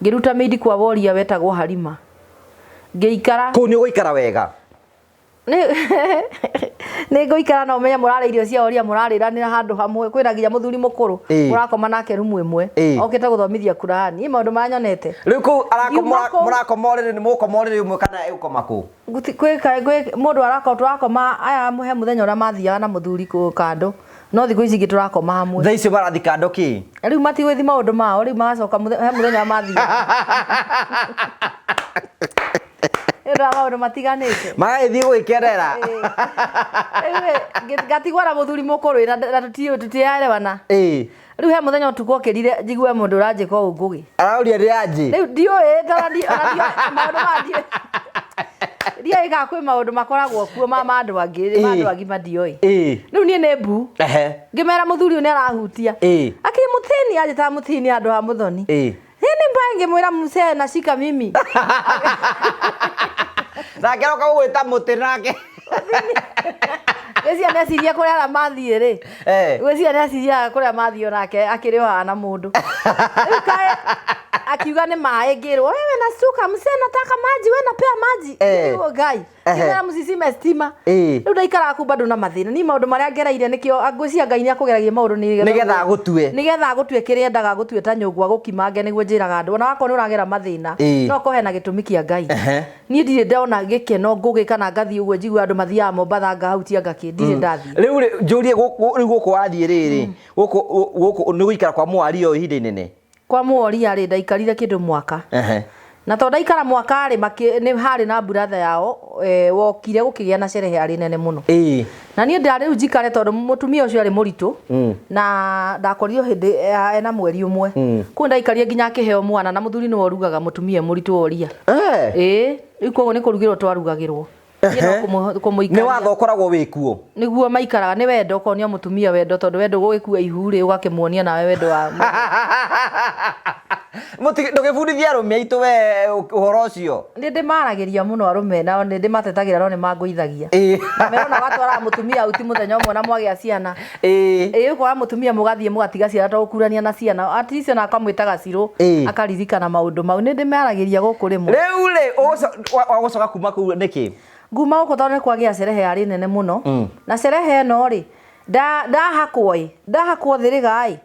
Ngĩruta maid kwa woria wetagwo Harima. Ngĩikara. Kũu nĩ ũgũikara wega. Nĩ ngũikara na ũmenye mũrarĩa irio cia oria mũrarĩranĩra handũ hamwe kwĩna nginya mũthuri mũkũrũ mũrakoma nake rumu ĩmwe okĩte gũthomithia Kurani. Niĩ maũndũ marĩa nyonete. Rĩu kũu mũrakoma ũrĩrĩ nĩ mũgũkoma ũrĩrĩ ũmwe kana egũkoma kũ? Kwĩ mũndũ arakoma tũrakoma aya he mũthenya ũrĩa mathiaga na mũthuri kando no thikũ ici ingĩ tũrakoma hamwe. Thaa icio marathiĩ kando kĩ? Rĩu matigũgĩthiĩ maũndũ mao rĩu magacoka he mũthenya mathiaga. Nĩ ũndũ wa maũndũ matiganĩte. Magagĩthiĩ gwĩkenera. Rĩu ngatigwo na mũthuri mũkũrũ na tũtiaerewana. Rĩu he mũthenya ũtukũ okĩrire njigue mũndũ ũranjĩka ũũ ngũgĩ. Arauria nĩ anjĩ. Rĩu ndiũĩ tondũ maũndũ maya ndiũĩ. Ndiũĩ kana kwĩ maũndũ makoragwo kuo ma andũ angĩ, ma andũ agima ndioĩ. Rĩu niĩ nĩ mbu. Ngĩmera mũthuri ũyũ nĩ arahutia. Akĩ mũthĩni anjĩtaga mũthĩni handũ ha mũthoni. Hii ni mbaya ngĩmwĩra mzee nashika mimi. Nake aroka gũgwĩta mũtĩ nake. Ngwĩciria nĩ eciria kũrĩa arĩa mathiĩ rĩ. Ngwĩciria nĩ eciria kũrĩa mathiĩ onake akĩrĩ o haha na mũndũ. Rĩu kaĩ akiuga nĩ maĩ ngĩrwo wewe nasuka mzee nataka maji we napea maji. Ngĩrwo Ngai. Ngĩmera msizime stima. Rĩu ndaikaraga kũu bado na mathĩna. Niĩ maũndũ marĩa ngereire nĩkĩo ngwĩciria Ngai nĩ akũgeragia maũndũ nĩgetha agũtue. Nĩgetha agũtue kĩrĩa endaga agũtue ta nyũngũ agũkimange nĩguo njĩraga andũ. Ona wakorwo nĩ ũragera mathĩna no ũkorwo hena gĩtũmi kĩa Ngai. Niĩ ndirĩ ndona gĩkeno ngũgĩ kana ngathiĩ ũguo njigue andũ mathiaga Mombatha ngahautia ngakĩ ndirĩ ndathiĩ. Rĩu rĩ njũrie rĩu gũkũ wathiĩ rĩrĩ gũkũ gũkũ nĩ gũikara kwa mũwaria ũyũ ihinda inene? Kwa Mworia rĩ ndaikarire kĩndũ mwaka. Na tondũ ndaikara mwaka rĩ nĩ harĩ na brother yao wokire gũkĩgĩa na sherehe yarĩ nene mũno. Na niĩ ndarĩ rĩu njikare tondũ mũtumia ũcio arĩ mũritũ na ndakorirwo hĩndĩ ena mweri ũmwe. Kũu ndaikarire nginya akĩheo mwana na mũthuri nĩwe ũrugaga mũtumia e mũritũ woria. Ĩĩ, rĩu koguo nĩ kũrugĩrwo twarugagĩrwo. Niĩ no kũmũikaria. Nĩ watho ũkoragwo wĩ kuo? Nĩguo maikaraga, nĩ wendo ũkonia mũtumia wendo tondũ wendo gũgĩkua ihu rĩ ũgakĩmuonia nawe wendo wa Ndũgĩbundithie arũme aitũ we ũhoro ũcio. Nĩ ndĩmaragĩria mũno arũme nao nĩ ndĩmatetagĩra no nĩ mangũithagia. Merona watwaraga mũtumia auti mũthenya ũmwe na mwagĩa ciana. Ĩĩ ũkora mũtumia mũgathiĩ mũgatiga ciana to gũkurania na ciana. At least ona akamwĩta gacirũ akaririkana maũndũ mau. Nĩ ndĩmaragĩria gũkũ rĩmwe. Rĩu rĩ wagũcoka kuma kũu nĩkĩ? Nguma gũkũ tondũ nĩ kwagĩa cerehe yarĩ nene mũno. Na cerehe ĩno rĩ ndahakwo ĩ ndahakwo thĩrĩga ĩ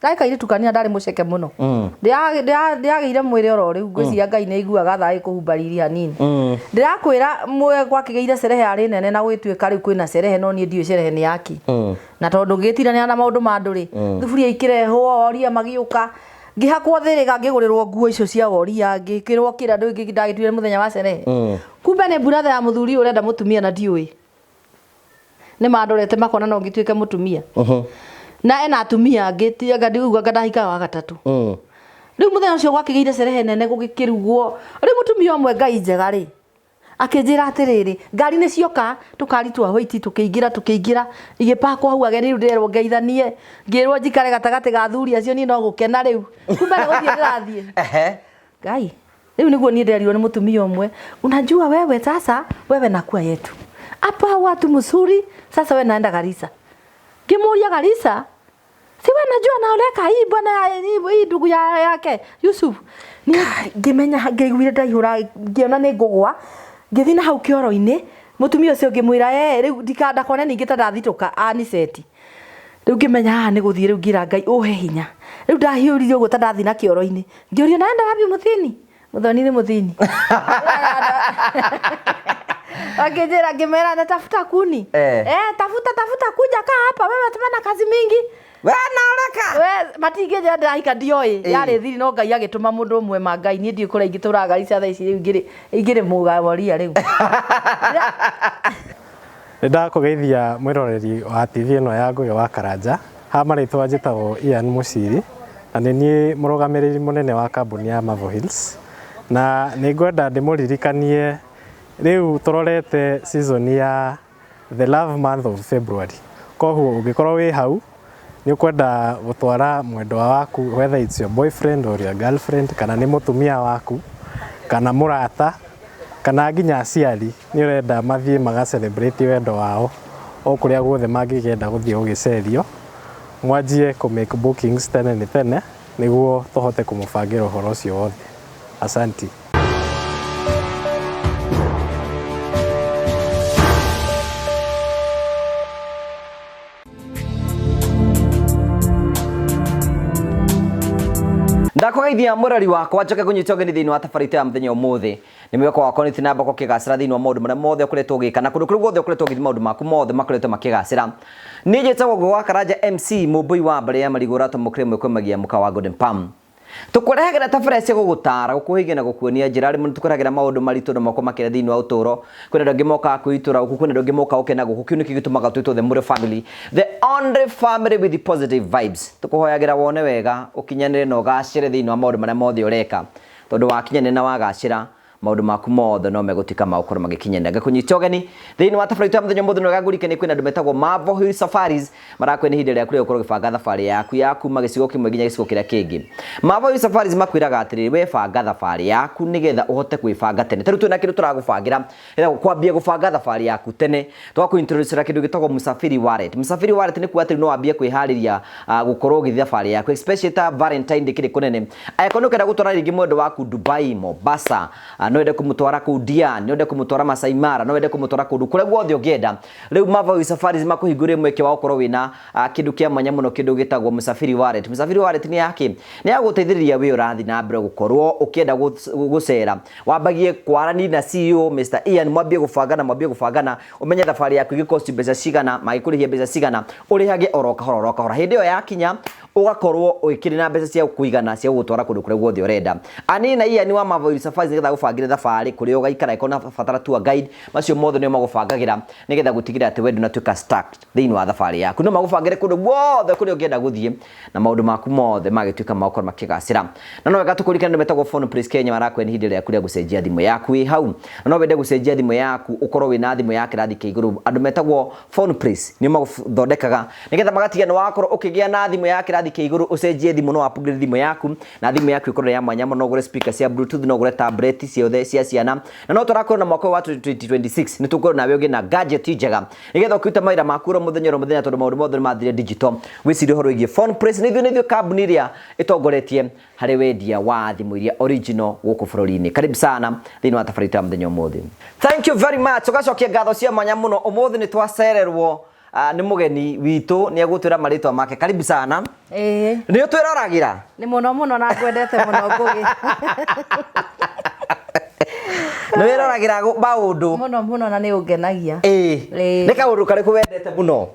Ndarĩ kairĩtu kanini na ndarĩ mũceke mũno. Ndĩragĩire mwĩrĩ oro rĩu ngwĩciria Ngai nĩ aiguaga tha agĩkũhumba riri hanini. Ndĩrakwĩra gwakĩgĩire cerehe yarĩ nene na gũgĩtuĩka rĩu kwĩna cerehe no niĩ ndiũĩ cerehe nĩ yakĩ. Na tondũ ngĩgĩtindanĩra na maũndũ ma andũ rĩ, thuburia ikĩrehwo, oria magĩũka, ngĩhakwo thĩrĩga ngĩgũrĩrwo nguo icio cia woria, ngĩkĩrwo kĩrĩa ndagĩtuire nĩ mũthenya wa cerehe. Kumbe nĩ brother ya mũthuri ũyũ ũrenda mũtumia na ndiũĩ. Nĩ mandorete makona no ngĩtuĩke mũtumia. Na ena atumia angĩ ti anga ndiuga anga ndahikaga wa gatatũ. Rĩu mũthenya ũcio gwakĩgĩire cerehe nene gũgĩkĩrugwo. Rĩu mũtumia ũmwe Ngai njega rĩ, akĩnjĩra atĩrĩrĩ, ngari nĩ cioka tũkari twa white tũkĩingĩra tũkĩingĩra igĩpakwo hau ageni rĩu ndĩrerwo ngeithanie, ngĩrwo njikare gatagatĩ ga athuri acio niĩ no gũkena rĩu. Kumbe nĩ gũthiĩ ndĩrathiĩ. Ngai. Rĩu nĩguo niĩ nderirwo nĩ mũtumia ũmwe, unajua wewe sasa, wewe nakuwa yetu hapa watu mzuri, sasa wewe naenda Garissa. Ngĩmũria Garissa, si wewe najua naoleka hii bwana hii ndugu ya yake Yusuf. Niĩ ngĩmenya ngĩiguire ndaihũra ngĩona nĩ ngũgwa, ngĩthiĩ na hau kĩoro-inĩ, mũtumia ũcio ngĩmwĩra eh rĩu ndakone ningĩ ta ndathitũka aniceti. Rĩu ngĩmenya haha nĩ gũthiĩ rĩu ngĩra Ngai ũhe hinya. Rĩu ndahiũrire ũguo ta ndathiĩ na kĩoro-inĩ. Ngĩũrio naenda wapi mũthini? Mũthoni nĩ mũthini. Wakĩnjĩra ngĩmera natafuta kuni. Eh, tafuta tafuta kuja kaa hapa wewe tuna kazi mingi. We naoreka. We matingĩnjĩra ndĩrahika ndioĩ. Yarĩ thiri no Ngai agĩtũma mũndũ ũmwe ma Ngai niĩ ndiũĩ kũrĩa ingĩtũraga Garissa thaa ici rĩu ingĩrĩ mũgaworia rĩu. Nĩ ndakũgeithia mwĩroreri wa TV ĩno ya Ngũgĩ wa Karanja. Ha marĩtwa njĩtagwo Ian Mũciri na nĩ niĩ mũrũgamĩrĩri mũnene wa kambuni ya Marvel Hills. Na nĩ ngwenda ndĩmũririkanie rĩu tũrorete season ya the love month of February. Koguo ũngĩkorwo wĩ hau nĩ ũkwenda gũtwara mwendwa waku whether it's your boyfriend or your girlfriend kana nĩ mũtumia waku kana mũrata kana nginya aciari nĩ ũrenda mathiĩ maga celebrate wendo wao o kũrĩa guothe mangĩkĩenda gũthiĩ gũgĩcerio, mwanjie kũ make bookings tene nĩ tene nĩguo tũhote kũmũbangĩra ũhoro ũcio wothe. Asanti. Ndakũgeithia mũrori wakwa njoke ngũnyite ũgeni thĩinĩ wa tabarĩra ya mũthenya ũmũthĩ. Nĩ mwĩhoko wakwa nĩ tinamba gũkĩgacĩra thĩinĩ wa maũndũ marĩa mothe ũkoretwo ũgĩka na kũndũ kũrĩa guothe ũkoretwo ũgĩthiĩ maũndũ maku mothe makoretwo makĩgacĩra. Niĩ njĩtagwo Ngũgĩ wa Karanja MC mũmbũi wa mbarĩ ya marigũ ũratũmũkĩra ĩmwe kwa ĩmwe mũkawa wa Golden Palm. Tũkũrehagĩra tabarĩra cia gũgũtara, gũkũhĩgia na gũkuonia njĩra. Rĩmwe nĩtũkũrehagĩra maũndũ maritũ na moko makĩria thĩinĩ wa ũtũũro. Kwĩna andũ angĩ mokaga kwĩitũra gũkũ, kwĩna andũ angĩ mokaga gũkena gũkũ. Kĩu nĩkĩo gĩtũmaga twĩtwo the Mũrĩo family, the only family with positive vibes. Tũkũhoyagĩra wone wega, ũkinyanĩre na ũgacĩre thĩinĩ wa maũndũ marĩa mothe ũreka. Tondũ wakinyanĩra na wagacĩra, maũndũ maku mothe no megũtuĩka ma gũkorwo magĩkinyanĩra. Ngakũnyita ũgeni thĩinĩ wa tabarĩra itũ ya mũthenya ũmũthĩ nĩ wega ngũririkanie kwĩna andũ metagwo Marvel Hill Safaris marakwĩra nĩ ihinda rĩaku rĩa gũkorwo ũgĩbanga thabarĩ yaku ya kuma gĩcigo kĩmwe nginya gĩcigo kĩrĩa kĩngĩ. Marvel Hill Safaris makwĩraga atĩrĩrĩ, we banga thabarĩ yaku nĩgetha ũhote kwĩbanga tene. Ta rĩu twĩna kĩndũ tũragũbangĩra ĩtagwo kwambia gũbanga thabarĩ yaku tene. Twakũ-introduce kĩndũ gĩtagwo Msafiri Wallet. Msafiri Wallet nĩ kuga atĩ no wambie kwĩharĩria gũkorwo ũgĩthiĩ thabarĩ yaku, especially ta Valentine Day kĩrĩ kũnene. Angĩkorwo nĩ ũkenda gũtwara rĩngĩ mwendwa waku Dubai, Mombasa, no wende kũmũtwara kũu Diani, no wende kũmũtwara Masai Mara, no wende kũmũtwara kũndũ kũrĩa guothe ũngĩenda. Rĩu Marvel Hill Safaris makũhingũrĩre mweke wa gũkorwo wĩna kĩndũ kĩa mwanya mũno, kĩndũ gĩtagwo Msafiri Wallet. Msafiri Wallet nĩ yakĩ? Nĩ ya gũgũteithĩrĩria we ũrathiĩ na mbere gũkorwo ũkĩenda gũcera. Wambagie kwarania na CEO Mr. Ian, mwambie gũbangana, mwambie gũbangana, ũmenye thabarĩ yaku ĩgĩcost mbeca cigana, magĩkũrĩhia mbeca cigana, ũrĩhage oro kahora oro kahora. Hĩndĩ ĩyo yakinya ũgakorwo ũkĩrĩ na mbeca cia kũigana cia gũgũtwara kũndũ kũrĩa guothe ũrenda. Ani na Ian wa Marvel Hill Safaris nĩgetha gũbangĩre thabarĩ kũrĩa ũgaikara, ĩkorwo na batara tour guide, macio mothe nĩo magũbangagĩra nĩgetha gũtigĩrĩra atĩ we ndũnatuĩka stuck thĩinĩ wa thabarĩ yaku. No magũbangĩre kũndũ guothe kũrĩa ũngĩenda gũthiĩ na maũndũ maku mothe magĩtuĩka ma gũkorwo makĩgacĩra. Na no wega tũkũririkane andũ metagwo Phone Place Kenya marakwĩra nĩ ihinda rĩaku rĩa gũcenjia thimũ yaku wĩ hau. Na no wende gũcenjia thimũ yaku ũkorwo wĩna thimũ ya kĩrathi kĩa igũrũ. Andũ metagwo Phone Place nĩo magũthondekaga nĩgetha magatiga nĩ wakorwo ũkĩgĩa na thimũ ya kĩrathi kĩa igũrũ, ũcenjie thimũ, no upgrade thimũ yaku na thimũ yaku ĩkorwo ya mwanya mũno. No ũgũre speaker cia Bluetooth, no ũgũre tablet ciothe cia ciana. Na no tũrakorwo na mwaka ũyũ wa 2026 nĩ tũkorwo nawe ũgĩe na gadget njega nĩgetha ũkĩruta mawĩra maku oro mũthenya oro mũthenya, tondũ maũndũ mothe nĩ mathire digital. Wĩcirie ũhoro wĩgiĩ Phone Place. Nĩ ithuĩ kambuni ĩrĩa ĩtongoretie harĩ wendia wa thimũ iria original gũkũ bũrũri-inĩ. Karibu sana thĩinĩ wa tabarĩra ya mũthenya ũmũthĩ. Thank you very much. Tũgacokia ngatho cia mwanya mũno. Ũmũthĩ nĩ twacererwo nĩ mũgeni witũ, nĩ egũtwĩra marĩtwa make. Karibu sana. Ĩĩ. Nĩ ũtwĩroragĩra? Nĩ mũno mũno na ngwendete mũno Ngũgĩ. Nĩ wĩroragĩra maũndũ? Mũno mũno na nĩ ũngenagia. Ĩĩ. Ĩĩ. Nĩ kaũndũ karĩkũ wendete mũno?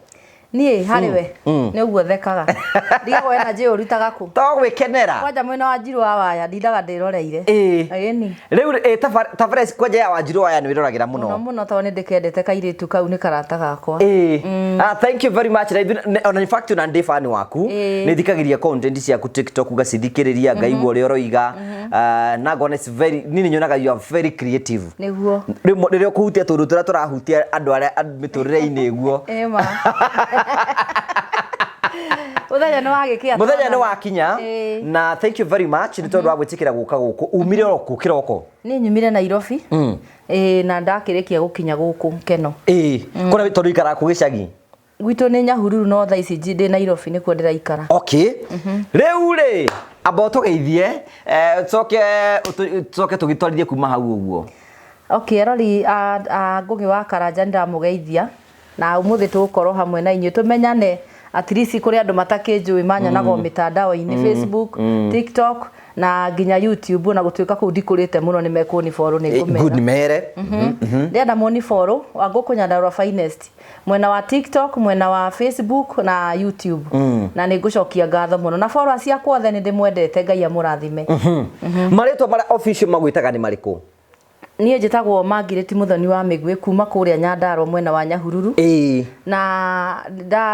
Niĩ harĩ we nĩ ũguo thekaga. Ndigagwo energy ũrutaga kũ? To gwĩkenera. Kwanja mwena wa Njirũ wa Waya ndindaga ndĩroreire. Ĩĩ. Ĩni. Rĩu tabarĩra kwanja ya Wanjirũ Waya nĩ wĩroragĩra mũno? Mũno mũno tondũ nĩ ndĩkendete kairĩtu kau, nĩ karata gakwa. Ĩĩ. Thank you very much. Na ona in fact ona ndĩ fan waku. Ĩĩ. Nĩ thikagĩrĩria content ciaku TikTok, ngacithikĩrĩria, ngaigua ũrĩa ũroiga. Na ngona it's very, niĩ nĩ nyonaga you are very creative. Nĩguo. Rĩmwe rĩrĩa ũkũhutia tũndũ tũrĩa tũrahutia andũ arĩa mĩtũrĩre-inĩ ĩguo. Ĩĩ ma. Mũthenya nĩ wagĩkĩa. Mũthenya nĩ wakinya. Ĩĩ. Na thank you very much nĩ tondũ wa gwĩtĩkĩra gũka gũkũ. Umire oro kũ kĩroko? Niĩ nyumire Nairobi. Ĩĩ, na ndakĩrĩkia gũkinya gũkũ Keno. Ĩĩ. Kũrĩa tondũ ikaraga kũ gĩcagi? Gwitũ nĩ Nyahururu, no thaa ici ndĩ Nairobi nĩkuo ndĩraikara. Okay. Rĩu rĩ, amba ũtũgeithie, tũcoke tũgĩtwarithie kuma hau ũguo. Okay, erori a Ngũgĩ wa Karanja nĩ ndamũgeithia na ũmũthĩ tũgũkorwo hamwe na inyuĩ tũmenyane, at least kũrĩ andũ matakĩnjũĩ, manyonaga o mĩtandao-inĩ, Facebook, TikTok na nginya YouTube, na gũtuĩka kũu ndikũrĩte mũno nĩ mekũni follow nĩ ngũmera. Good, mere. Ndĩrenda mũni follow Wangũkũ Nyandarua Finest mwena wa TikTok, mwena wa Facebook na YouTube, na nĩ ngũcokia ngatho mũno na followers ciakwa othe nĩ ndĩmwendete, Ngai amũrathime. Marĩtwa marĩa official magwĩtaga nĩ marĩkũ? Niĩ njĩtagwo Margaret Mũthoni wa Mĩgwĩ kuma kũrĩa Nyandarua mwena wa Nyahururu. Na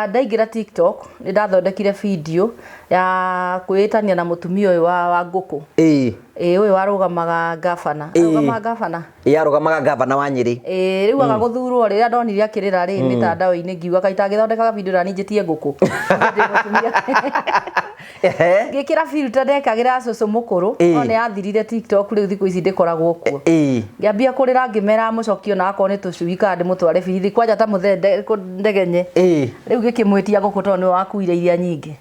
ndaingĩra TikTok nĩ ndathondekire video ya kwĩĩtania na mũtumia ũyũ wa ngũkũ. Ĩĩ, ũyũ warũgamaga gavana. Arũgamaga gavana. Ĩĩ, arũgamaga gavana wa Nyĩrĩ. Ĩĩ, rĩu aga gũthurwo, rĩrĩa ndonire akĩrĩra rĩ mĩtandao-inĩ ngiuga kaĩ itangĩthondekaga video na niĩ njĩtie ngũkũ. Ndĩ mũtumia. Ehe. Ngĩkĩra filter ndekagĩra cũcũ mũkũrũ. No nĩ yathirire TikTok, rĩu thikũ ici ndĩkoragwo kuo. Ngĩambia kũrĩra ngĩmera mũcokio na akorwo nĩ tũcui kana ndĩmũtware bithi kwanja ta mũthee ndegenye. Rĩu ngĩkĩmwĩtia ngũkũ tondũ nĩwe wakuire iria nyingĩ.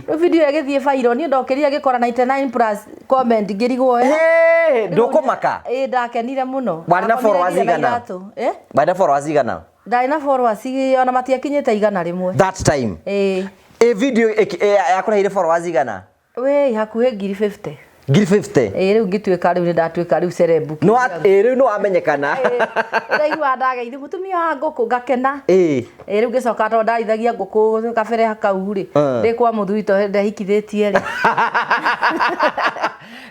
Rĩu video ĩyo ĩgĩthiĩ viral, niĩ ndokĩrire ngĩkora 99 plus comment, ngĩrigwo eh. Hey, ndũkũmaka. Ĩĩ, ndakenire mũno. Warĩ na Ndakomire followers nginya na igana? iratũ. Eh? Warĩ na followers igana? Ndarĩ na followers ona matiakinyĩte 100. That time? Ĩĩ. Ĩ video yakũreheire followers igana? Wĩ hakuhĩ 50,000. 50,000? Ĩĩ, rĩu ngĩtuĩka rĩu nĩ ndatuĩka rĩu celeb. No ĩ rĩu nĩ wamenyekana. Ndaigua ndageithio mũtumia wa ngũkũ ngakena. Ĩĩ, rĩu ngĩcoka tondũ ndarithagia ngũkũ kabere kau rĩ, ndĩ kwa mũthuri tondũ ndehikithĩtie rĩ.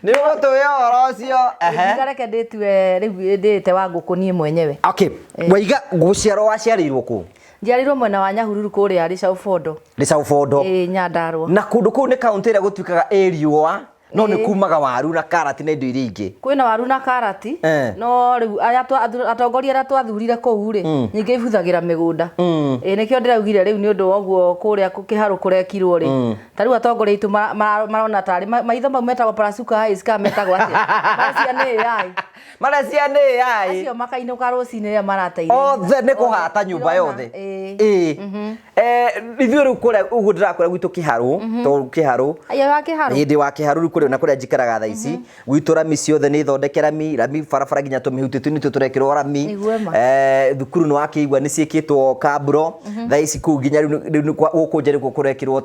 Nĩ ũgũtũhe ũhoro ũcio. Ehe. Ngiuga reke ndĩtue rĩu ndĩĩte wa ngũkũ niĩ mwenyewe. Okay, waiga gũciarwo waciarĩirwo kũ? Njiarĩirwo mwena wa Nyahururu kũrĩa Rĩcaũ-Bondo. Rĩcaũ-Bondo. Ĩĩ, Nyandarua. Na kũndũ kũu nĩ kaũntĩ ĩrĩa gũtuĩkaga ĩ riũa, no nĩ kumaga waru na karati na indo iria ingĩ. Kwĩna waru na karati, no rĩu aya atongoria arĩa twathurire kũu rĩ, nyingĩ ibuthagĩra mĩgũnda. Ĩĩ, nĩkĩo ndĩraugire rĩu nĩ ũndũ wa ũguo kũrĩa kĩharũ kũrekirwo rĩ. Ta rĩu atongoria aitũ marona tarĩ maitho mau metagwo parasuka eyes kana metagwo atĩa? Maracia nĩ AI. Maracia nĩ AI. Acio makainũka rũcinĩ rĩrĩa marateithĩrĩria. Othe nĩ kũhata nyũmba yothe. Ĩĩ. Ĩĩ. Ithuĩ rĩu kũrĩa ũguo ndĩrakwĩra gwitũ kĩharũ, tondũ kĩharũ. Aya wa kĩharũ. Ĩĩ, ndĩ wa kĩharũ rĩu kũrĩa na kũrĩa njikaraga thaa ici. Gwitũ rami ciothe nĩ thondeke rami, rami barabara nginya tũmĩhuti tũnini tũu tũrekĩrwo rami. Nĩguo ma. Thukuru nĩ wakĩigua nĩ ciĩkĩtwo kaburo. Thaa ici kũu nginya rĩu rĩu gũkũ nja nĩkuo kũrekĩrwo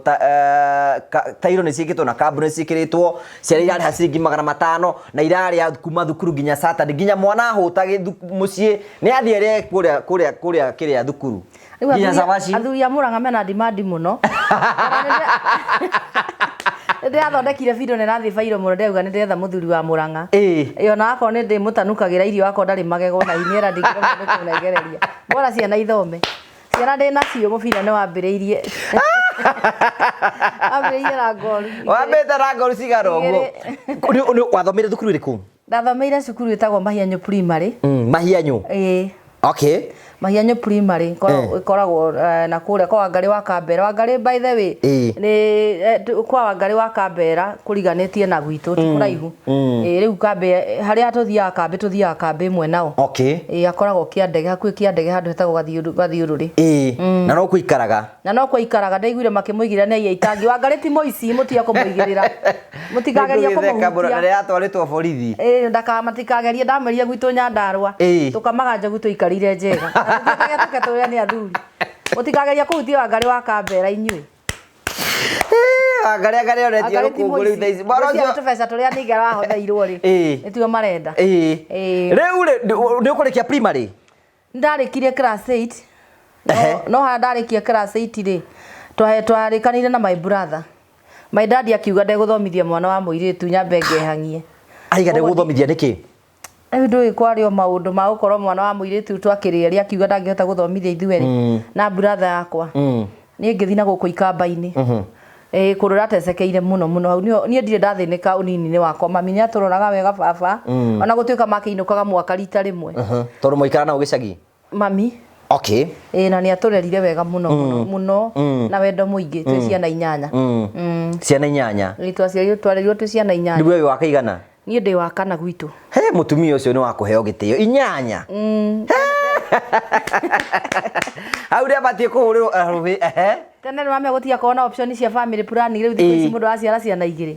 tairo nĩ ciĩkĩtwo na kaburo nĩ ciĩkĩrĩtwo. Ciana irarĩha ciringi 500 na irarĩa kuma thukuru nginya Saturday, nginya mwana ahũta mũciĩ nĩ athiĩ arĩe kũrĩa kũrĩa kũrĩa kĩrĩa thukuru. Rĩu Nginya cabaci. Athuri a Murang'a mena demand mũno. Nĩ ndĩrathondekire video na ĩrathiĩ viral mũno, ndĩrauga nĩ ndĩretha mũthuri wa Murang'a. Ĩĩ, ona akorwo nĩ ndĩmũtanukagĩra irio akorwo ndarĩ magego na iniera ndingĩremwo nĩ kũmũnengereria. Bora ciana ithome. Ciana ndĩ nacio mũbira nĩ wambĩrĩirie. Wambĩrĩirie na ngoru. Wambĩte na ngoru cigana ũguo. Wathomeire thukuru ĩrĩkũ? Ndathomeire cukuru ĩtagwo Mahianyũ Primary. Mahianyũ? Ĩĩ. Okay. Mahianyũ Primary ĩkoragwo na kũrĩa kwa Wangarĩ wa Kambera. Wangarĩ by the way nĩ kwa Wangarĩ wa Kambera kũriganĩtie na gwitũ, ti kũraihu. Ĩĩ, rĩu kambĩ harĩa tũthiaga kambĩ, tũthiaga kambĩ ĩmwe nao. Okay. Ĩĩ, akoragwo Kĩandege, hakuhĩ Kĩandege handũ hetagwo Gathiũrũrĩ. Ĩĩ, na no kũikaraga. Na no kũikaraga, ndaiguire makĩmũigĩrĩra nĩ aiya itangi. Wangarĩ ti mũici, mũtige kũmũigĩrĩra. Mũtikagerie kũmũhutia. Na yatwarĩtwo borithi. Ĩĩ, matikagerie, ndamerire gwitũ Nyandarua. Tũkamaga njogu tũikarĩire njega. Na tũthiĩte tũke tũrĩe nĩ athuri. Mũtikagerie kũhutia Wangarĩ wa Kambera inyuĩ. Wangarĩ anga nĩonetie Wangarĩ ti rũkũngũ rĩu thaa ici. Mwana mũici. ũcio- Ngwĩciria tũbeca tũrĩa ningĩ arahotheirwo rĩ. Nĩtuo marenda. Rĩu rĩ, nĩ ũkũrĩkia primary? Ndarĩkirie class 8. No harĩa ndarĩkia class 8 rĩ, twarĩkanĩire na my brother. My dad akiuga ndegũthomithia mwana wa mũirĩtu nyambe ngehang'ie. Aiga ndegũthomithia nĩkĩ? Rĩu ndũĩ kwarĩ o maũndũ ma gũkorwo mwana wa mũirĩtu twakĩrĩ erĩ akiuga ndangĩhota gũthomithia ithuerĩ na brother yakwa. Niĩ ngĩthiĩ na gũkũ ikamba-inĩ. Kũndũ ndatecekeire mũno mũno hau niĩ ndirĩ ndathĩnĩka ũnini-inĩ wakwa. Mami nĩ atũroraga wega baba. Ona gũtuĩka makĩinũkaga mwaka rita rĩmwe. Tondũ mwaikara nao gĩcagi? Mami. Okay. Ĩĩ, na nĩ atũrerire wega mũno, mũno, mũno, na wendo mũingĩ, twĩ ciana 8. Ciana 8? Ĩĩ, twaciarirwo, twarerirwo twĩ ciana 8. Rĩu we wĩ wa kaigana? Niĩ ndĩ wa kana gwitũ. He, mũtumia ũcio nĩ wa kũheo gĩtĩo. 8? Hau nĩ abatiĩ kũhũrĩrwo rũhĩ, ehe. Tene nĩ wamenya gũtiakoragwo na option cia family planning, rĩu thikũ ici mũndũ araciara ciana 2.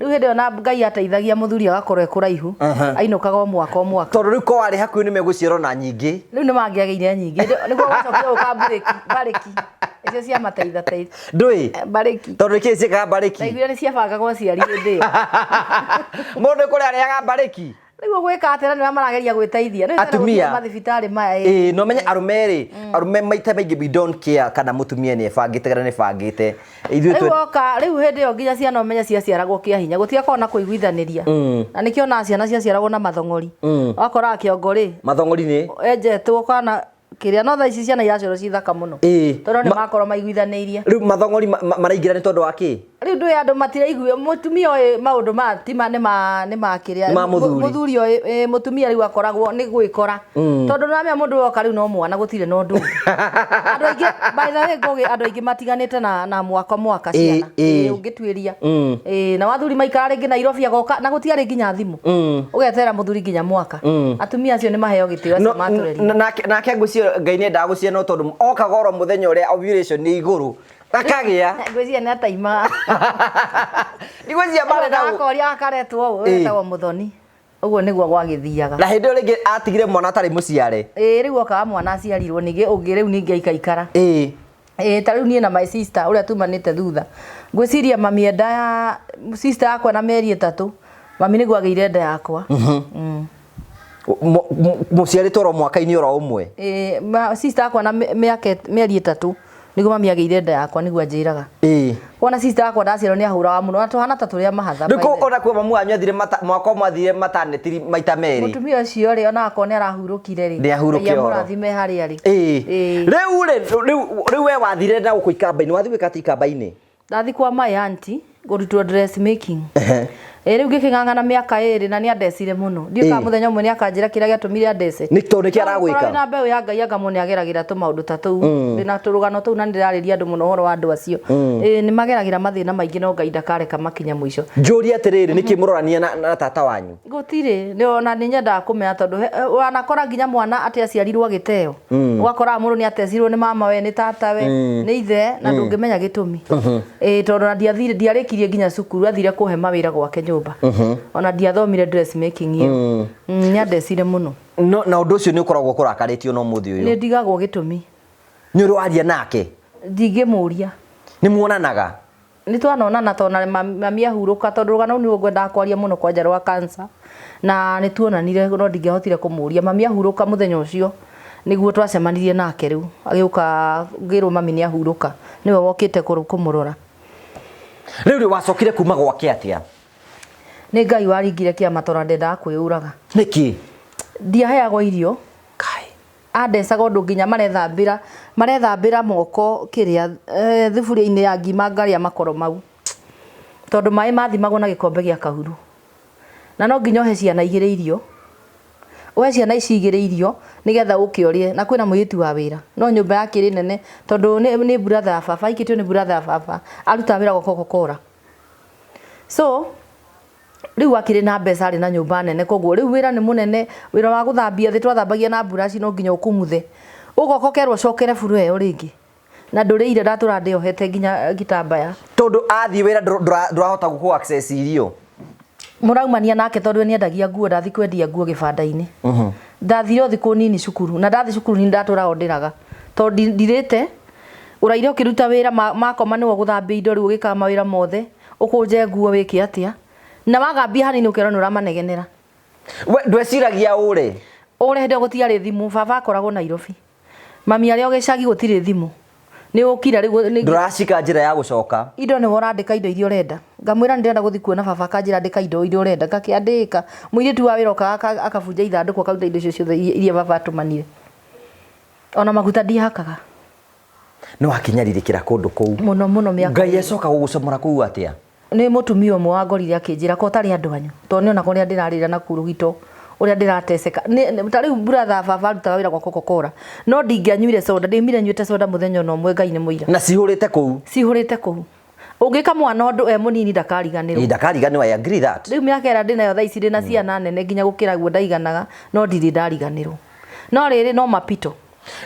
Rĩu hĩndĩ ĩyo na Ngai ateithagia mũthuri agakorwo e kũraihu, ainũkaga o mwaka o mwaka. Tondũ rĩu ko warĩ hakuhĩ nĩ megũciarwo na nyingĩ. Rĩu nĩ mangĩagĩire nyingĩ. Nĩguo gũcokire gũka mbarĩki. Icio cia mateithateitha. Ndũĩ? Mbarĩki. Tondũ nĩkĩĩ ciĩkaga mbarĩki? Ndaiguire nĩ ciabangagwo aciari hĩndĩ ĩyo. Mũndũ kũrĩa arĩaga mbarĩki? Rĩu ũgwĩka atĩa na nĩwe marageria gwĩteithia? Nĩ Atumia. gũthiĩ mathibitarĩ maya, ĩĩ. Ĩĩ, no menye arũme rĩ, arũme maita maingĩ we don't care kana mũtumia nĩ ebangĩte kana nĩ ebangĩte. Ithuĩ Rĩu oka, rĩu hĩndĩ ĩyo nginya ciana ũmenye ciaciaragwo kĩa hinya, gũtiakoragwo na kũiguithanĩria. Na nĩkĩo onaga ciana ciaciaragwo na mathong'ori. Wakoraga kĩongo rĩ, Mathong'ori nĩ? enjetwo kana Kĩrĩa no thaa ici ciana iraciarwo ci thaka mũno. Tondũ nĩ makorwo maiguithanĩirie. Rĩu mathong'ori maraingĩra nĩ tondũ wa kĩ? Rĩu ndũĩ andũ matiraigua mũtumia oĩ maũndũ ma ti ma nĩ ma nĩ ma kĩrĩa. Nĩ ma mũthuri. Mũthuri oĩ mũtumia rĩu akoragwo nĩ gwĩkora. Tondũ nĩũramenya mũndũ woka rĩu no mwana gũtirĩ na ũndũ ũngĩ. Andũ aingĩ by the way Ngũgĩ andũ aingĩ matiganĩte na mwaka mwaka ciana. Ũngĩtuĩria. Nao athuri maikara rĩngĩ Nairobi agoka na gũtiarĩ nginya thimũ. Ũgeterera mũthuri nginya mwaka. Atumia acio nĩ maheo gĩtĩo acio matũrerire. Nake ngwĩciria Ngai nĩ endaga gũciara no tondũ okaga oro mũthenya ũrĩa ovulation nĩ igũrũ. Akagĩa. Ngwĩciria nĩ ataimaga. Ndigwĩciria marĩ na Akoria akaretwo ũũ, wetagwo Mũthoni. Ũguo nĩguo gwagĩthiaga. Na hĩndĩ ĩyo rĩngĩ atigire mwana atarĩ mũciare. Rĩu okaga mwana aciarirwo ningĩ ũngĩ rĩu ningĩ aikaikara. Ta rĩu niĩ na my sister ũrĩa tumanĩte thutha. Ngwĩciria mami enda ya sister yakwa na mĩeri 3 mami nĩguo agĩire nda yakwa. Mũciarĩtwo oro mwaka-inĩ oro ũmwe. Sister yakwa na mĩaka mĩeri 3 nĩguo mami agĩire nda yakwa nĩguo anjĩraga. Wona sister yakwa ndaciarwo nĩ ahũraga mũno na tũhana ta tũrĩ a mahatha. Rĩu ona kuo mamu wanyu athire mwaka ũmwe athire maternity maita merĩ. Mũtumia ũcio rĩ ona akorwo nĩ arahurũkire rĩ. Nĩ ahurũke Ngai ũhoro. amũrathime harĩa arĩ. Rĩu rĩ, rĩu we wathire na gũkũ ikamba-inĩ, wathiĩ gwĩka atĩa ikamba-inĩ? Ndathi kwa my auntie kũrutwo dressmaking. Rĩu ngĩkĩng'ang'ana mĩaka 2 na nĩ andecire mũno. Ndiũĩ kana mũthenya ũmwe nĩ akanjĩra kĩrĩa gĩatũmire andece. Nĩ tondũ nĩkĩ aragwĩka? Korwo na mbeũ ya Ngai anga mũndũ nĩ ageragĩra tũmaũndũ ta tũu. Ndĩna tũrũgano tũu na nĩ ndĩrarĩria andũ mũno ũhoro wa andũ acio. Nĩ mageragĩra mathĩna maingĩ no Ngai ndakareka makinye mũico. Njũrie atĩrĩrĩ, nĩkĩ mũrorania na tata wanyu? Gũtirĩ, nĩ ona nĩ nyendaga kũmenya tondũ wanakora nginya mwana atĩ aciarirwo agĩteo. Ũgakora mũndũ nĩ atecirwo nĩ mama we, nĩ tata we, nĩ ithe, na ndũngĩmenya gĩtũmi. Tondũ ona ndiathire, ndiarĩkirie nginya cukuru, athire kũhe mawĩra gwake nyũmba. Ona ndiathomire dressmaking ĩyo. Nĩ andecire mũno. No, na ũndũ ũcio nĩ ũkoragwo ũkũrakarĩtio no mũthĩ ũyũ? Nĩ ndigagwo gĩtũmi. Nĩ ũrĩ waria nake? Ndingĩmũria. Nĩ muonanaga? Nĩ twanonana tondũ na mami ahurũka tondũ rũgano rũu nĩruo ngwendaga kwaria mũno kwanja rwa cancer. Na nĩ tuonanire no ndingĩahotire kũmũria. Mami ahurũka mũthenya ũcio nĩguo twacemanirie nake rĩu. Agĩũka ngĩrwo mami nĩ ahurũka. Nĩwe wokĩte kũmũrora. Rĩu rĩ wacokire kuma gwake atĩa? Nĩ Ngai waringire kĩama tondũ ndendaga kwĩyũraga. Nĩkĩ? Ndiaheagwo irio. Kai. Andecaga ũndũ nginya marethambĩra moko kĩrĩa thuburia-inĩ ya ngima ngarĩa makoro mau. Tondũ maĩ mathimagwo na gĩkombe gĩa kahuru. Na no nginya ũhe ciana igĩrĩ irio. Ũhe ciana ici igĩrĩ irio nĩgetha ũke ũrĩe. Na kwĩna mũirĩtu wa wĩra. No nyũmba yake ĩrĩ nene tondũ nĩ brother ya baba, aikĩtio nĩ brother ya baba. Arutaga wĩra gwa Coca-Cola. So rĩu akĩrĩ na mbeca arĩ na nyũmba nene koguo rĩu wĩra nĩ mũnene, wĩra wa gũthambia thĩ twathambagia na mburaci no nginya ũkumuthe. Ũgoka ũkerwo ũcokere buro ĩyo rĩngĩ. Na ndũrĩire ndatũra ndĩohete nginya gĩtambaya. Tondũ athiĩ wĩra ndũrahota gũkũ access irio. Mũraumania nake tondũ nĩ endagia nguo, ndathi kwendia nguo gĩbanda-inĩ. Ndathire o thikũ nini cukuru, na ndathi cukuru nĩ ndatũraga o ndĩraga. Tondũ ndirĩte, ũraire ũkĩruta wĩra makoma nĩwe ũgũthambia indo rĩu ũgĩkaga mawĩra mothe, ũkũnje nguo wĩke atĩa. Na wagambia hanini ũkerwo nĩ ũramanegenera. We ndweciragia ũre? Ũre hĩndĩ ĩyo gũtiarĩ thimũ, baba akoragwo Nairobi. Mami arĩ o gĩcagi gũtirĩ thimũ. Nĩ ũkira rĩu nĩ Ndũracika njĩra ya gũcoka. Indo nĩwe ũrandĩka indo iria ũrenda. Ngamwĩra nĩ ndĩrenda gũthiĩ kuona baba akanjĩra andĩka indo iria ũrenda. Ngakĩandĩka. Mũirĩtu wa wĩra okaga akabunja ithandũkũ akaruta indo icio ciothe iria baba atũmanire. Ona maguta ndihakaga. Nĩ wakinyarirĩkĩra kũndũ kũu. Mũno, mũno mĩaka Ngai ĩrĩ. acoka gũgũcomora kũu atĩa? Nĩ mũtumia ũmwe wangorire akĩnjĩra ko ũtarĩ andũ anyu. Tondũ nĩ onaga ũrĩa ndĩrarĩra na kũu rũgito, ũrĩa ndĩrateceka. Ta rĩu brother baba arutaga wĩra gwa Coca-Cola. No ndingĩanyuire soda, ndĩmire nyuĩte soda mũthenya ona ũmwe Ngai nĩ mũira. Na cihũrĩte kũu? Cihũrĩte kũu. Ũngĩka mwana ũndũ e mũnini ndakariganĩrwo. Ĩ, ndakariganĩrwo, I agree that. Rĩu mĩaka ĩrĩa ndĩnayo thaa ici ndĩna ciana nene nginya gũkĩra guo ndaiganaga, no ndirĩ ndariganĩrwo. No rĩrĩ no mapito.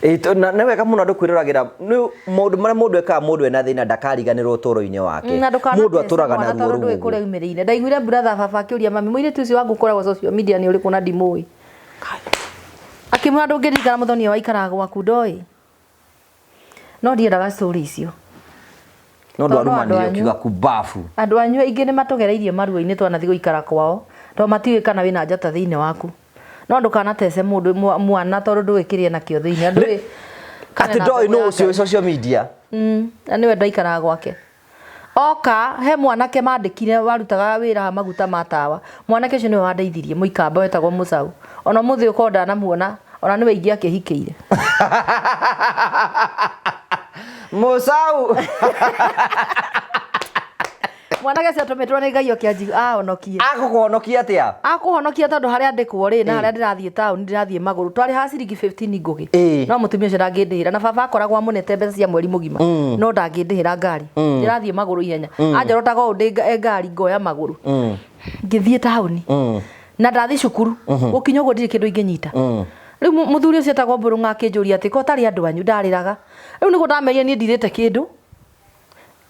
Ĩ, na nĩ wega mũno andũ kwĩroragĩra. Nĩ maũndũ marĩa mũndũ ekaga mũndũ ena thĩna ndakariganĩrwo ũtũũro-inĩ wake. Na ndũkanatece Mũndũ atũraga na mwana ruo tondũ ndũĩ rũu. kũrĩa aumĩrĩire. Ndaiguire brother baba akĩũria mami, mũirĩtu ũcio wangu ũkoragwo social media nĩ ũrĩkũ na ndimũĩ. Akĩmwĩra ndũngĩririkana mũthoni ũyũ waikaraga gwaku ndoĩ. No ndiendaga story icio. No Tondũ andũ ndwarumanire anyu ũkiuga kumbabu. Andũ anyu aingĩ nĩ matũgereirie maruo-inĩ twanathiĩ gũikara kwao, tondũ matiũĩ kana wĩna njata thĩinĩ waku. No ndũkanatece mũndũ mwana tondũ ndũĩ kĩrĩa enakĩo thĩinĩ. Andũ kana Atĩ na ndoĩ mbegũ nũ ya ũcio wĩ Ngai. social media. Na nĩwe ndaikaraga gwake. Oka he mwanake mandĩkire warutaga wĩra ha maguta ma tawa. Mwanake ũcio nĩwe wandeithirie, mũikamba wetagwo Mũcau. Ona ũmũthĩ ũkorwo ndanamuona, Ona nĩwe ingĩakĩhikĩire. Mũcau. Mwanake ũcio atũmĩtwo nĩ Ngai oke ahonokie. Akũhonokia atĩa? Akũhonokia tondũ harĩa ndĩkwo rĩ na harĩa ndĩrathiĩ taũni ndĩrathiĩ magũrũ twarĩhaga ciringi 15 ngũgĩ. No mũtumia ũcio ndangĩndĩhĩra na baba akoragwo amũnete mbeca cia mweri mũgima no ndangĩndĩhĩra ngari. Ndĩrathiĩ magũrũ ihenya. Anjorotaga ũũ ndĩ ngari ngoya magũrũ. Ngĩthiĩ taũni. Na ndathiĩ cukuru. Gũkinya ũguo ndirĩ kĩndũ ingĩnyita. Rĩu mũthuri ũcio etagwo Mbũrũng'a akĩnjũria atĩ ko ũtarĩ andũ anyu ndarĩraga. Rĩu nĩguo ndamerire niĩ ndirĩte kĩndũ.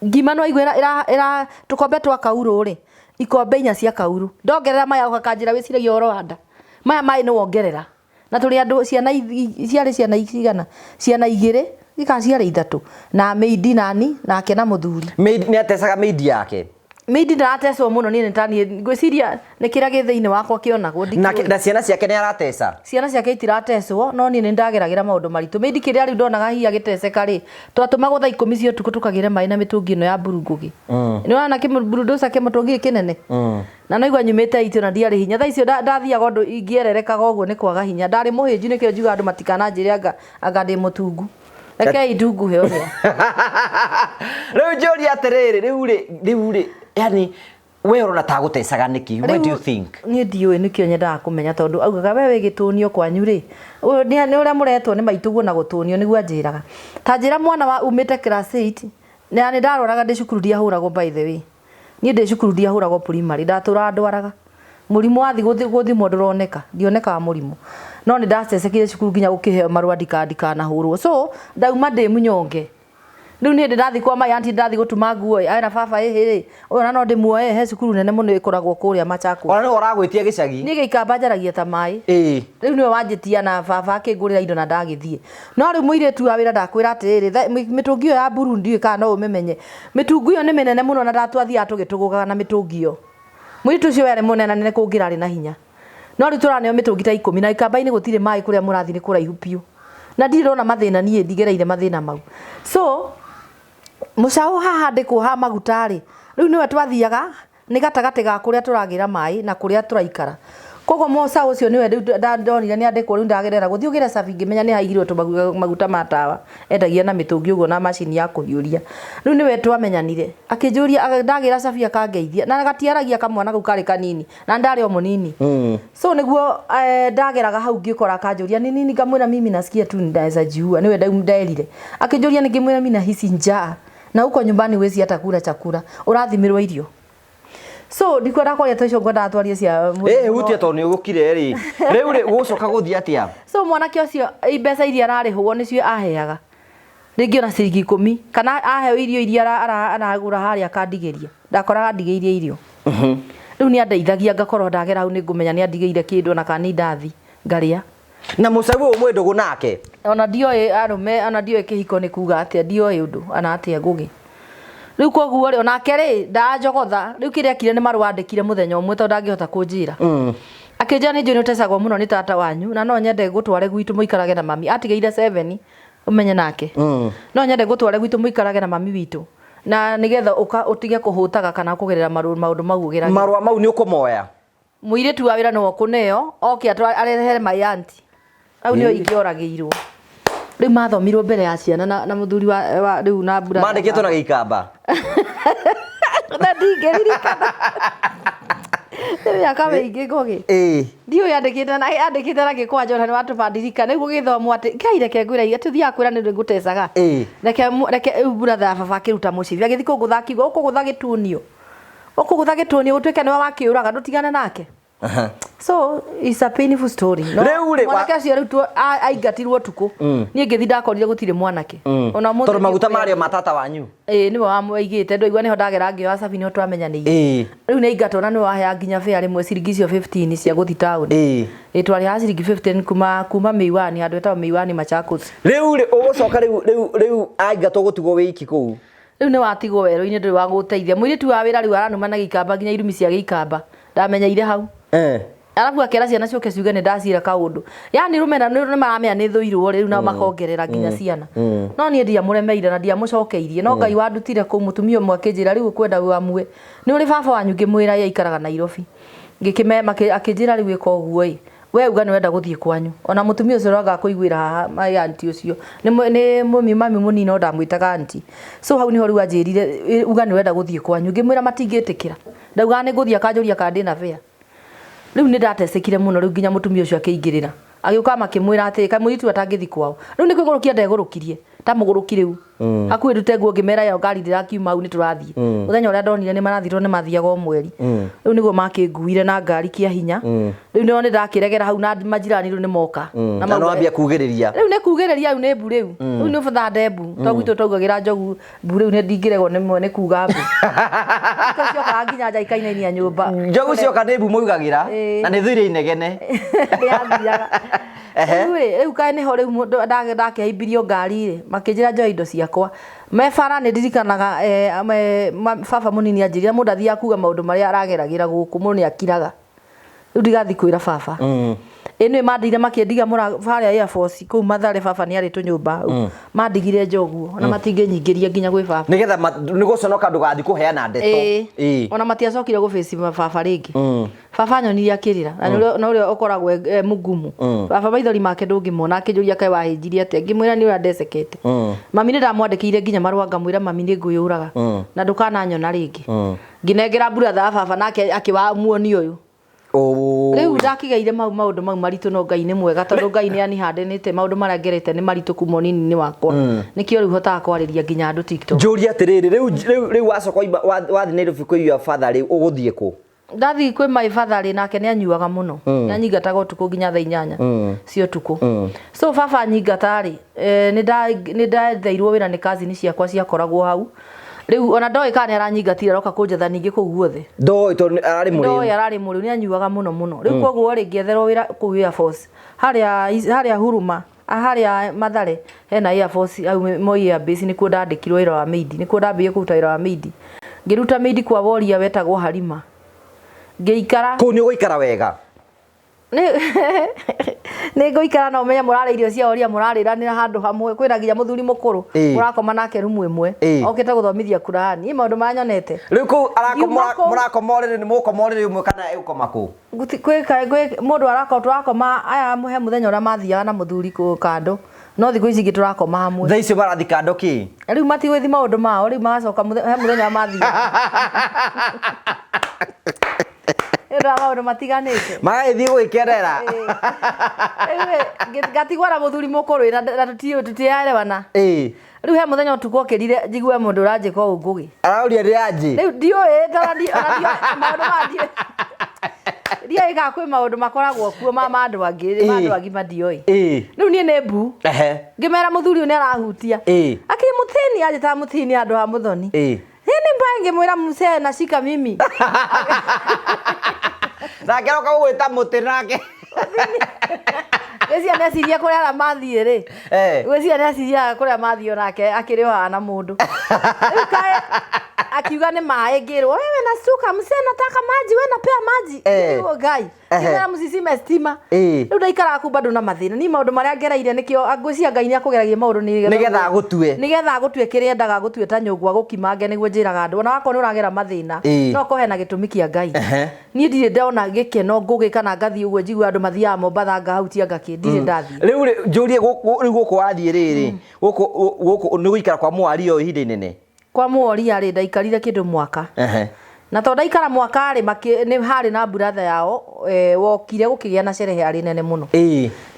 Ngima no igwe ĩra tũkombe twa kaurũ rĩ, ikombe inya cia kaurũ. Ndongerera maya oka kanjĩra wĩciragia ũhoro wa nda. Maya maĩ nĩ wongerera. Na tũrĩ andũ ciana ciarĩ ciana cigana? Ciana igĩrĩ, kana ciarĩ ithatũ. Na maid nani, nake na mũthuri. Maid nĩ atecaga maid yake? Maid ndaratecwo mũno niĩ nĩ ta niĩ ngwĩciria nĩ kĩrĩa gĩ thĩinĩ wakwa kĩonagwo ndikĩũĩ. Na ciana ciake nĩ arateca? Ciana ciake itiratecwo no niĩ nĩ ndageragĩra maũndũ maritũ. Maid kĩrĩa rĩu ndonaga hihi agĩteceka rĩ, twatũmagwo thaa ikũmi cia ũtukũ tũkagĩre maĩ na mĩtũngi ĩno ya mburu ngũgĩ. Nĩ ũrona kĩmburudoca kĩmũtũngi gĩkĩ kĩnene? Na no igua nyumĩte itĩ na ndiarĩ hinya. Thaa icio ndathiaga ũndũ ingĩererekaga ũguo nĩ kwaga hinya. Ndarĩ mũhĩnju nĩkĩo njugaga andũ matikananjĩre anga ndĩ mũtungu. Rekei ndunguhe ũrĩa. Rĩu njũrie atĩrĩrĩ, rĩu rĩ, rĩu rĩ, yani we ũrona ta agũtecaga nĩkĩ? What do you think? Niĩ ndiũĩ nĩkĩo nyendaga kũmenya tondũ augaga we wĩ gĩtũnio kwanyu rĩ, ũyũ nĩ ũrĩa mũretwo nĩ maitũguo na gũtũnio nĩguo anjĩraga. Ta njĩra mwana wa umĩte class 8 na nĩ ndarwaraga ndĩ cukuru ndiahũragwo by the way. Niĩ ndĩ cukuru ndiahũragwo primary, ndatũraga ndwaraga. Mũrimũ wathiĩ gũthimwo ndũroneka, ndionekaga mũrimũ. No nĩ ndacecekire cukuru nginya gũkĩheo marũa ndikanahũrwo. So ndauma ndĩ mũnyonge. Rĩu niĩ ndĩrathiĩ kwa my auntie ndĩrathiĩ gũtuma nguo ĩ, era baba ĩhĩ rĩ, ũyũ ona no ndĩmuoe he cukuru nene mũno ĩkoragwo kũrĩa Machakos. Ona nĩwe ũragwĩtia gĩcagi. Niĩ gĩikamba njaragia ta maĩ. Rĩu nĩwe wanjĩtia na baba akĩngũrĩra indo na ndagĩthiĩ. No rĩu mũirĩtu wa wĩra ndakwĩra atĩrĩrĩ, mĩtũngi ĩyo ya mburu ndiũĩ kana no ũmĩmenye. Mĩtũngi ĩyo nĩ mĩnene mũno na ndatwathiaga tũgĩtũgũgaga na mĩtũngi ĩyo. Mũirĩtu ũcio we arĩ mũnene nĩ kũngĩra arĩ na hinya. No rĩu tũraneo mĩtũngi ta ikũmi na ikamba-inĩ gũtirĩ maĩ kũrĩa mũrathiĩ nĩ kũraihu biũ. Na ndirĩ ndona mathĩna niĩ ndigereire mathĩna mau. So mũcaũ haha ndĩkwo ha maguta rĩ, rĩu nĩwe twathiaga nĩ gatagatĩ ga kũrĩa tũragĩra maĩ na kũrĩa tũraikara. Koguo mũcaũ ũcio nĩwe rĩu ndonire nĩ andĩkwo rĩu ndagerera gũthiĩ ũgĩre cabi ngĩmenya nĩ haigirwo maguta ma tawa endagia na mĩtũngi ũguo na macini ya kũhiũria. Rĩu nĩwe twamenyanire akĩnjũria ndagĩra cabi akangeithia na gatiaragia kamwana kau karĩ kanini na ndarĩ o mũnini. So nĩguo ndageraga hau ngĩkora akanjũria nĩ nini ngamwĩra mimi nasikia tu naweza jiua nĩwe nderire. Akĩnjũria nĩngĩmwĩra mimi nahisi njaa na huko nyumbani huwezi hata kula chakula ũrathimĩrwo irio. So ndikwenda kwaria ta icio ngwendaga twarie cia Eh hutia tondũ nĩ ũgũkire rĩ. Rĩu rĩ gũcoka gũthiĩ atĩa? So mwanake ũcio mbeca iria ararĩhwo nĩcio aheaga. Rĩngĩ ona ciringi ikũmi kana aheo irio iria aragũra harĩa akandigĩria. Ndakoraga andigĩirie irio. Rĩu nĩ andeithagia ngakorwo ndagera hau nĩ ngũmenya nĩ andigĩire kĩndũ ona kana nĩ indathi ngarĩa. Na mũcaũ ũyũ mwĩ ndũgũ nake? Ona ndioĩ arũme, ona ndioĩ kĩhiko nĩ kuga atĩa, ndioĩ ũndũ ona atĩa ngũgĩ. Rĩu koguo rĩ, onake rĩ, ndanjogotha. Rĩu kĩrĩa ekire nĩ marũa andĩkire mũthenya ũmwe tondũ ndangĩhota kũnjĩra. Akĩnjĩra nĩ njũĩ nĩ ũtecagwo mũno nĩ tata wanyu na no nyende ngũtware gwitũ mũikarage na mami. Atigĩire 7 ũmenye nake. No nyende ngũtware gwitũ mũikarage na mami witũ. Na nĩgetha ũtige kũhũtaga kana kũgerera maũndũ mau ũgeragĩra. Marũa mau nĩ ũkũmoya? Mũirĩtu wa wĩra nĩwe ũkũneo, oke arehere my auntie. Hau nĩho ingĩoragĩirwo. Rĩu mathomirwo mbere ya ciana na mũthuri wa rĩu na mbura. Mandĩkĩtwo na gĩikamba. Na ndingĩririkana. Nĩ mĩaka mĩingĩ ngũgĩ. Ndiũĩ andĩkĩte na andĩkĩte na gĩkwanja ona nĩ watũma ndirikane. Rĩu gũgĩthomwo atĩ Ngai reke ngwĩre tũthiaga kwĩra nĩ ngũtecaga. Reke reke rĩu brother ya baba akĩruta mũcibi agĩthiĩ kũngũtha akiuga ũkũgũtha gĩtunio. Ũkũgũtha gĩtunio gũtuĩke nĩwe wakĩũraga ndũtigane nake. So it's a painful story. No, Rĩu rĩ, mwanake ũcio rĩu aingatirwo ũtukũ. Niĩ ngĩthiĩ ndakorire gũtirĩ mwanake. Ona ũmũthĩ Tondũ maguta marĩ o ma tata wanyu. Ĩĩ nĩwe wamũigĩte ndwaigua nĩho ndagera ngĩoya cabi nĩho twamenyanĩire. Rĩu nĩ aingatwo na nĩwe waheaga nginya fare rĩmwe ciringi icio 15 cia gũthiĩ taũni. Ĩĩ twarĩhaga ciringi 15 kuma Mĩiwani handũ hetagwo Mĩiwani Machakos. Rĩu rĩ ũgũcoka rĩu rĩu rĩu aingatwo gũtigwo wĩ iki kũu. Rĩu nĩ watigwo werũ-inĩ ndũrĩ wa gũgũteithia. Mũirĩtu wa wĩra rĩu aranuma na gĩikamba nginya irumi cia gĩikamba. Ndamenyeire hau. Arabu akera ciana ciũke ciuge nĩ ndaciĩra kaũndũ. Yaani rũmena nĩ maramenya nĩ thũirwo rĩu nao makongerera nginya ciana. No niĩ ndiamũremeire na ndiamũcokeirie. No Ngai wandutire kũu mũtumia ũmwe akĩnjĩra rĩu ũkwenda wamue. Nĩ ũrĩ baba wanyu ngĩmwĩra ĩ aikaraga Nairobi. Ngĩkĩme akĩnjĩra rĩu ĩka ũguo ĩ. We uga nĩ wenda gũthiĩ kwanyu. Ona mũtumia ũcio ũroga kũiguĩra haha my auntie ũcio. Nĩ mami mami mũnini no ndamwĩtaga auntie. So hau nĩho rĩu anjĩrire uga nĩ wenda gũthiĩ kwanyu. Ngĩmwĩra matingĩtĩkĩra. Ndaugaga nĩ ngũthiĩ akanjũria kana ndĩna fare. Rĩu nĩ ndatecekire mũno rĩu nginya mũtumia ũcio akĩingĩrĩra. Agĩũka makĩmwĩra atĩrĩ kaĩ mũirĩtu ũyũ atangĩthiĩ kwao. Rĩu nĩ kwĩgũrũkia ndegũrũkirie ta mũgũrũki rĩu. Hakuhĩ ndute nguo ngĩmera ĩyo ngari ndĩrakiuma hau nĩ tũrathiĩ. Mũthenya ũrĩa ndonire nĩ marathiĩ tondũ nĩ mathiaga o mweri. Rĩu nĩguo makĩnguire na ngari kĩa hinya. Rĩu nĩo nĩ ndakĩregera hau na majirani rĩu nĩ moka. Na no wambia kugĩrĩria. Rĩu nĩ kugĩrĩria rĩu nĩ mbu rĩu. Rĩu nĩ ũbathande mbu. Tondũ gwitũ twaugagĩra njogu mbu rĩu nĩ ndingĩregwo nĩ kuga mbu. Nĩkĩo ciokaga nginya nja ikainainia nyũmba. Njogu cioka nĩ mbu mũugagĩra na nĩ thũire inegene. Nĩyathiaga. Rĩu rĩ, rĩu kaĩ nĩho rĩu mũndũ ndakĩhaimbirio ngari rĩ, makĩnjĩra njoe indo ciakwa. Me bara nĩ ndirikanaga baba mũnini anjĩrire mũndũ athiaga kuga maũndũ marĩa arageragĩra gũkũ, mũndũ nĩ akiraga. Rĩu ndigathiĩ kwĩra baba. Ĩ nĩ mandigire makĩndiga harĩa Air Force kũu Mathare baba nĩ arĩ tũnyũmba hau. Mandigire nja ũguo ona matingĩnyingĩria nginya gwĩ baba. Nĩgetha nĩ gũconoka ndũgathiĩ kũheana ndeto. Ĩĩ. Ona matiacokire gũbĩci baba rĩngĩ. Baba anyonirie akĩrĩra na nĩ ũrĩa ũkoragwo e mũgumu. Baba maithori make ndũngĩmona akĩnjũria kaĩ wahĩnjirie atĩa ngĩmwĩra nĩ ũrĩa ndecekete. Mami nĩ ndamwandĩkĩire nginya marũa ngamwĩra mami nĩ ngwĩyũraga na ndũkananyona rĩngĩ. Ngĩnengera brother wa baba nake akĩwa muoni ũyũ. Rĩu ndakĩgeire mau maũndũ mau maritũ no Ngai nĩ mwega tondũ Ngai nĩ anihandanĩte maũndũ marĩa ngerete nĩ maritũ kuma ũnini-inĩ wakwa. Nĩkĩo rĩu hotaga kwarĩria nginya andũ TikTok. Njũrie atĩrĩrĩ, rĩu wacoka wathiĩ Nairobi kwĩ your father rĩu ũgũthiĩ kũ? Ndathiĩ kwĩ my father rĩ nake nĩ anyuaga mũno. Nĩ anyingataga ũtukũ nginya thaa 8 cia ũtukũ. So baba anyingata rĩ, nĩ ndatheirwo wĩra nĩ cousin ciakwa ciakoragwo hau. Rĩu ona ndoĩ kana nĩ aranyingatire aroka kũnjetha ningĩ kũu guothe. Ndoĩ tondũ ararĩ mũrĩu. Ndoĩ ararĩ mũrĩu nĩ anyuaga mũno mũno. Rĩu koguo rĩ ngĩetherwo wĩra kũu Air Force. Harĩa Huruma, harĩa Mathare hena Air Force hau Moi Air Base nĩkuo ndandĩkirwo wĩra wa maid. Nĩkuo ndambĩrĩirie kũruta wĩra wa maid. Ngĩruta maid kwa woria wetagwo Halima. Ngĩikara. Kũu nĩ ũgũikara wega? Nĩ ngũikara na ũmenye mũrarĩa irio cia woria mũrarĩranĩra handũ hamwe. Kwĩna nginya mũthuri mũkũrũ mũrakoma nake rumu ĩmwe. Okĩte gũthomithia Kurani. Niĩ maũndũ marĩa nyonete. Rĩu kũu mũrakoma ũrĩrĩ nĩ mũgũkoma ũrĩrĩ ũmwe kana egũkoma kũ? Mũndũ arakorwo tũrakoma aya he mũthenya ũrĩa mathiaga na mũthuri kando. No thikũ ici ingĩ tũrakoma hamwe. Thaa icio marathiĩ kando kĩ? Rĩu matigũgĩthiĩ maũndũ mao, rĩu magacoka he mũthenya mathiaga. Nĩ ũndũ wa maũndũ matiganĩte. Magagĩthiĩ gwĩkenera. Rĩu ngatigwo na mũthuri mũkũrũ na tũtiaerewana. Rĩu he mũthenya ũtukũ okĩrire njigue mũndũ ũranjĩka ũũ Ngũgĩ. Arauria ndĩ anjĩ. Rĩu ndiũĩ tondũ maũndũ maya ndiũĩ. Ndiũĩ kana kwĩ maũndũ makoragwo kuo ma andũ angĩ, ma andũ agima ndiũĩ. Rĩu niĩ nĩ mbu. Ngĩmera mũthuri ũyũ nĩ arahutia. Akĩ mũtini anjĩtaga mũtini handũ ha mũthoni. Nĩ mbaya ngĩmwĩra mzee na shika mimi. Nake aroka gũgwĩta mũtĩ nake. Ngwĩciria nĩ eciria kũrĩa arĩa mathiĩ rĩ. Ngwĩciria nĩ eciria kũrĩa mathiĩ onake akĩrĩ o haha na mũndũ. Rĩu kaĩ akiuga nĩ maĩ ngĩrwo wewe nasuka mzee nataka maji we napea maji. Ngĩrwo Ngai. Ngĩmwĩra msizime stima. Rĩu ndaikaraga kũu bado na mathĩna. Niĩ maũndũ marĩa ngereire nĩkĩo ngwĩciria Ngai nĩ akũgeragia maũndũ nĩgetha agũtue. Nĩgetha agũtue kĩrĩa endaga agũtue ta nyũngũ agũkimange nĩguo njĩraga andũ. Ona wakorwo nĩ ũragera mathĩna no ũkorwo hena gĩtũmi kĩa Ngai. Niĩ ndirĩ ndona gĩkeno ngũgĩ kana ngathiĩ ũguo njigua andũ mathiaga Mombatha ngahutia ngakĩ ndirĩ ndathiĩ. Rĩu rĩ njũrie rĩu gũkũ wathiĩ rĩrĩ gũkũ nĩ gũikara kwa mũwaria ũyũ ihinda inene? Kwa mũwaria rĩ ndaikarire kĩndũ mwaka. Na tondũ ndaikara mwaka rĩ nĩ harĩ na brother yao wokire gũkĩgĩa na sherehe yarĩ nene mũno.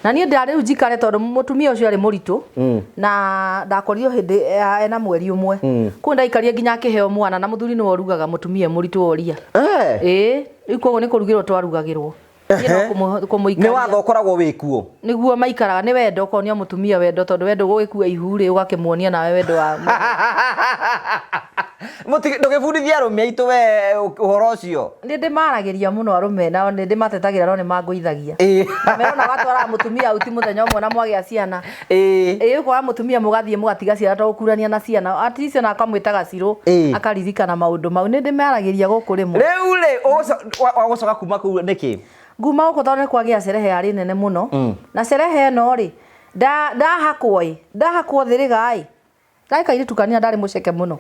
Na niĩ ndarĩ rĩu njikare tondũ mũtumia ũcio arĩ mũritũ na ndakorirwo hĩndĩ ena mweri ũmwe. Kũu ndaikarire nginya akĩheo mwana na mũthuri nĩwe ũrugaga mũtumia e mũritũ woria. Ĩĩ, rĩu koguo nĩ kũrugĩrwo twarugagĩrwo. Niĩ no kũmũikaria. Nĩ watho ũkoragwo wĩ kuo? Nĩguo maikaraga, nĩ wendo ũkonia mũtumia wendo tondũ wendo gũgĩkua ihu rĩ ũgakĩmuonia nawe wendo wa Ndũgĩbundithie arũme aitũ we ũhoro ũcio. Nĩ ndĩmaragĩria mũno arũme nao nĩ ndĩmatetagĩra no nĩ mangũithagia. Na merona watwaraga mũtumia auti mũthenya ũmwe na mwagĩa ciana. Ĩĩ ũkora mũtumia mũgathiĩ mũgatiga ciana to gũkurania na ciana. At least ona akamwĩtaga Cirũ akaririkana maũndũ mau. Nĩ ndĩmaragĩria gũkũ rĩmwe. Rĩu rĩ wagũcoka kuma kũu nĩkĩ? Nguma gũkũ tondũ nĩ kwagĩa sherehe yarĩ nene mũno. Na sherehe ĩno rĩ ndahakwo ĩ ndahakwo thĩrĩga ĩ. Ndarĩ kairĩtu kanini na ndarĩ mũceke mũno.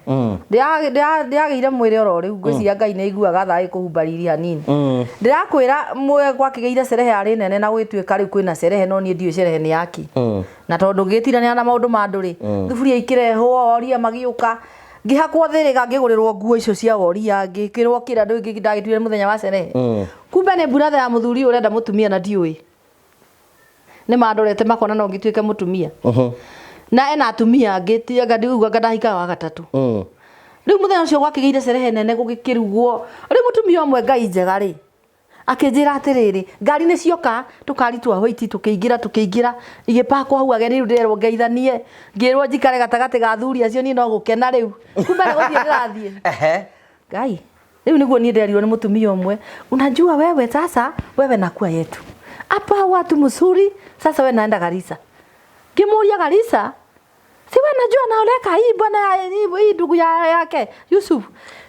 Ndĩagĩire mwĩrĩ oro rĩu ngwĩciria Ngai nĩ aiguaga tha agĩkũhumba riri hanini. Ndĩrakwĩra gwakĩgĩire cerehe yarĩ nene na gũgĩtuĩka rĩu kwĩna cerehe no niĩ ndiũĩ cerehe nĩ yaki. Na tondũ ngĩtiranĩra na maũndũ ma andũ rĩ, thuburia ikĩrehwo, oria magĩũka, ngĩhakwo thĩrĩga ngĩgũrĩrwo nguo icio cia woria, ngĩkĩrwo kĩrĩa ndagĩtuire mũthenya wa cerehe. Kumbe nĩ mburatha ya mũthuri ũyũ ũrenda mũtumia na ndiũĩ. Nĩ mandorete makona no ngĩtuĩke mũtumia. Na ena atumia angĩ, ti anga ndiuga anga ndahikaga wa gatatũ. Rĩu mũthenya ũcio gwakĩgĩire cerehe nene gũgĩkĩrugwo. Rĩu mũtumia ũmwe Ngai njega rĩ, akĩnjĩra atĩrĩrĩ, ngari nĩ cioka, tũkari twa white tũkĩingĩra tũkĩingĩra, igĩpakwo hau ageni rĩu ndĩrerwo ngeithanie, ngĩrwo njikare gatagatĩ ga athuri acio niĩ no gũkena rĩu. Kumbe nĩ gũthiĩ ndĩrathiĩ. Ngai, rĩu nĩguo niĩ nderirwo nĩ mũtumia ũmwe, unajua wewe sasa, wewe nakuwa yetu. Hapa watu mzuri, sasa wewe naenda Garissa. Ngĩmũria Garissa, si wewe najua naoleka hii bwana hii ndugu ya yake Yusuf.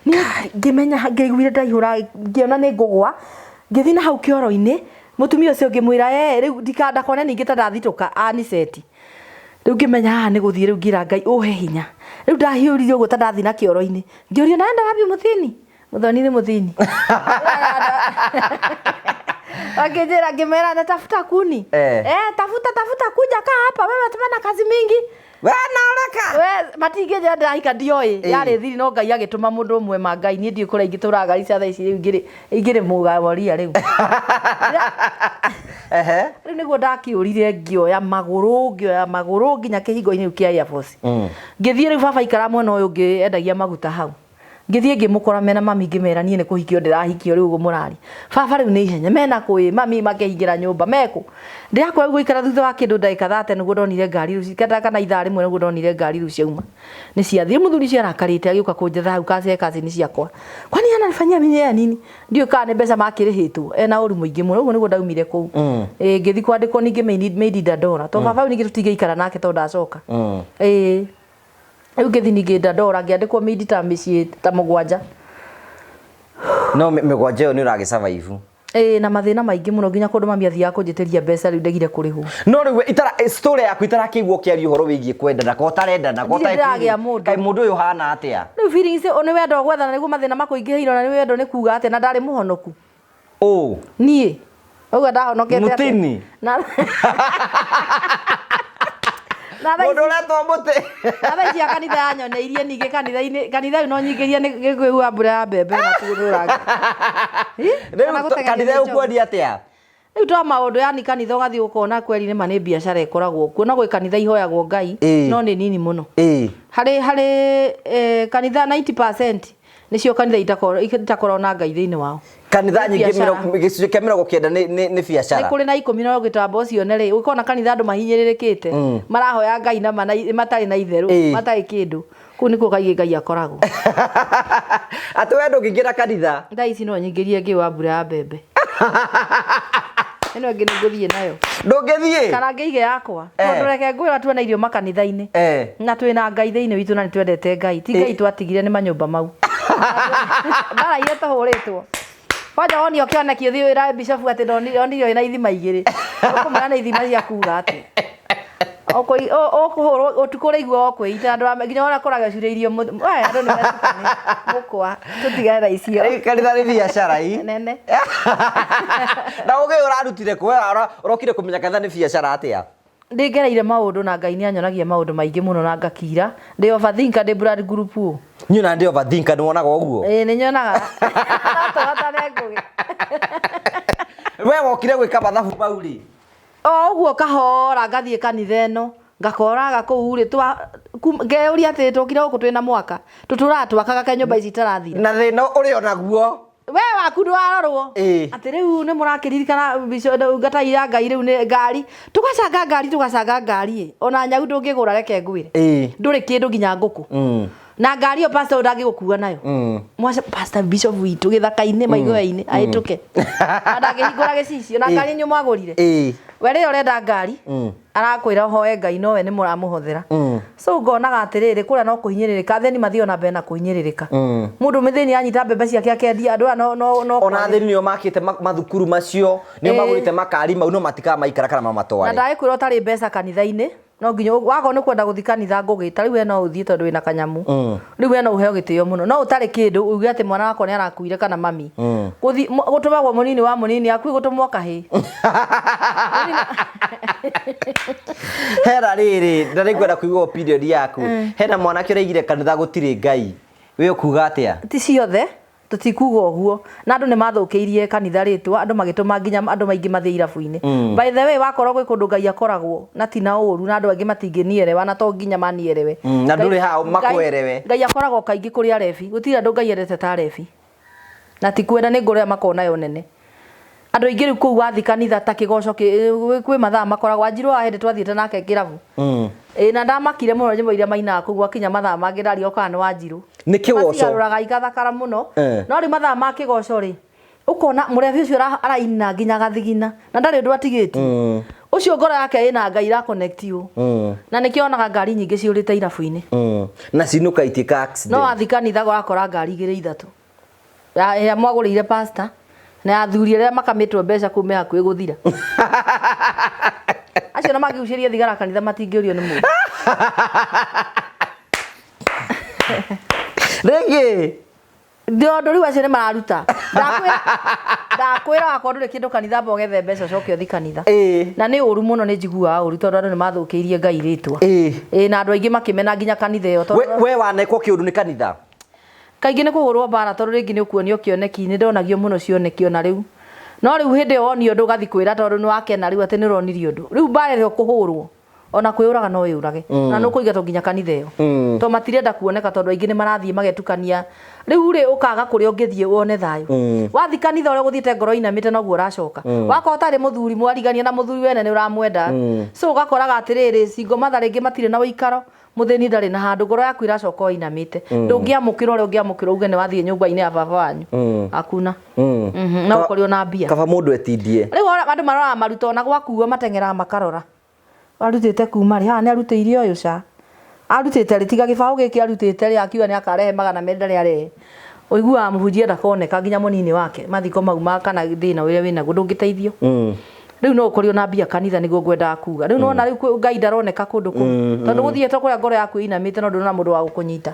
Niĩ ngĩmenya ngĩiguire ndaihũra ngĩona nĩ ngũgwa, ngĩthiĩ na hau kĩoro-inĩ, mũtumia ũcio ngĩmwĩra eh rĩu ndikandakone ningĩ ta ndathitũka aniceti. Rĩu ngĩmenya haha nĩ gũthiĩ rĩu ngĩra Ngai ũhe hinya. Rĩu ndahiũrire ũguo ta ndathiĩ na kĩoro-inĩ. Ngĩũrio naenda wapi mũthini? Mũthoni nĩ mũthini. Wakĩnjĩra ngĩmera natafuta kuni. Tafuta tafuta kuja kaa hapa wewe tuna kazi mingi. We naoreka. We matingĩnjĩra ndĩrahika ndioĩ. Yarĩ thiri no Ngai agĩtũma mũndũ ũmwe ma Ngai niĩ ndiũĩ kũrĩa ingĩtũraga Garissa thaa ici rĩu ingĩrĩ mũgaworia rĩu. Rĩu nĩguo ndakĩũrire ngĩoya magũrũ nginya kĩhingo-inĩ kĩu kĩa Air Force. Ngĩthiĩ rĩu baba aikara mwena ũyũ ũngĩ endagia maguta hau. Ngĩthiĩ ngĩmũkora mena mami ngĩmera niĩ nĩ kũhikio ndĩrahikio rĩu ũguo mũraria. Baba rĩu nĩ ihenya mena kũ ĩ mami makĩhingĩra nyũmba mekũ. Ndĩrakwĩra rĩu gũikara thutha wa kĩndũ ndagĩka 30 nĩguo ndonire ngari rĩu kana ithaa rĩmwe nĩguo ndonire ngari rĩu ciauma. Nĩ ciathiĩ. Rĩu mũthuri ũcio arakarĩte agĩũka kũnjetha hau kace cousin ciakwa. Kwani ananifanyia mimi ya nini? Ndiũĩ kana nĩ mbeca makĩrĩhĩtwo. Ena ũru mũingĩ mũno. Ũguo nĩguo ndaumire kũu. Ngĩthiĩ kwandĩkwo ningĩ maid Dandora. Tondũ baba rĩu ningĩ tũtingĩikara nake tondũ ndacoka. Rĩu ngĩthiĩ ningĩ Dandora ngĩandĩkwo maid ta mĩciĩ ta mũgwanja. No mĩgwanja ĩyo nĩ ũragĩ survive. Na mathĩna maingĩ mũno nginya kũndũ mami athiaga kũnjĩtĩria mbeca rĩu ndegire kũrĩhwo. No rĩu story yaku itarakĩigua ũkĩaria ũhoro wĩgiĩ kwendana, ko ũtarendana, ko Ndirĩ ũtarĩ ndĩragĩa feeling. mũndũ. Kaĩ mũndũ ũyũ ũhana atĩa? Rĩu feelings nĩ wendo gwethana nĩguo mathĩna makũingĩhĩire ona nĩ wendo nĩ kuga atĩa na ndarĩ mũhonoku. Ũ. Niĩ. Ũguo ndahonokete atĩa? Mũtini. Na thaa Mũndũ ici ũretwo mũtĩ. Na thaa ici ya kanitha yanyoneirie ningĩ kanitha-inĩ, kanitha rĩu no nyingĩrie nĩ kwĩhua mbura ya mbembe na tũrangi. Rĩu Kana gũteng'eria kanitha njogu. ĩgũkwendia atĩa? Rĩu to maũndũ yani kanitha ũgathiĩ ũkona kweri nĩ ma nĩ biacara ĩkoragwo kuo. No gwĩ kanitha ihoyagwo Ngai, no nĩ nini mũno. Harĩ kanitha 90% nĩcio kanitha itakoragwo na Ngai thĩinĩ wao. Kanitha Nĩ nyingĩ biacara. gĩcunjĩ kĩa 90 nĩ biacara. Nĩ kũrĩ na 10 na ũgĩtamba ũcione rĩ, ũkona kanitha andũ mahinyĩrĩrĩkĩte, marahoya Ngai na matarĩ na itherũ, matarĩ kĩndũ. Kũu nĩkuo kaingĩ Ngai akoragwo. Atĩ we ndũngĩingĩra kanitha? Thaa ici no nyingĩrie ngĩũa mbura ya mbembe. Ĩno ĩngĩ nĩ ngũthiĩ nayo. Ndũngĩthiĩ? Kana ngĩige yakwa. Tondũ reke ngwĩra tuona irio makanitha-inĩ. Na twĩna Ngai thĩinĩ witũ na nĩ twendete Ngai. Ti Ngai twatigire nĩ manyũmba mau. Mbara iria tũhũrĩtwo. Kwanja wonio kĩoneki ũthiĩ wĩra bishop atĩ ndonire wĩna ithima igĩrĩ. Ũkũmwĩra nĩ ithima cia kuga atĩa. Ũkũhũrwo ũtukũ ũraigua o kwĩita andũ a nginya ona kũraga ũcurĩirio we andũ nĩ metukane mũkwa tũtigane na icio. Rĩu kanitha nĩ biacara ii. Nene. Na ũgĩ ũrarutire kũ? Ũrokire kũmenya kanitha nĩ biacara atĩa? Ndĩngereire maũndũ na Ngai nĩ anyonagia maũndũ maingĩ mũno na ngakira. Ndĩ overthinker, ndĩ blood group O. Niĩ ona ndĩ overthinker, nĩ wonaga ũguo? Ĩĩ nĩ nyonaga. No tũhotane Ngũgĩ. We wokire gwĩka mathabu mau rĩ? O ũguo kahora ngathiĩ kanitha ĩno, ngakoraga kũu rĩ, ngeyũria atĩrĩ, tũkire gũkũ twĩna mwaka, tũtũraga twakaga kaĩ nyũmba ici itarathira. Na thĩna ũrĩ o naguo. We waku ndwarorwo. Atĩ rĩu nĩ mũrakĩririkana ndungata ya Ngai rĩu nĩ ngari. Tũgacanga ngari, tũgacanga ngari ĩ. Ona nyau ndũngĩgũra reke ngwĩre. Ndũrĩ kĩndũ nginya ngũkũ. Na ngari ĩyo pastor ndangĩgũkua nayo. Mwaca pastor bishop witũ gĩthaka-inĩ maigũya-inĩ ahĩtũke. Na ndangĩhingũra gĩcicio na ngari inyuĩ mwagũrire. We rĩrĩa ũrenda ngari arakwĩra ũhoe Ngai no we nĩ mũramũhothera. So ngonaga atĩrĩrĩ kũrĩa no kũhinyĩrĩrĩka athĩni mathiĩ ona mbere na kũhinyĩrĩrĩka. Mũndũ mũthĩni anyita mbembe ciake akendia andũ aya no no Ona athĩni nĩo makĩte mathukuru macio, nĩo magũrĩte makari mau no matikamaikara kana mamatware. Na ndagĩkwĩra ũtarĩ mbeca kanitha-inĩ. No nginya wakorwo nĩ kwenda gũthiĩ kanitha ngũgĩ ta rĩu we no ũthiĩ tondũ wĩna kanyamu. Rĩu we no ũheo gĩtĩo mũno, no ũtarĩ kĩndũ uge atĩ mwana wakwa nĩ arakuire kana mami. Gũthiĩ gũtũmagwo mũnini wa mũnini akuĩ gũtũmwo kahĩ. Hena rĩrĩ, na nĩngwenda kũigua opinion yaku. Hena mwanake ũraigire kanitha gũtirĩ Ngai. We ũkuga atĩa? Ti ciothe, tũtikuga ũguo. Na andũ nĩ mathũkĩirie kanitha rĩtwa, andũ magĩtũma nginya andũ maingĩ mathiĩ irabu-inĩ. By the way, wakorwo gwĩ kũndũ Ngai akoragwo na ti na ũru, na andũ angĩ matingĩnierewa na to nginya manierewe. Na ndũrĩ haha makwerewe. Ngai akoragwo kaingĩ kũrĩ arebi. Gũtirĩ andũ Ngai endete ta arebi. Na ti kwenda, nĩ ngoro ĩrĩa makoragwo nayo nene. Andũ aingĩ rĩu kũu wathiĩ kanitha ta kĩgoco kwĩ mathaa makoragwo. Wanjiru wa hĩndĩ twathiĩte nake kĩrabu. Ĩĩ na ndamakire mũno nyĩmbo iria mainaga kũu gwakinya mathaa mangĩ ndarigwo kana nĩ Wanjiru. Nĩ kĩgoco. Macigarũraga igathakara mũno. No rĩu mathaa ma kĩgoco rĩ, ũkona mũrebi ũcio araina nginya agathigina na ndarĩ ũndũ atigĩtie. Ũcio ngoro yake ĩna Ngai ĩra connect ũ. Na nĩkĩo wonaga ngari nyingĩ ciũrĩte irabu-inĩ. Na ciinũka itiĩka accident. No wathiĩ kanitha ũrakora ngari igĩrĩ ithatũ. Ya ĩrĩa mwagũrĩire pastor na ya athuri arĩa makamĩtwo mbeca kũu me hakuhĩ gũthira. Acio na mangĩgucĩria thigara kanitha matingĩũrio nĩ mũndũ. Rĩngĩ. Tondũ rĩu acio nĩ mararuta. Ndakwĩra ndakwĩra wakorwo ndũrĩ kĩndũ kanitha amba ũgethe mbeca ũcoke ũthi kanitha. Na nĩ ũru mũno, nĩ njiguaga ũru tondũ andũ nĩ mathũkĩirie Ngai rĩtwa. Ĩĩ na andũ aingĩ makĩmena nginya kanitha ĩyo tondũ We wanekwo kĩũndũ nĩ kanitha? Kaingĩ nĩ kũhũrwo mbara tondũ rĩngĩ nĩ ũkuonio kĩoneki, nĩ ndonagio mũno cioneki ona rĩu. No rĩu hĩndĩ ĩyo wonio ũndũ ũgathiĩ kwĩra tondũ nĩ wakena rĩu atĩ nĩ ũronirio ũndũ. Rĩu mbara ĩrĩa ũkũhũrwo ona kwĩyũraga no wĩyũrage. Na nĩ ũkũingatwo nginya kanitha ĩyo. Tondũ matirenda kuoneka tondũ aingĩ nĩ marathiĩ magetukania. Rĩu rĩ ũkaga kũrĩa ũngĩthiĩ wone thayũ. Wathiĩ kanitha ũrĩa ũgũthiĩte ngoro ĩinamĩte noguo ũracoka. Wakorwo ũtarĩ mũthuri mwarigania na mũthuri wene nĩ ũramwenda. So ũgakoraga atĩrĩrĩ, single mother rĩngĩ matirĩ na ũikaro. Mũthĩni ndarĩ na handũ, ngoro yaku ĩracoka o ĩinamĩte. Ndũngĩamũkĩra ũrĩa ũngĩamũkĩra uge nĩ wathiĩ nyũmba-inĩ ya baba wanyu. Hakuna. No ũkorirwo na mbia. Kaba mũndũ etindie. Rĩu andũ maroraga maruta ona gwakuo mateng'eraga makarora. Arutĩte kuma rĩ? Haha nĩ arutĩire ũyũ ca. Arutĩte rĩ? Tiga gĩbaũ gĩkĩ arutĩte rĩ, akiuga nĩ akarehe 200 ndarĩ arehe. Ũiguaga mũhunjia ndakoneka nginya mũnini wake mathiko mau ma kana thĩna ũrĩa wĩnaguo ndũngĩteithio. Rĩu no ũkorirwo na mbia kanitha nĩguo ngwendaga kuga. Rĩu nĩwona rĩu Ngai ndaroneka kũndũ kũu. Tondũ gũthiĩte kũrĩa ngoro yaku ĩinamĩte no ndũrona mũndũ wa gũkũnyita.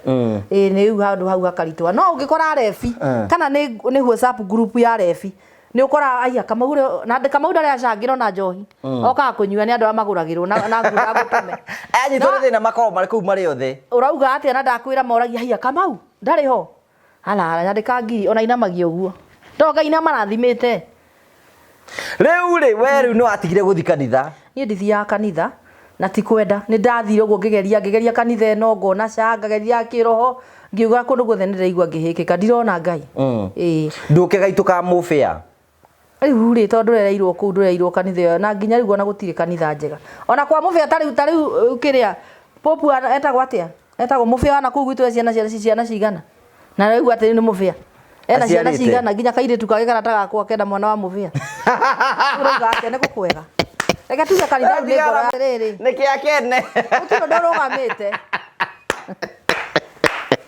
Ĩĩ nĩ rĩu handũ hau hakaritũha. No ũngĩkora arebi kana nĩ WhatsApp group ya arebi nĩ ũkoraga aiya Kamau ũrĩa na Kamau ndarĩ acangĩra ona njohi. Okaga kũnyua nĩ andũ arĩa magũragĩrwo na na ngũtũme. Anyitwo nĩ thĩna makoragwo marĩ kũu marĩ othe. Ũrauga atĩa na ndakwĩra moragia haiya Kamau ndarĩ ho. Ala ala nyandĩka ngiri ona inamagia ũguo. To Ngai nĩ amarathimĩte. Rĩu rĩ, we rĩu nĩ watigire gũthi kanitha. Niĩ ndithiaga kanitha na ti kwenda, nĩ ndathire ũguo ngĩgeria, ngĩgeria kanitha ĩno ngona ca, ngageria ya kĩroho, ngiuga kũndũ guothe nĩ ndĩraigua ngĩhĩkĩka, ndirona Ngai. Ĩĩ. Ndũkĩgaitũ ka mũbĩa. Rĩu rĩ, tondũ ndũrereirwo kũu, ndũrereirwo kanitha ĩyo, na nginya rĩu ona gũtirĩ kanitha njega. Ona kwa mũbĩa ta rĩu, ta rĩu kĩrĩa, Pope etagwo atĩa? Etagwo mũbĩa wa nakũu gwitũ e ciana ciana cigana? Na rĩu atĩ nĩ mũbĩa. Ena ciana Aciarĩte. cigana nginya kairĩtu kangĩ karata gakwa kenda mwana wa mũbĩa. Ũrauga atĩa nĩ gũkwega. Reke tuge kanitha rĩu nĩ ngoro ya rĩrĩ. Nĩ kĩa kene. Gũtirĩ ũndũ ũrũgamĩte.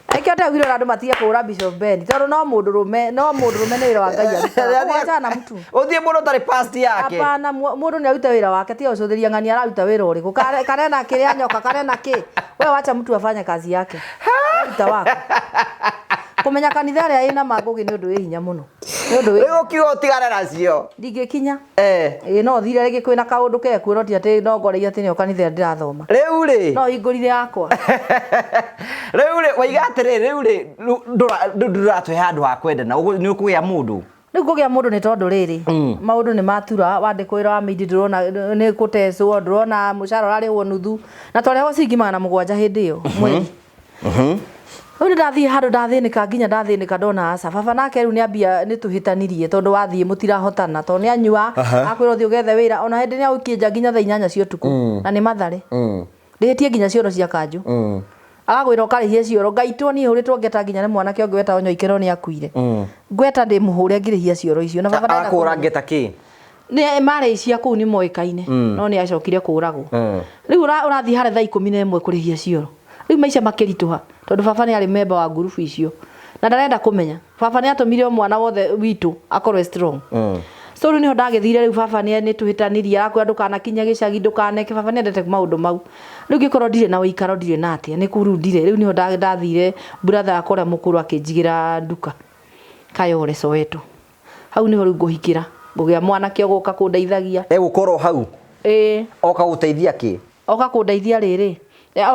Nĩkĩo ndaugire ona andũ matige kũhũra Bishop Ben tondũ no mũndũrũme, no mũndũrũme nĩ wĩra wa Ngai arutaga. Koguo achana na mtu. Ũthiĩ mũndũ ũtarĩ past yake. Hapana, mũndũ nĩ arute wĩra wake, tiga gũcũthĩria ng'ania araruta wĩra ũrĩkũ. Karena kĩrĩa nyoka, karena kĩ. We wacha mtu afanye kazi yake. Ruta wako. Kũmenya kanitha ĩrĩa ĩna mangũgĩ nĩ ũndũ wĩ hinya mũno. Nĩ ũndũ wĩ Rĩu ũkiuga ũtigane nacio. Ndingĩkinya. Eh. Ĩĩ no thire rĩngĩ kwĩna kaũndũ kekuo no ti atĩ no ngoreire atĩ nĩyo kanitha ĩrĩa ndĩrathoma. Rĩu rĩ. No hingũrire yakwa. Rĩu rĩ, waiga atĩrĩrĩ, rĩu rĩ, rĩu ndũratũhe handũ ha kwendana, nĩ ũkũgĩa mũndũ. Rĩu kũgĩa mũndũ nĩ tondũ rĩrĩ, maũndũ nĩ matura, wandĩkwo wĩra wa maid ndũrona nĩ kũtecwo, ndũrona mũcara ũrarĩhwo nuthu, na twarĩhagwo ciringi 700 hĩndĩ ĩyo mweri. Rĩu nĩ ndathiĩ handũ ndathĩnĩka nginya ndathĩnĩka ndona aca. Baba nake rĩu nĩ ambia nĩ tũhĩtanirie tondũ wathiĩ mũtirahotana tondũ nĩ anyua, akwĩra ũthiĩ ũgethe wĩra, ona hĩndĩ nĩ agũikie nja nginya thaa 8 cia ũtukũ na nĩ Mathare. Ndĩhĩtie nginya cioro cia kanjũ. Agagwĩra ũkarĩhie cioro, ngaitwo niĩ hũrĩtwo ngeta nginya nĩ mwanake ũngĩ wetagwo Nyoikero nĩ akuire. Ngweta ndĩmũhũre ngĩrĩhia cioro icio na baba ndarenda Akũhũra kũmenya. ngeta kĩ? Nĩ marĩ cia kũu nĩ moĩkaine no nĩ acokire kũragwo. Rĩu ũrathiĩ harĩa thaa 11 kũrĩhia cioro. Rĩu maica makĩritũha tondũ baba nĩ arĩ memba wa ngurubu icio na ndarenda kũmenya. Baba nĩ atũmire o mwana wothe witũ akorwo e strong. So rĩu nĩho ndagĩthire rĩu baba nĩ nĩtũhĩtanirie arakwĩra ndũkanakinye gĩcagi ndũkaneke baba nĩendete maũndũ mau. Rĩu ngĩkorwo ndirĩ na ũikaro ndirĩ na atĩa nĩ kũu rĩu ndirĩ rĩu nĩho ndathire brother yakwa ũrĩa mũkũrũ akĩnjigĩra nduka Kayole Soweto. Hau nĩho rĩu ngũhikĩra ngũgĩa mwanake ũgũka kũndeithagia. Egũkorwo hau? Ĩĩ. Oka gũteithia kĩ? Oka kũndeithia rĩrĩ,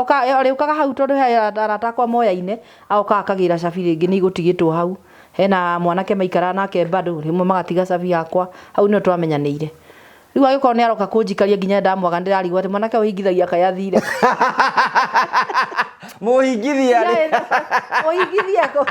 oka arĩũkaga hau tondũ he arata akwa moyaine, agoka akagĩra cabi rĩngĩ nĩ igũtigĩtwo hau. Hena mwanake maikaraga nake bado, rĩmwe magatiga cabi hakwa, hau nĩho twamenyanĩire. Rĩu agĩkorwo nĩ aroka kũnjikaria nginya ndamwaga nĩndĩrarigwo atĩ mwanake ũyũ ũhingithagia kaĩ athire kũ. Mũhingithia rĩ? Mũhingithia kũ?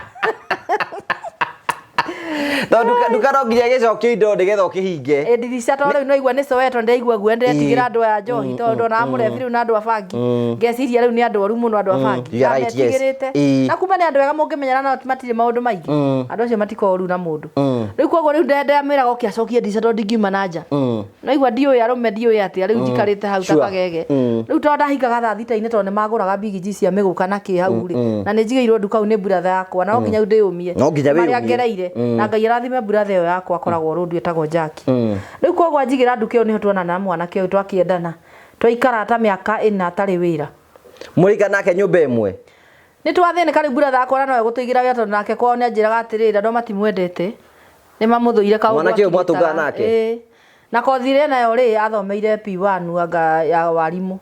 Tondũ nduka no nginya ĩgĩcokio indo nĩgetha ũkĩhinge. Ĩ ndirica tondũ rĩu nĩwaigua nĩ Soweto ndĩraigua guoya ndĩretigĩra andũ aya njohi tondũ ndonaga mũrebi rĩu na andũ a bangi ngeciria rĩu nĩ andũ oru mũno andũ a bangi You are right, yes. Ndametigĩrĩte. Na kumbe nĩ andũ ega mũngĩmenyana nao matirĩ maũndũ maingĩ andũ acio matikoragwo ũru na mũndũ rĩu koguo rĩu ndamwĩraga oke acokie ndirica tondũ ndingiuma na nja naigua ndiũĩ arũme ndiũĩ atĩa rĩu njikarĩte hau ta kagege rĩu tondũ ndahingaga thaa thita-inĩ tondũ nĩ magũraga bigiji cia mĩgũka na kĩ hau rĩ na nĩ njigĩirwo nduka hau nĩ brother yakwa na no nginya rĩu ndĩyũmie No nginya marĩa wĩyũmie. ngereire na Ngai arathime brother ĩyo yakwa akoragwo rũndu ĩtagwo Jackie rĩu koguo anjigĩra nduka ĩyo nĩho tuonana na mwanake ũyũ twakĩendana twaikara ta mĩaka ĩna atarĩ wĩra. Mũrĩikara nake nyũmba ĩmwe? Nĩ twathĩnĩka rĩu brother yakwa na nowe gũtũigĩra wĩra tondũ nake kwao nĩ anjĩraga atĩrĩrĩ andũ matimwendete nĩ mamũthũire kaũndũ Mwanake ũyũ mwatũngana akĩgĩtaga. nake? Ĩĩ. Na kothi ĩrĩa nayo rĩ athomeire P1 anga ya warimũ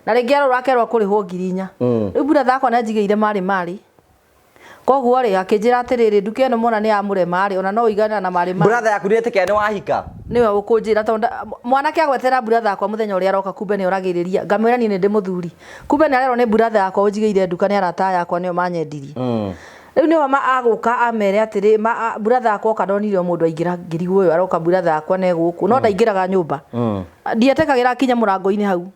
na rĩngĩ arora akerwo kũrĩhwo 4,000 rĩu brother yakwa nĩ anjigĩire marĩ marĩ koguo rĩ akĩnjĩra atĩrĩrĩ nduka ĩno mwana nĩ yamũrema rĩ ona no ũigana na marĩ marĩ Brother yaku nĩetĩkĩra nĩ wahika? Nĩwe ũkũnjĩra tondũ mwanake agwetera brother yakwa mũthenya ũrĩa aroka kumbe nĩ oragĩrĩria ngamwĩra niĩ nĩ ndĩ mũthuri kumbe nĩ arerwo nĩ brother yakwa ũnjigĩire nduka nĩ arata aya akwa nĩo manyendirie rĩu nĩo agũka amere atĩrĩ brother yakwa oka ndonire o mũndũ aingĩra ngĩrigwo ũyũ aroka brother yakwa ne gũkũ no ndaingĩraga nyũmba ndietĩkagĩra akinya mũrango-inĩ hau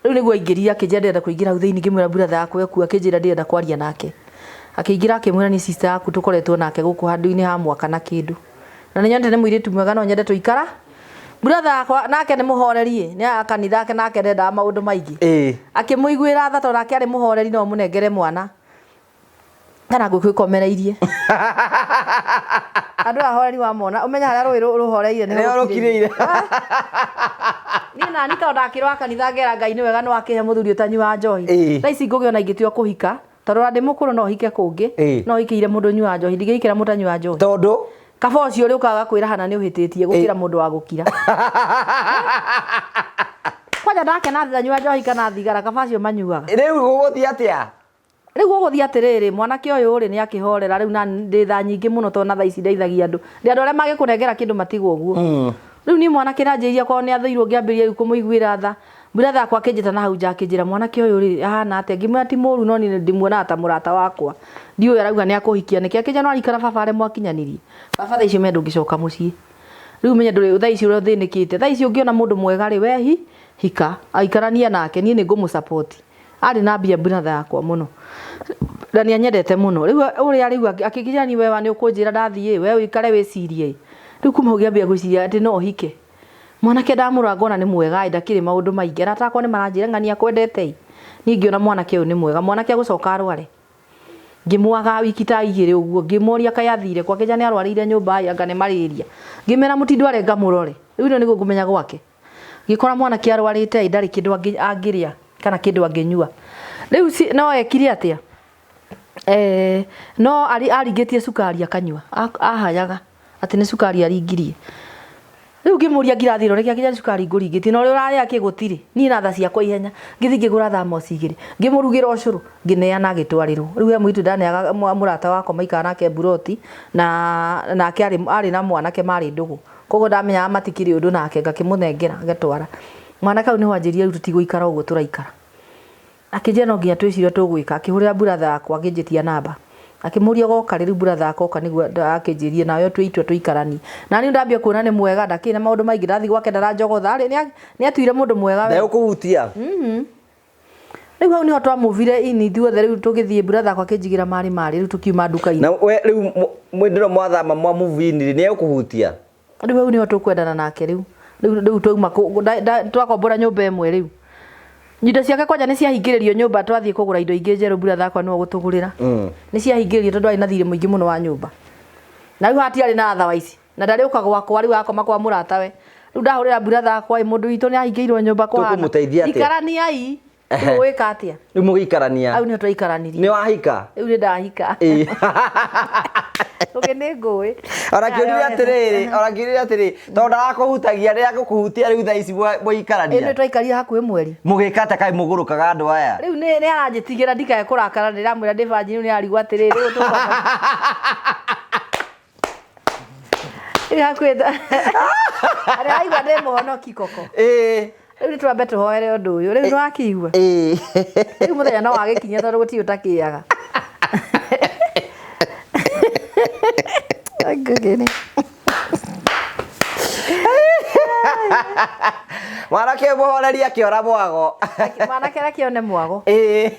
rĩu nĩguo aingĩrire akĩnjĩra ndĩrenda kũingĩra hau thĩinĩ ngĩmwĩra brother yakwa ekuo akĩnjĩra ndĩrenda kwaria nake akĩingĩra akĩmwĩra nĩ sister yaku tũkoretwo nake gũkũ handũ-inĩ ha mwaka na kĩndũ na nĩ nyonete nĩ mũirĩtu mwega no nyende tũikara brother yakwa nake nĩ mũhoreri nĩ a kanitha ake nake ndendaga maũndũ maingĩ akĩmũiguĩra tha tondũ nake arĩ mũhoreri no mũnengere mwana kana ngũkũ ĩkomereirie andũ ahoreri wamona ũmenya harĩa rũĩ rũhoreire nĩho rũkirĩire. Niĩ nani tondũ ndakĩrwa kanitha ngera Ngai nĩ wega nĩ wakĩhe mũthuri ũtanyuaga njohi thaa ici ngũgĩ ona ingĩtua kũhika tondũ ona ndĩ mũkũrũ no hike kũngĩ no hikĩire mũndũ ũnyuaga njohi ndingĩhikĩra mũtanyuaga njohi tondũ kaba ũcio ũrĩũkaga gakwĩra hana nĩ ũhĩtĩtie gũkĩra mũndũ wa gũkira kwanja ndakena ndanyua njohi kana thigara kaba acio manyuaga rĩu gũgũthiĩ atĩa Rĩu gũgũthiĩ atĩrĩrĩ, mwanake ũyũ rĩ, nĩ akĩhorera rĩu na ndĩ tha nyingĩ mũno tondũ na thaa ici ndeithagia andũ. Ndĩ andũ arĩa mangĩkũnengera kĩndũ matigwo ũguo. Rĩu niĩ mwanake nĩ anjĩrire okorwo nĩ athũirwo ngĩambĩrĩria rĩu kũmũiguĩra tha. Brother yakwa akĩnjĩta na hau nja akĩnjĩra mwanake ũyũ rĩ, ahana atĩa? Ngĩmwĩra ti mũru no niĩ ndĩmuonaga ta mũrata wakwa. Ndiũĩ arauga nĩ akũhikia nĩkĩ. Akĩnjĩra nĩ waraikara baba arĩa mwakinyanirie. Baba thaa ici ũmenye ndũngĩcoka mũciĩ. Rĩu ũmenye ndũrĩ thaa ici ũrĩa ũthĩnĩkĩte. Thaa ici ũngĩona mũndũ mwega rĩ, we hika, aikarania nake, niĩ nĩ ngũmũ support. Arĩ na mbia brother yakwa mũno na nĩ anyendete mũno rĩu ũrĩa rĩu akĩnjĩra niĩ we nĩ ũkũnjĩra ndathiĩ we ũikare wĩcirie rĩu kuma hau ngĩambia gwĩciria atĩ no hike mwanake ndamũrora ngona nĩ mwega ĩ ndakĩrĩ maũndũ maingĩ arata akwa nĩ maranjĩra ng'ania akwendete ĩ niĩ ngĩona mwanake ũyũ nĩ mwega mwanake agũcoka arware ngĩmwaga wiki ta igĩrĩ ũguo ngĩmũria kaĩ athire kũ akĩnjĩra nĩ arwarĩire nyũmba ĩ anga nĩ malaria ngĩmera mũtindware ngamũrore rĩu ĩno nĩguo ngũmenya gwake Ngĩkora mwanake arwarĩte ĩ ndarĩ kĩndũ angĩrĩa kana kĩndũ angĩnyua. Rĩu no ekire atĩa? Eh, no aringĩtie cukari akanyua, ahayaga atĩ nĩ cukari aringirie. Rĩu ngĩmũria ngirathi ĩno nĩkĩ akĩnjĩra nĩ cukari ngũringĩtie na ũrĩa ũrarĩa kĩ gũtirĩ. Niĩ na tha ciakwa ihenya ngĩthiĩ ngĩgũra thamosi igĩrĩ ngĩmũrugĩra ũcũrũ ngĩneana agĩtwarĩrwo. Rĩu he mũirĩtu ndaneaga mũrata wakwa maikaraga nake mburoti na nake arĩ na mwanake marĩ ndũgũ. Koguo ndamenyaga matikĩrĩ ũndũ nake ngakĩmũnengera agatwara. Mwanake hau nĩho anjĩrire rĩu tũtigũikara ũguo tũraikara. Akĩnjĩra no nginya twĩcirie ũrĩa tũgwĩka. Akĩhũrĩra brother yakwa akĩnjĩtia namba. Akĩmũria ũgoka rĩ, rĩu brother yakwa oka nĩguo akĩnjĩrire nawe ũtue itua tũikaranie. Na niĩ ndambia kuona nĩ mwega ndakĩrĩ na maũndũ maingĩ ndathiĩ gwake ndaranjogotha rĩ, nĩ atuire mũndũ mwega we. Ndegũkũhutia? Rĩu hau nĩho twamũvire in ithuothe rĩu tũgĩthiĩ brother akwa akĩnjigĩra marĩ marĩ rĩu tũkiuma nduka-inĩ. Na we rĩu mwĩndĩ ĩno mwathama mwa move in rĩ, nĩ egũkũhutia? Rĩu hau nĩho tũkwendana nake rĩu. Rĩu rĩu twauma twakombora nyũmba ĩmwe rĩu. Indo ciake kwanja nĩ ciahingĩrĩrio nyũmba twathiĩ kũgũra indo ingĩ njerũ brother akwa nĩwe ũgũtũgũrĩra. Nĩ ciahingĩrĩrio tondũ arĩ na thirĩ mũingĩ mũno wa nyũmba. Na rĩu hatiarĩ na otherwise. Na ndarĩ ũka gwakwa rĩu akoma kwa mũratawe. Rĩu ndahũrĩra brother akwa ĩ mũndũ witũ nĩ ahingĩirwo nyũmba kũhana. Tũkũmũteithia atĩa? Ikaraniai. Rĩu ũgwĩka atĩa? Rĩu mũgĩikarania. Hau nĩho twaikaranirie. Nĩ wahika? Rĩu nĩ ndahika. Ĩĩ. Ũngĩ nĩ ngũĩ. Ona kĩũria atĩrĩrĩ, ona kĩũria atĩrĩrĩ, tondũ ndarakũhutagia rĩrĩa ngũkũhutia rĩu thaa ici Ĩĩ mwaikarania. nĩ twaikarire hakuhĩ mweri. Mũgĩka atĩa kaĩ mũgũrũkaga andũ aya? Rĩu nĩ nĩ aranjĩtigĩra ndikae kũrakara ndĩramwĩra ndĩ banji rĩu nĩ arigwo atĩrĩrĩ rĩu tũkwamba. Rĩu hakuhĩ arĩa aigua ndĩ mũhonoki koko. Ĩĩ. Rĩu nĩ twambe tũhoere ũndũ ũyũ. Rĩu nĩ wakĩigua? Ĩĩ. Rĩu mũthenya no wagĩkinya tondũ gũtirĩ ũtakĩaga. Ngũgĩrĩ. Mwanake ũyũ mũhoreri akĩora mwago. Mwanake arakĩone mwago. Ĩĩ.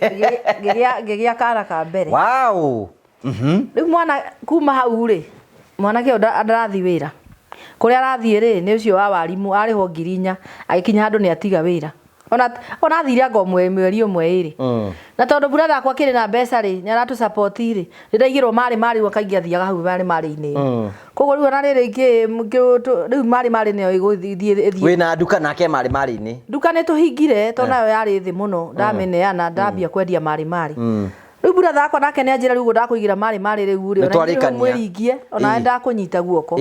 Ngĩgĩa kana ka mbere. Wow. Rĩu mwana kuma hau rĩ, mwanake ũyũ ndarathiĩ wĩra. Kũrĩa arathiĩ rĩ, nĩ ũcio wa warimũ, arĩhwo 4,000, agĩkinya handũ nĩ atiga wĩra. Ona athire anga o mweri ũmwe ĩrĩ. Na tondũ brother akwa akĩrĩ na mbeca rĩ, nĩ aratũ support rĩ, nĩ ndaigĩrwo marĩ marĩ rĩu kaingĩ athiaga hau marĩ marĩ-inĩ. Koguo rĩu ona rĩrĩ rĩu marĩ marĩ nĩyo ĩgũthiĩ ĩthiĩ. Wĩna nduka nake marĩ marĩ-inĩ. Nduka nĩ tũhingire tondũ nayo yarĩ thĩ mũno, ndamĩneana ndambia kwendia marĩ marĩ. Rĩu brother akwa nake nĩ anjĩra rĩu ũguo ndakũigĩra marĩ marĩ rĩu rĩ, ona ithuĩ rĩu mwĩringie, ona ndakũnyita guoko.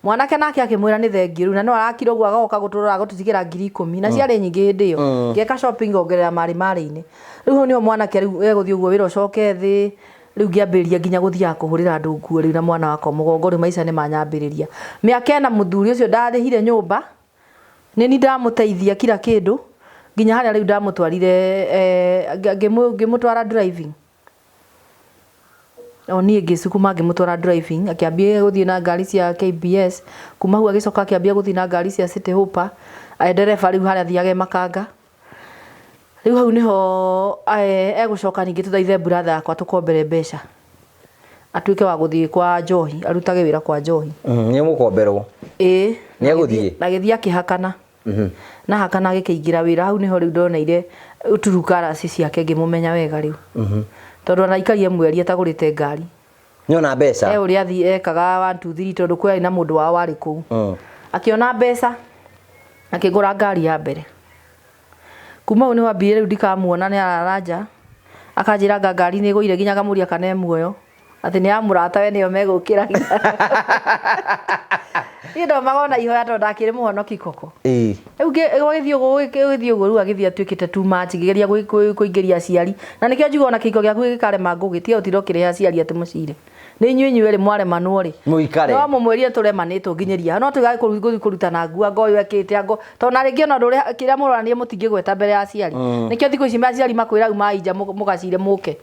Mwanake nake akĩmwĩra nĩ thengiũ rĩu, na no arakira ũguo agoka gũtũrora agũtũtigĩra 10,000, na ciarĩ nyingĩ hĩndĩ ĩyo. Ngeka shopping ngongerera marĩ marĩ-inĩ. Rĩu hau nĩho mwanake rĩu egũthiĩ ũguo wĩra ũcoke thĩ, rĩu ngĩambĩrĩria nginya gũthiaga kũhũrĩra andũ nguo rĩu na mwana wakwa mũgongo rĩu maica nĩ manyambĩrĩria. Mĩaka ĩna mũthuri ũcio ndarĩhire nyũmba, nĩ niĩ ndamũteithia kila kĩndũ, nginya harĩa rĩu ndamũtwarire ngĩmũtwara driving. O niĩ ngĩcukuma ngĩmũtwara driving, akĩambia gũthiĩ na ngari cia KBS, kuma hau agĩcoka akĩambia gũthiĩ na ngari cia City Hopper, ndereba rĩu harĩa athiaga e makanga. Rĩu hau nĩho egũcoka ningĩ tũthaithe brother yakwa tũkombere mbeca. Atuĩke wa gũthiĩ kwa njohi, arutage wĩra kwa njohi. Nĩ egũkomberwo. Ĩĩ. Nĩ egũthiĩ? Na agĩthiĩ akĩhakana. Na hakana agĩkĩingĩra wĩra, hau nĩho rĩu ndoneire true colours ciake ngĩmũmenya wega rĩu. Tondũ ona aikarire mweri atagũrĩte ngari. Nĩ ona mbeca? He ũrĩa athiĩ ekaga 1 2 3 tondũ kwarĩ na mũndũ wao warĩ kũu. Akĩona mbeca, akĩgũra ngari ya mbere. Kuma hau nĩho ambire rĩu ndikamuona nĩ arara nja. Akanjĩra anga ngari nĩ ĩgũire nginya ngamũria kana e muoyo. Atĩ nĩ ya mũratawe nĩyo megũkĩra. Niĩ ndomaga ona ihoya tondũ ndakĩrĩ mũhonoki koko. Rĩu gũgĩthiĩ ũguo, gũgĩthiĩ ũguo rĩu agĩthiĩ atuĩkĩte too much, ngĩgeria kũingĩria aciari. Na nĩkĩo njugaga ona kĩhiko gĩaku gĩkarema ngũgĩ, tiga gũtinda ũkĩrĩha aciari atĩ mũcire. Nĩ inyuĩ inyuĩ erĩ mwaremanwo rĩ. Mũikare. No mũmwĩrire tũremanĩtwo nginyĩria. No tũgage gũthiĩ kũrutana nguo, anga ũyũ ekĩte, anga tondũ na rĩngĩ ona ũndũ ũrĩa kĩrĩa mũronania mũtingĩgweta mbere ya aciari. Nĩkĩo thikũ ici aciari makwĩra uma nja mũgacire mũke.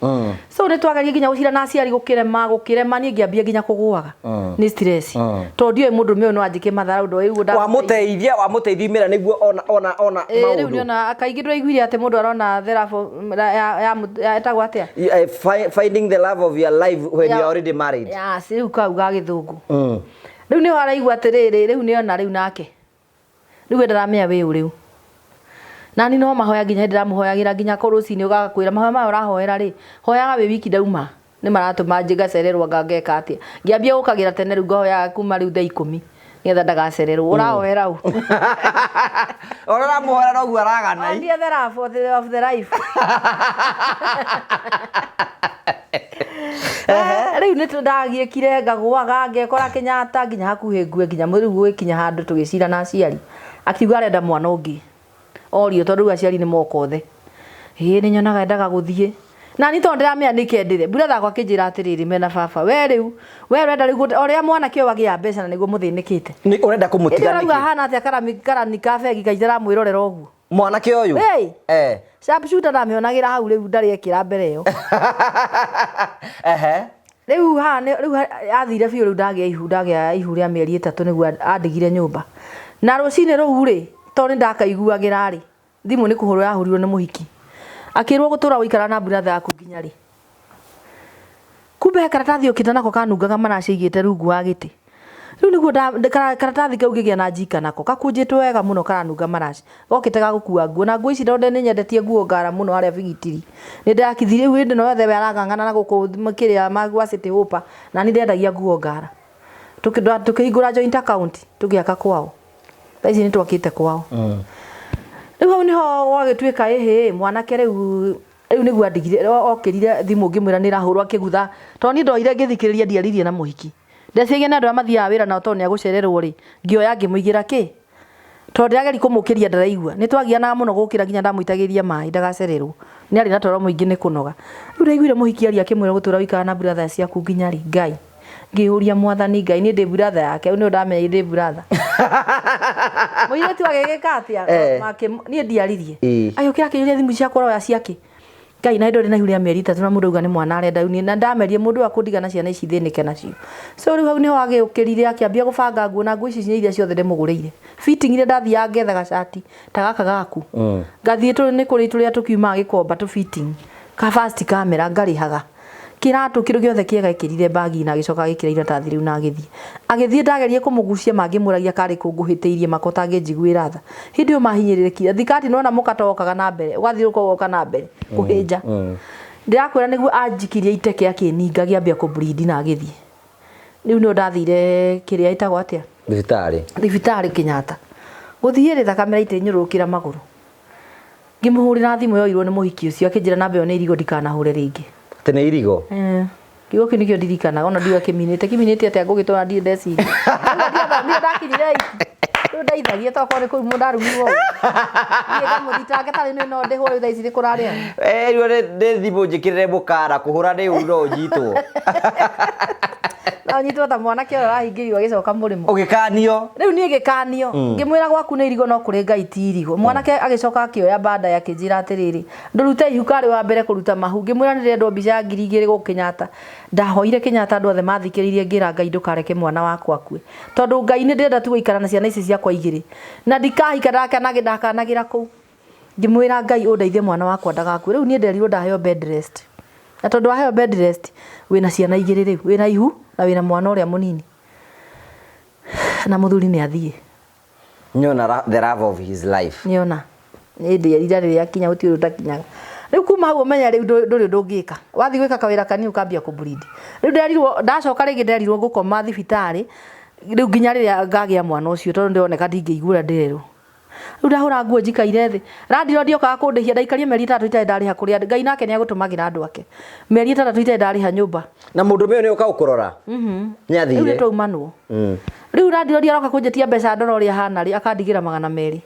So nĩ twageria nginya gũcira na aciari gũkĩrema, gũkĩrema niĩ ngĩambia nginya kũgũaga. Nĩ stress. Tondũ ndiũĩ mũndũrũme ũyũ no anjĩke matharau ndoĩ ũguo Wamũteithia, wamũteithia imera nĩguo ona ona ona Ĩĩ, rĩu maũndũ. nĩona kaingĩ ndũraiguire atĩ mũndũ arona the love of, ya ĩtagwo atĩa? Finding the love of your life when you are already married. Yes, rĩu kau ga gĩthũngũ. Rĩu nĩho araigua atĩrĩrĩ, rĩu nĩona rĩu nake. Rĩu we ndaramenya wĩ ũ rĩu. Na niĩ no mahoya nginya hĩndĩ ndĩramũhoyagĩra nginya rũcinĩ ũgagakwĩra mahoya maya ũrahoera rĩ, hoyaga wĩ wiki ndauma. Nĩ maratũma ngacererwo anga ngeka atĩa. Ngĩambia gũkagĩra tene rĩu ngahoyaga kuma rĩu thaa 10 nĩgetha ndagacererwo. Ũrahoera ũ? Ũrĩa ũramũhoera noguo aragana. Onire the love of the life. Rĩu nĩ ndagiĩkire ngagũaga ngekora Kenyatta nginya hakuhĩ ngue nginya rĩu gũgĩkinya handũ tũgĩcira na aciari. Akiuga arenda mwana ũngĩ. Orio tondũ rĩu aciari nĩ moka othe. Ĩĩ nĩ nyonaga endaga gũthiĩ. Na niĩ tondũ ndĩramenya nĩkendire. Brother akwa akĩnjĩra atĩrĩrĩ mena baba, we rĩu, we ũrenda rĩu o rĩrĩa mwanake ũyũ agĩa mbeca na nĩguo mũthĩnĩkĩte. Nĩ ũrenda kũmũtiga Ĩndĩ ũrauga nĩkĩ? hana atĩa karani ka bengi kaitaramwĩrorera ũguo. Mwanake ũyũ? Hey! Sharpshooter ndamĩonagĩra hau rĩu ndarĩ ekĩra mbere ĩyo. Rĩu haha nĩ rĩu athire biũ rĩu ndagĩa ihu, ndagĩa ihu rĩa mĩeri 3 nĩguo andigire nyũmba. Na rũcinĩ rũu rĩ, tondũ nĩ ndakaiguagĩra rĩ, thimũ nĩ kũhũrwo yahũrirwo nĩ mũhiki. Akĩrwo gũtũra gũikara na brother yaku nginya rĩ. Kumbe he karatathi okĩte nako kanungaga maraci aigĩte rungu wa gĩtĩ. Rĩu nĩguo karatathi kau ngĩgĩa na njika nako, kakũnjĩtwo wega mũno karanunga maraci. Gokĩte ga gũkua nguo, na nguo ici tondũ nĩ nyendetie nguo ngara mũno harĩa bigitiri. Nĩ ndakithire rĩu hĩndĩ ĩno yothe we arang'ang'ana na gũkũ kĩrĩa gwa City Hopper, na niĩ ndendagia nguo ngara. Tukĩhingũra joint account, tũgĩaka kwao. Thaa ici nĩ twakĩte kwao. Rĩu hau nĩho gwagĩtuĩka ĩhĩ mwanake rĩu rĩu nĩguo andigire okĩrire thimũ ngĩmwĩra nĩ ĩrahũrwo akĩgutha tondũ niĩ ndoire ngĩthikĩrĩria ndiaririe na mũhiki. Ndeciragia nĩ andũ arĩa mathiaga wĩra nao tondũ nĩ agũcererwo rĩ, ngĩoya ngĩmũigĩra kĩ tondũ ndĩrageria kũmũkĩria ndaraigua. Nĩ twagianaga mũno gũkĩra nginya ndamũitagĩrĩria maĩ ndagacererwo. Nĩ arĩ na toro mũingĩ nĩ kũnoga. Rĩu ndaiguire mũhiki aria akĩmwĩra ũgũtũra ũikaraga na brother ciaku nginya rĩ? Ngai. Ngĩyũria Mwathani Ngai niĩ ndĩ brother yake, rĩu nĩrĩo ndamenyire ndĩ brother. Mũirĩtu agĩgĩka atĩa? Niĩ ndiaririe. Agĩũkĩra akĩnjũria thimũ ciakwa ũroya ciakĩ? Ngai na ndũrĩ na ihu rĩa mĩeri 3 na mũndũ auga nĩ mwana arenda rĩu niĩ na ndamerie mũndũ ũyũ akũndiga na ciana ici thĩnĩke nacio. So rĩu hau nĩho agĩũkĩrire akĩambia gũbanga nguo na nguo ici nĩ iria ciothe ndĩmũgũrĩire. Fitting iria ndathiaga ngetha gacati ta gaka gaku. Ngathiĩ nĩ kũrĩ tũrĩa tũkiumaga gĩkomba tũ fitting ka first camera ngarĩhaga. Kĩratũ kĩndũ gĩothe kĩega ekĩrire mbagi na agĩcoka agĩkĩra iratathi rĩu na agĩthiĩ. Agĩthiĩ ndageria kũmũgucia mangĩmũragia karĩ kũ ngũhĩtĩirie maka ũtangĩnjiguĩra tha. Hĩndĩ ĩyo mahinyĩrĩrĩkire. Thikati nĩwona mũkato wokaga na mbere, ũgathiũrũrũka ũgoka na mbere kũhĩnja. Ndĩrakwĩra nĩguo anjikirie iteke akĩninga ngĩambia kũ bleed na agĩthiĩ. Rĩu nĩho ndathire kĩrĩa ĩtagwo atĩa? Thibitarĩ. Thibitarĩ Kenyatta. Gũthiĩ rĩ thakame ĩraita ĩnyũrũrũkĩra magũrũ. Ngĩmũhũrĩra thimũ yoirwo nĩ mũhiki ũcio akĩnjĩra namba ĩyo nĩ irigũ ndikanahũre rĩngĩ. Atĩ nĩ irigũ? Eh. Kiugo kĩu nĩkĩo ndirikanaga ona ndiũĩ akĩminĩte. Kĩminĩte atĩa ngũgĩtũra ndirĩ ndeciria. Niĩ ndakinyire eight. Rĩu ndeithagia tokorwo nĩ kũu ndarumirwo ũguo. Niĩ ngamũthitanga tarĩ niĩ no ndĩhwo rĩu thaa ici nĩ kũrarĩa. Eh, rĩu nĩ thimũ njĩkĩrĩre mũkara kũhũra nĩ ũru no ũnyitwo. No nyitwo ta mwanake ũrĩa ũrahingĩrio agĩcoka mũrĩmo. Ũgĩkanio. Rĩu niĩ ngĩkanio. Ngĩmwĩra gwaku nĩ irigũ no kũrĩ Ngai ti irigũ. Mwanake agĩcoka akĩoya baadaye akĩnjĩra atĩrĩrĩ, ndũrute ihu karĩ wa mbere kũruta mahu. Ngĩmwĩra nĩ ndĩrendwo mbica ya 2000 gũkũ Kenyatta. Ndahoire Kenyatta andũ othe mathikĩrĩirie ngĩra Ngai ndũkareke mwana wakwa akue. Tondũ Ngai nĩ ndĩrenda tu gũikara na ciana ici ciakwa igĩrĩ. Na ndikahika ndakanagĩra kũu. Ngĩmwĩra Ngai ũndeithie mwana wakwa ndagakue. Rĩu niĩ nderirwo ndaheo bed rest. Na tondũ waheo bed rest, wĩna ciana igĩrĩ rĩu. Wĩna ihu na wĩna mwana ũrĩa mũnini. Na mũthuri nĩ athiĩ. Nĩona the love of his life. Nĩona. Hĩndĩ ira rĩrĩa akinya gũtirĩ ũndũ ũtakinyaga. Rĩu kuma hau ũmenye rĩu ndũrĩ ũndũ ũngĩka. Wathiĩ gwĩka kawĩra kanini ũkambia kũ bleed. Rĩu nderirwo, ndacoka rĩngĩ nderirwo ngũkoma thibitarĩ, rĩu nginya rĩrĩa ngagĩa mwana ũcio tondũ ndĩroneka ndingĩigua ũrĩa ndĩrerwo. Rĩu ndahũra nguo njikaire thĩ. Landlord okaga kũndĩhia ndaikarire mĩeri 6 itarĩ ndarĩha kũrĩa Ngai nake nĩ agũtũmagĩra andũ ake. Mĩeri 6 itarĩ ndarĩha nyũmba. Na mũndũrũme ũyũ nĩ ũka gũkũrora? Nĩ athire. Rĩu nĩ twaumanwo. Rĩu landlord aroka kũnjĩtia mbeca ndora ũrĩa ahana rĩ, akandigĩra 200.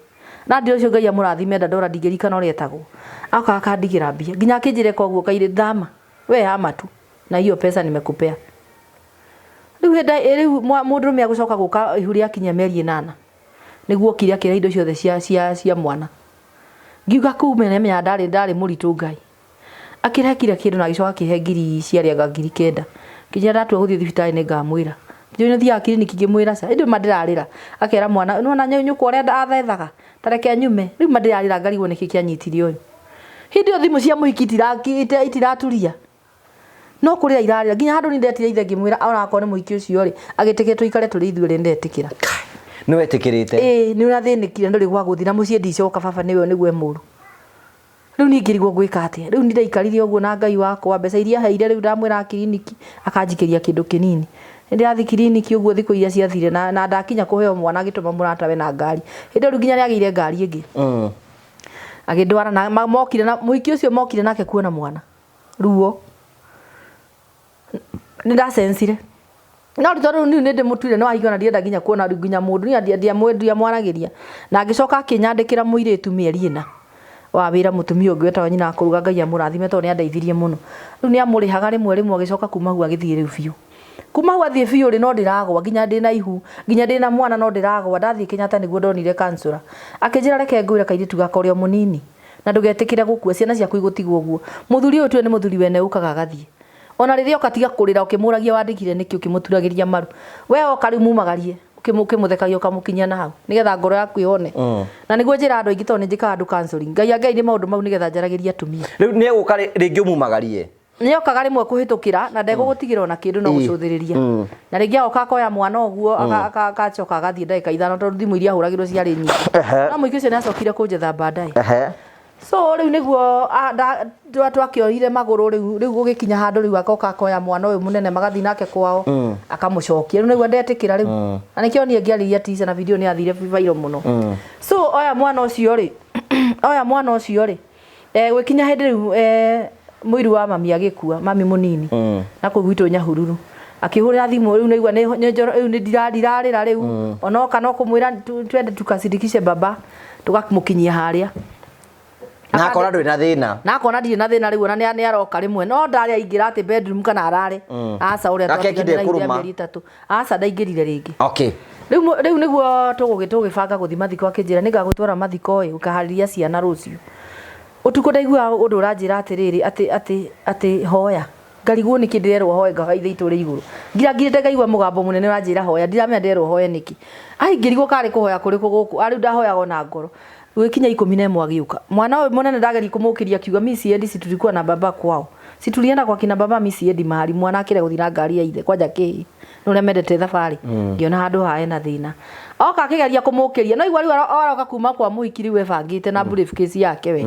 Landlord ũcio Ngai amũrathime ndandora ndingĩririkana ũrĩa etagwo. Agoka akandigĩra mbia. Nginya akĩnjĩra ĩka ũguo kairĩ thama. We hama tu na hiyo pesa nimekupea. Rĩu hĩndĩ rĩu mũndũrũme agũcoka gũka ihu rĩakinyia mĩeri 8. Nĩguo okire akĩrehe indo ciothe cia, cia, cia mwana. Ngiuga kũu mene menya ndarĩ, ndarĩ mũritũ Ngai. Akĩrehe kila kĩndũ na agĩcoka akĩhe ngiri ciarĩ 9000. Ngĩnjĩra ndatua gũthiĩ thibitarĩ nĩ ngamwĩra. Njũĩ nĩ ũthiaga kiriniki ngĩmwĩra ca. Ĩndĩ ma ndĩrarĩra. Akera mwana, nĩwona nyũkwa ũrĩa athethaga? Ta reke nyume. Rĩu ma ndĩrarĩra ngarigwo nĩkĩ kĩanyitire ũyũ. Hĩndĩ ĩyo thimũ cia mũhiki itiraturia. No kũrĩra irarĩra. Nginya handũ nĩ ndetire ithe ngĩmwĩra onakorwo nĩ mũhiki ũcio rĩ, agĩtĩkĩra tũikare tũrĩ ithuerĩ nĩ ndetĩkĩra. Nĩ wetĩkĩrĩte? Ĩĩ, nĩ ũrathĩnĩkire ndũrĩ gwa gũthiĩ na mũciĩ ndicoka baba nĩwe nĩguo e mũru. Rĩu niĩ ngĩrigwo ngwĩka atĩa. Rĩu nĩ ndaikarire ũguo na Ngai wakwa, mbeca iria aheire rĩu ndamwĩra kiriniki akanjikĩria kĩndũ kĩnini. Nĩ ndĩrathiĩ kiriniki ũguo thikũ iria ciathire na ndakinya kũheo mwana agĩtũma mũratawe na ngari. Hĩndĩ ĩyo rĩu nginya nĩ agĩire ngari ĩngĩ. Agĩndwara na mokire na mũhiki ũcio mokire nake kuona mwana. Ruo. Nĩ ndacensire. No rĩu tondũ rĩu nĩ ndĩmũtuire nĩ wahika na ndienda nginya kuona rĩu nginya mũndũ niĩ ndiamwaragĩria. Na agĩcoka akĩnyandĩkĩra mũirĩtu mĩeri 4 wa wĩra mũtumia ũngĩ wetagwo nyina wa kũruga Ngai amũrathime tondũ nĩ andeithirie mũno. Rĩu nĩ amũrĩhaga rĩmwe rĩmwe agĩcoka kuma hau agĩthiĩ rĩu biũ. Kuma hau athiĩ biũ rĩ no ndĩragwa nginya ndĩna ihu nginya ndĩna mwana no ndĩragwa. Ndathiĩ Kenyatta nĩguo ndonire counselor. Akĩnjĩra reke ngwĩre kairĩtu gakwa ũrĩ o mũnini na ndũgetĩkĩre gũkua ciana ciaku igũtigwo ũguo. Mũthuri ũyũ ũtuĩre nĩ mũthuri wene ũkaga agathiĩ. Ona rĩrĩa oka tiga kũrĩra ũkĩmũragia wandĩkire nĩkĩ ũkĩmũturagĩria maru. We oka rĩu mumagarie ũkĩmũthekagia ũkamũkinyia na hau nĩgetha ngoro yaku ĩhone. Na nĩguo njĩraga andũ aingĩ tondũ nĩ njĩkaga andũ counseling. Ngai angereirie maũndũ mau nĩgetha njaragĩrie atumia. Rĩu nĩ egũka rĩngĩ ũmumagarie? Nĩ okaga rĩmwe kũhĩtũkĩra na ndegũgũtigĩra ona kĩndũ no gũcũthĩrĩria. Na rĩngĩ agoka akoya mwana ũguo agacoka agathiĩ ndagĩka 5 tondũ thimũ iria ahũragĩrwo ciarĩ nyingĩ. No mũingĩ ũcio nĩ acokire kũnjetha baadaye. So rĩu nĩguo twakĩoire magũrũ rĩu rĩu gũgĩkinya handũ rĩu agoka akoya mwana ũyũ mũnene magathiĩ nake kwao akamũcokia rĩu nĩguo ndetĩkĩra rĩu na nĩkĩo niĩ ngĩarĩria Tisa na video nĩ yathire viral mũno. So oya mwana ũcio rĩ, oya mwana ũcio rĩ, gwĩkinya hĩndĩ rĩu mũiru wa mami agĩkua, mami mũnini na kũu gwitũ Nyahururu, akĩhũrĩra thimũ rĩu nĩigua rĩu nĩ ndirarĩra rĩu onoka no kũmwĩra twende tukasindikishe baba tũkamũkinyia harĩa. Na akona ndũrĩ na thĩna. Na akona ndirĩ na thĩna rĩu ona nĩ aroka rĩmwe no ndarĩ aingĩra atĩ bedroom kana arare aca ũrĩa Gake twatiganire kinde kũrũma. mĩeri 3 aca ndaingĩrire rĩngĩ. Okay. Rĩu nĩguo tũgũgĩbanga gũthiĩ mathiko akĩnjĩra nĩngagũtwara mathiko ĩ ũkaharĩria ciana rũciũ. Ũtukũ ndaigua ũndũ ũranjĩra atĩrĩrĩ atĩ atĩ atĩ hoya ngarigwo nĩkĩ ndĩrerwo hoe ngahoya ithe itũ rĩ igũrũ ngira ngirĩte ngaigua mũgambo mũnene ũranjĩra hoya ndiramenya ndĩrerwo hoe nĩkĩ ai ngĩrigwo karĩ kũhoya kũrĩkũ gũkũ arĩu ndahoyaga ona ngoro. Gũgĩkinya 11 agĩũka mwana ũyũ mũnene ndageria kũmũkĩria akiuga mi siendi, si tulikuwa na baba kwao, si tulienda kwa kina baba, mi siendi mahali. Mwana akĩrega gũthiĩ na ngari ya ithe kwanja kĩĩ nĩ ũrĩa mendete thabarĩ ngĩona handũ haha hena thĩna oka akĩgeria kũmũkĩria no igua rĩu aroka kuma kwa mũhiki rĩu ebangĩte na briefcase yake we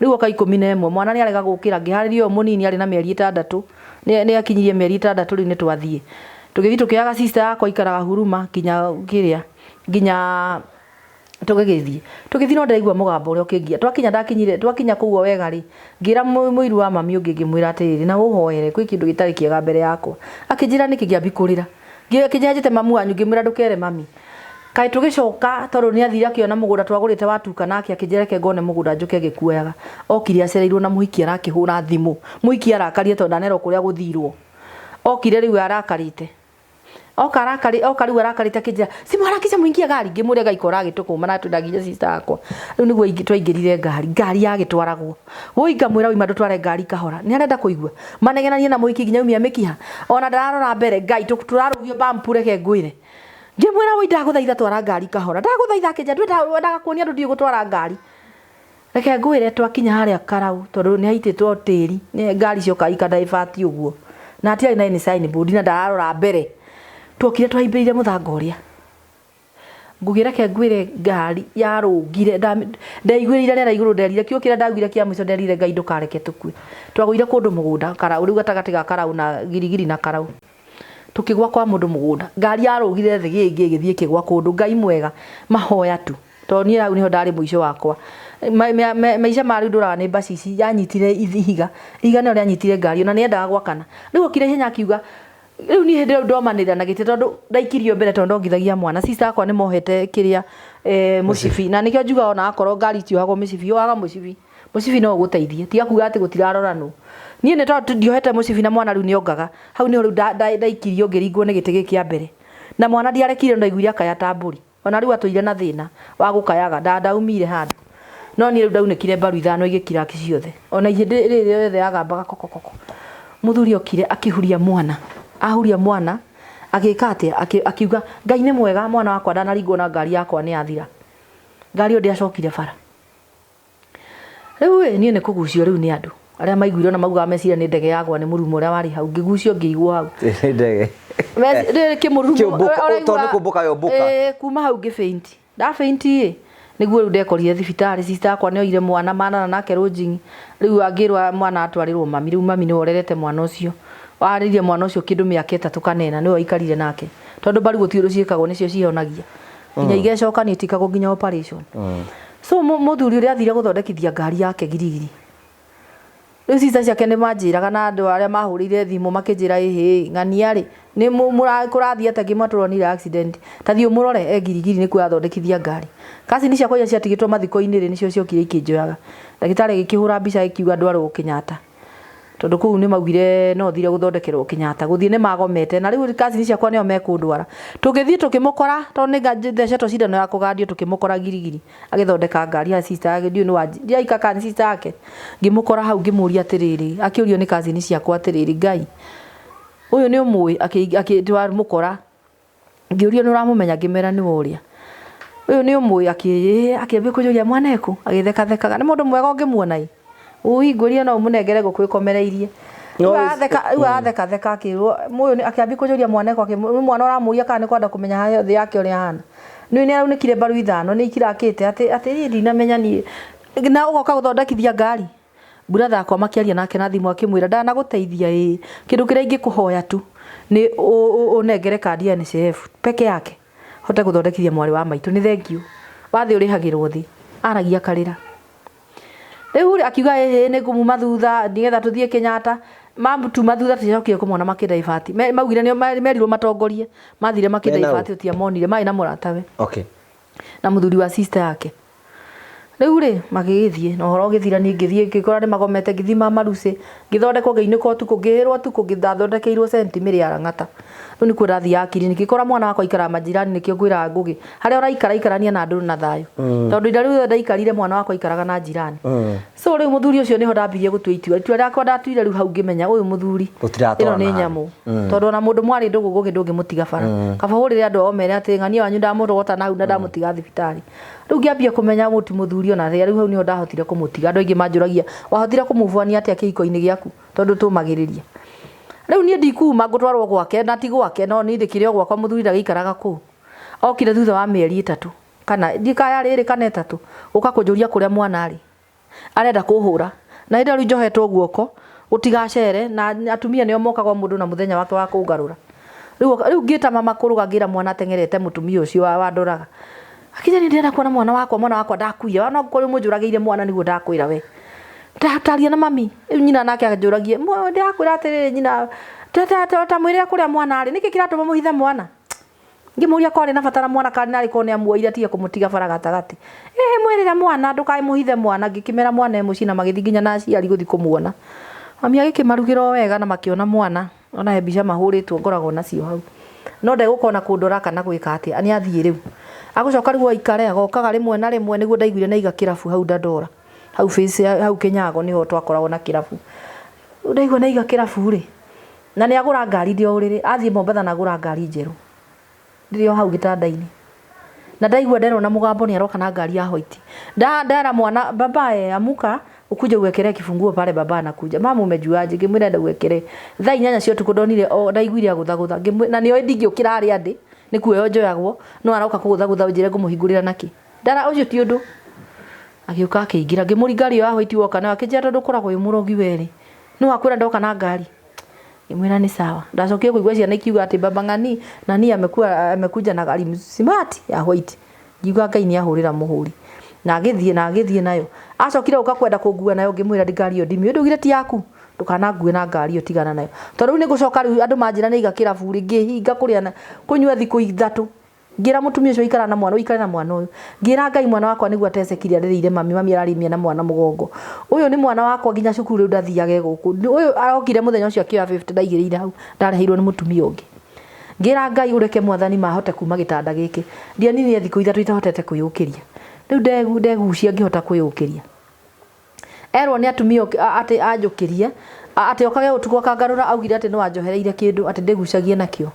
rĩu oka 11 mwana nĩ arega gũkĩra ngĩharĩria ũyũ mũnini arĩ na mĩeri 6 nĩ akinyirie mĩeri 6 rĩu nĩ twathiĩ tũgĩthiĩ tũkĩoyaga sister yakwa ikaraga Huruma nginya kĩrĩa nginya tũgĩthiĩ no ndĩraigua mũgambo ũrĩa ũkĩngia twakinya ndakinyire twakinya kũu o wega rĩ ngĩra mũiru wa mami ũngĩ ngĩmwĩra atĩrĩrĩ na ũhoere kwĩ kĩndũ gĩtarĩ kĩega mbere yakwa akĩnjĩra nĩkĩ ngĩambi kũrĩra akĩnjĩra njĩte mamu wanyu ngĩmwĩra ndũkere mami kaĩ tũgĩcoka tondũ nĩ athire akĩona mũgũnda twagũrĩte watuka nake akĩnjĩra reke ngone mũgũnda njũke ngĩkuoyaga okire acereirwo na mũhiki arakĩhũra thimũ mũhiki arakarie tondũ ndanerwo kũrĩa gũthirwo okire rĩu arakarĩte oka arakari oka rĩu arakarĩte akĩnjĩra simu harakisha muingie gari ngĩmũria ngaikora agĩtũkũma na twendagia sister yakwa rĩu nĩguo twaingĩrire ngari ngari yagĩtwaragwo woi ngamwĩra oima ndũtware ngari kahora nĩ arenda kũigua manegenanie na mũhiki nginya umia mĩkiha ona ndararora mbere ngai tũrarũgio bampu reke ngwĩre ngĩmwĩra woi ndagũthaitha twara ngari kahora ndagũthaitha akĩnjĩra ndwendaga kuonia andũ ndiũĩ gũtwara ngari reke ngwĩre twakinya harĩa Karau tondũ nĩ haitĩtwo tĩri nĩ ngari cioka ikadaibati ũguo na hatiarĩ na any signboard na ndararora mbere twokire twahaimbĩrĩire mũthanga ũrĩa ngũgĩ reke ngwĩre ngari yarũngire ndaiguĩrĩire rĩera igũrũ nderire kĩo kĩrĩa ndaiguire kĩa mũico nderire Ngai ndũkareke tũkue twagũire kũndũ mũgũnda Karau rĩu gatagatĩ ga Karau na Girigiri na Karau tũkĩgwa kwa mũndũ mũgũnda ngari yarũgire thĩ gĩngĩ ĩgĩthiĩ ĩkĩgwa kũndũ Ngai mwega mahoya tu tondũ niĩ hau nĩho ndarĩ mũico wakwa maica ma rĩu ndũraga nĩ mbacici yanyitire ihiga ihiga nĩyo rĩanyitire ngari ona nĩendaga gwakana rĩu okire ihenya akiuga rĩu niĩ hĩndĩ ĩyo ndomanĩrĩra na gĩtĩ tondũ ndaikirio mbere tondũ ndongithagia mwana sister yakwa nĩ mohete kĩrĩa mũcibi na nĩkĩo njugaga ona akorwo ngari itiohagwo mĩcibi yohaga mũcibi mũcibi no ũgũteithie tiga kuga atĩ gũtiraroranwo niĩ nĩ tondũ ndiohete mũcibi na mwana rĩu nĩongaga hau nĩho rĩu ndaikirio ngĩringwo nĩ gĩtĩ gĩkĩ kĩa mbere na mwana ndiarekire ndaiguire akaya ta mbũri ona rĩu atũire na thĩna wa gũkayaga ndaumire handũ no niĩ rĩu ndaunĩkire mbaru 5 igĩkira ciothe ona ihĩndĩ rĩrĩ rĩothe yagambaga kokokoko mũthuri okire akĩhuria mwana ahuria mwana agĩka atĩa akiuga Ngai nĩ mwega mwana wakwa ndanaringwo na ngari yakwa nĩ yathira ngari ĩyo ndĩacokire bara rĩu ĩ niĩ nĩ kũgucio rĩu nĩ andũ arĩa maiguire na maugaga meciria nĩ ndege yagwa nĩ mũrumo ũrĩa warĩ hau ngĩgucio ngĩigwo hau ndege kĩmũrumo tondũ nĩ kũmbũka yombũka kuma hau ngĩfaint ndafaint ĩ nĩguo rĩu ndekorire thibitarĩ sister yakwa nĩoire mwana manana nake rũnjing'i rĩu angĩrwo mwana atwarĩrwo mami rĩu mami nĩwe ũrerete mwana ũcio warĩirie mwana ũcio kĩndũ mĩaka 3 kana 4 nĩwe waikarire nake tondũ mbaru gũtirĩ ũndũ ciĩkagwo nĩcio cihonagia nginya igecoka nĩ itikagwo nginya operation so mũthuri ũrĩa athire gũthondekithia ngari yake Girigiri rĩu sister ciake nĩ manjĩraga na andũ arĩa mahũrĩire thimũ makĩnjĩra ĩhĩ ng'ania rĩ nĩ kũrathiĩ atĩa ngĩmwĩra tũronire accident ta thiĩ ũmũrore e Girigiri nĩkuo athondekithia ngari kacini ciakwa iria ciatigĩtwo mathiko-inĩ rĩ nĩcio ciokire ikĩnjoyaga ndagĩtarĩ agĩkĩhũra mbica ĩkiuga ndwarwo Kenyatta tondũ kũu nĩ maugire no thire gũthondekerwo Kenyatta gũthiĩ nĩ magomete na rĩu kacini ciakwa nĩo mekũndwara tũgĩthiĩ tũkĩmũkora tondũ nĩ thecetwo cindano ya kũgandio tũkĩmũkora Girigiri agĩthondeka ngari ya sister yake ndiũĩ nĩ wa ndiaika kana sister yake ngĩmũkora hau ngĩmũria atĩrĩrĩ akĩũrio nĩ kazini ciakwa atĩrĩrĩ Ngai ũyũ nĩ ũmũĩ akĩmũkora ngĩũrio nĩ ũramũmenya ngĩmera nĩwe ũrĩa ũyũ nĩ ũmũĩ akĩambia kũnjũria mwana ekũ agĩthekathekaga nĩ mũndũ mwega ũngĩmuona ĩ ũi ngũria no ũmũnengere ngũkũ ĩkomereirie rĩu arathekatheka akĩrwo mũyũ akĩambia kũnjũria mwana ekũ mwana ũramũria kana nĩ kwenda kũmenya harĩa thĩ yake ũrĩa ahana nĩ nĩ araunĩkire mbaru 5 nĩ ikirakĩte atĩ atĩ niĩ ndinamenya niĩ Na ũgoka gũthondekithia ngari. Brother akwa makĩaria nake na thimũ akĩmwĩra ndanagũteithia ĩĩ, kĩndũ kĩrĩa ingĩkũhoya tu nĩ ũnengere kandi ya NHIF peke yake hote gũthondekithia mwarĩ wa maitũ. Nĩ thengiũ. Wathĩ ũrĩhagĩrwo thĩ. Aragia akarĩra. Rĩu rĩ akiuga ĩhĩ nĩ ngũmuma thutha nĩgetha tũthiĩ Kenyatta. Matuma thutha tũtiacokire kũmona makĩdaivati. Maugire nĩo merirwo matongorie. Mathire makĩdaivati tũtiamonire. Marĩ na mũratawe. Okay. Na mũthuri wa sister yake. Rĩu rĩ magĩgĩthiĩ na ũhoro ũgĩthira, niĩ ngĩthiĩ ngĩkora nĩ magomete, ngĩthiĩ Mama Lucy, ngĩthondekwo, ngĩinũka ũtukũ, ngĩhĩrwo ũtukũ, ndathondekeirwo St Mary ya Lang'ata. Rĩu nĩkuo ndathiaga kiriniki, ngĩkora mwana wakwa aikaraga majirani, nĩkĩo ngwĩraga Ngũgĩ, harĩa ũraikara ikarania na andũ na thayũ. Tondũ ihinda rĩu rĩothe ndaikarire mwana wakwa aikaraga na jirani. So rĩu mũthuri ũcio nĩho ndambirie gũtua itua. Itua rĩakwa ndatuire rĩu hau ngĩmenya ũyũ mũthuri ĩno nĩ nyamũ. Tondũ ona mũndũ mwarĩ ndũgũ Ngũgĩ ndũngĩmũtiga bara. Kaba ũhũrĩre andũ ao ũmere atĩ ng'ania wanyu ndamũrogota na hau na ndamũtiga thibitarĩ. Rĩu ngĩambia kũmenya ũyũ ti mũthuri ona rĩa, rĩu hau nĩho ndahotire kũmũtiga. Andũ aingĩ manjũragia wahotire kũmove on atĩa kĩhiko-inĩ gĩaku tondũ tũmagĩrĩria. Rĩu niĩ ndikuma ngũtwarwo gwake na ti gwake no niĩ ndĩkĩrĩ o gwakwa mũthuri ndagĩikaraga kũu. Okire thutha wa mĩeri ĩtatũ kana ndiũĩ kana yarĩ ĩrĩ kana ĩtatũ gũka kũnjũria kũrĩa mwana arĩ. Arenda kũhũra. Na hĩndĩ ĩyo rĩu njohetwo guoko gũtigacere na atumia nĩo mokaga o mũndũ na mũthenya wake wa kũngarũra. Rĩu rĩu ngĩta mama kũrũga ngĩra mwana ateng'erete mũtumia ũcio wandoraga. Akĩnjĩra niĩ ndĩrenda kuona mwana wakwa, mwana wakwa ndakuire. No korwo mũnjũragĩire mwana nĩguo ndakwĩra we. Taria na mami. Rĩu nyina nake anjũragia, ndĩrakwĩra atĩrĩrĩ nyina, ta mwĩrĩre kũrĩa mwana arĩ. Nĩkĩ kĩratũma mũhithe mwana? Ngĩmũria korwo arĩ na bata na mwana kana narĩ korwo nĩamuoire atige kũmũtiga bara gatagatĩ. Ĩhĩ mwĩrĩre mwana ndũkamũhithe mwana. Ngĩkĩmera mwana e mũciĩ na magĩthiĩ nginya na aciari gũthiĩ kũmuona. Mami agĩkĩmarugĩra o wega na makĩona mwana. Ona he mbica mahũrĩtwo ngoragwo nacio hau. No ndegũka ona kũndora kana gwĩka atĩa, nĩ athiĩ rĩu. Agũcoka rĩu aikare, agokaga rĩmwe na rĩmwe nĩguo ndaiguire nĩ aiga kĩrabu hau Dandora. Hau face hau Kĩnyago nĩho twakoragwo na kĩrabu. Rĩu ndaigua nĩ aiga kĩrabu rĩ, na nĩ agũra ngari ndĩ o ũrĩrĩ, athiĩ Mombatha na agũra ngari njerũ. Ndĩrĩ o hau gĩtanda-inĩ. Na ndaigua nderwo na mũgambo nĩ aroka na ngari ya white. Ndera mwana baba eh, amuka ukuje uwekelee kifunguo pale baba anakuja. Mama umejuaje? Ngĩmwĩra enda uwekelee. Thaa 8 cia ũtukũ ndonire o ndaiguire agũthagũtha. Na nĩoĩ ndingĩũkĩra harĩa ndĩ, nĩ kuoywo njoyagwo, no aroka kũgũthagũtha ũnjĩre ngũmũhingũrĩra nakĩ. Ndara ũcio ti ũndũ. Agĩũka akĩingĩra. Ngĩmũria ngari ĩyo ya white woka nayo, akĩnjĩra tondũ ũkoragwo wĩ mũrogi we rĩ, nũ wakwĩra ndoka na ngari? Ngĩmwĩra nĩ sawa. Ndacokire kũigua ciana ikiuga atĩ baba ng'ani nani amekuwa amekuja na gari smart ya white. Ngiuga Ngai nĩ ahũrĩra mũhũri. Na agĩthiĩ na agĩthiĩ nayo. Acokire gũka kwenda kũngua nayo ngĩmwĩra ngari ĩyo ndimĩũĩ. Ndaugire ti yaku? Ndũkanangue na ngari ĩyo tigana nayo. Tondũ rĩu nĩ ngũcoka rĩu andũ manjĩra nĩ aiga kĩrabu rĩ, ngĩhinga kũrĩa na kũnyua thikũ ithatũ. Ngĩra mũtumia ũcio ikara na mwana ũikare na mwana ũyũ. Ngĩra Ngai mwana wakwa nĩguo atecekire arĩrĩire mami, mami ararĩmia na mwana mũgongo. Ũyũ nĩ mwana wakwa nginya cukuru rĩu ndathiaga e gũkũ. Ũyũ arokire mũthenya ũcio akĩoya 50 ndaigĩrĩire hau ndareheirwo nĩ mũtumia ũngĩ. Ngĩra Ngai ũreke mwathani mahote kuma gĩtanda gĩkĩ. Ndianinire thikũ ithatũ itahotete kwĩyũkĩria. Rĩu ndegucia ngĩhota kwĩyũkĩria. Erwo nĩ atumia atĩ anjũkĩrie, atĩ okage ũtukũ akangarũra augire atĩ no anjohereire kĩndũ atĩ ndĩgucagie nakĩo.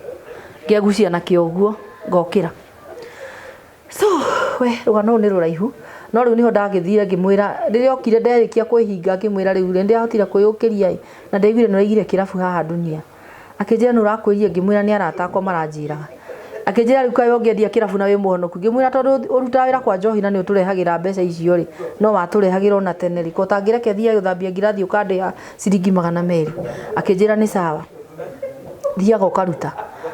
Ngegucia nakĩo ũguo ngokĩra. So we rũgano rũrũ nĩ rũraihu no rĩu nĩho ndagĩthire ngĩmwĩra rĩrĩa okire nderĩkia kwĩhinga ngĩmwĩra rĩu rĩ nĩndĩrahotire kwĩyũkĩria ĩ na ndaiguire nĩ ũraigire kĩrabu haha Dunia. Akĩnjĩra nũ ũrakwĩrire ngĩmwĩra nĩ arata akwa maranjĩraga. Akĩnjĩra rĩu kaĩ ũngĩendia kĩrabu na wĩ mũhonoku. Ngĩmwĩra tondũ ũrutaga wĩra kwa njohi na nĩ ũtũrehagĩra mbeca icio rĩ, no watũrehagĩra ona tene rĩ, ko ũtangĩreke thiage gũthambia ngirathi ũkandĩha ciringi 200. Akĩnjĩra nĩ sawa, thiaga ũkaruta.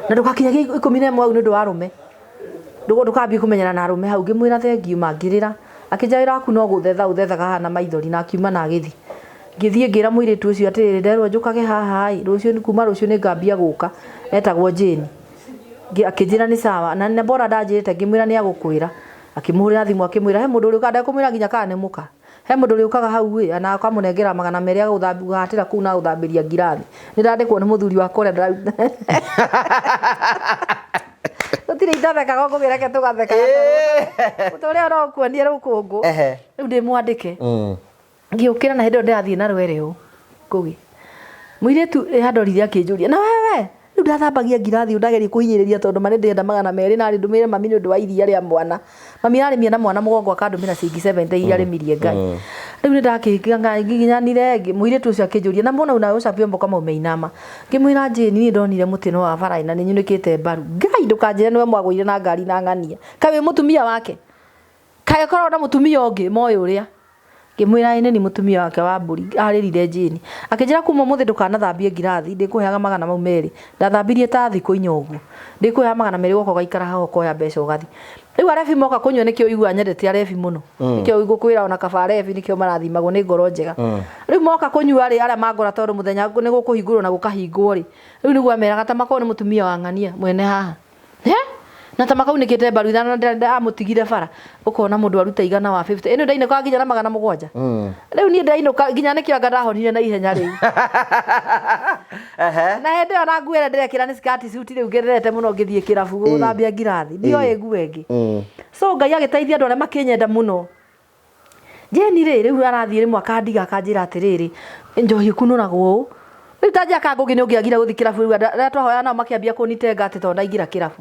Na ndũgakinyagie 11 hau nĩ ũndũ wa arũme. Ndũkambie kũmenyana na arũme hau. Ngĩmwĩra thengiũ ma ngĩrĩra. Akĩnjĩra wĩra waku no gũthetha ũthethaga haha na maithori na akiuma na agĩthiĩ. Ngĩthiĩ ngĩra mũirĩtu ũcio atĩrĩrĩ, nderwo njũkage haha ĩ, rũciũ kuma rũciũ nĩ ngambia gũka. Etagwo Jane. Akĩnjĩra nĩ sawa. Na bora ndanjĩrĩte ngĩmwĩra nĩ agũkwĩra. Akĩmũhũrĩra thimũ akĩmwĩra he mũndũ ũrĩũkaga, ndekũmwĩra nginya kana nĩ mũka. He mũndũ ũrĩũkaga hau ĩ, na akamũnengera 200 agagũhatĩra kũu na agagũthambĩria ngirathi. Nĩ ndandĩkwo nĩ mũthuri wakwa ũrĩa ndĩraruta. Gũtirĩ itathekaga ngũgĩ reke tũgathekaga tondũ ũrĩa no ũkuonie rũkũngũ. Rĩu ndĩ mwandĩke. Ngĩũkĩra na hĩndĩ ĩyo ndĩrathiĩ na rwere ũũ Ngũgĩ. Mũirĩtu andorire akĩnjũria na wewe rĩu ndathambagia ngirathi ũũ ndageria kũhinyĩrĩria tondũ ma nĩndĩrenda 200 narĩ ndũmĩre mami nĩ ũndũ wa iria rĩa mwana. Mami ararĩmia na mwana mũgongo akandũmĩra ciringi 70 iria arĩmirie Ngai. Rĩu nĩndakĩnginyanire mũirĩtu ũcio akĩnjũria na mbona unaosha vyombo kama umeinama. Ngĩmwĩra Jane niĩ ndonire mũtĩ no wa bara na nĩnyunĩkĩte mbaru. Ngai ndũkanjĩre nĩwe mwagũire na ngari na ng'ania. Kaĩ wĩ mũtumia wake? Kaĩ akoragwo na mũtumia ũngĩ moĩ ũrĩa. Ngĩmwĩra ĩ nĩ niĩ mũtumia wake wa mbũri. Arĩrire Jane. Akĩnjĩra kuma ũmũthĩ ndũkanathambie ngirathi, ndĩkũheaga 200. Ndathambirie ta thikũ inya ũguo. Ndĩkũheaga 200 ũgoka ũgaikara haha ũkoya mbeca ũgathiĩ. Rĩu arebi moka kũnyua nĩkĩo ũiguaga nyendete arebi mũno. Nĩkĩo ngũkwĩra ona kaba arebi nĩkĩo marathimagwo nĩ ngoro njega. Rĩu moka kũnyua rĩ, arĩa mangora tondũ mũthenya nĩ gũkũhingũrwo na gũkahingwo rĩ, rĩu nĩguo ameraga ta makorwo nĩ mũtumia wa ng'ania mwene haha. He? Na ta makaunĩkĩte mbaru ithano na amũtigire bara. Ũkona mũndũ aruta igana wa 50. Ĩno ndainũkaga nginya na 700. Rĩu niĩ ndainũka nginya nĩkĩo anga ndahonire na ihenya rĩu. Na hĩndĩ ĩyo na nguo ĩrĩa ndĩrekĩra nĩ skirt suit rĩu ngererete mũno ngĩthiĩ kĩrabu gũthambia ngirathi. Ndioĩ nguo ĩngĩ. So Ngai agĩteithia andũ arĩa makĩnyenda mũno. Jane rĩ, rĩu arathiĩ rĩmwe akandiga akanjĩra atĩrĩrĩ, njohi ĩkunũragwo ũũ. Rĩu ta njĩra Kangũgĩ nĩ ũngĩagire gũthiĩ kĩrabu rĩu andũ arĩa twahoyaga nao makĩambia kũnitenga atĩ tondũ ndaingĩra kĩrabu.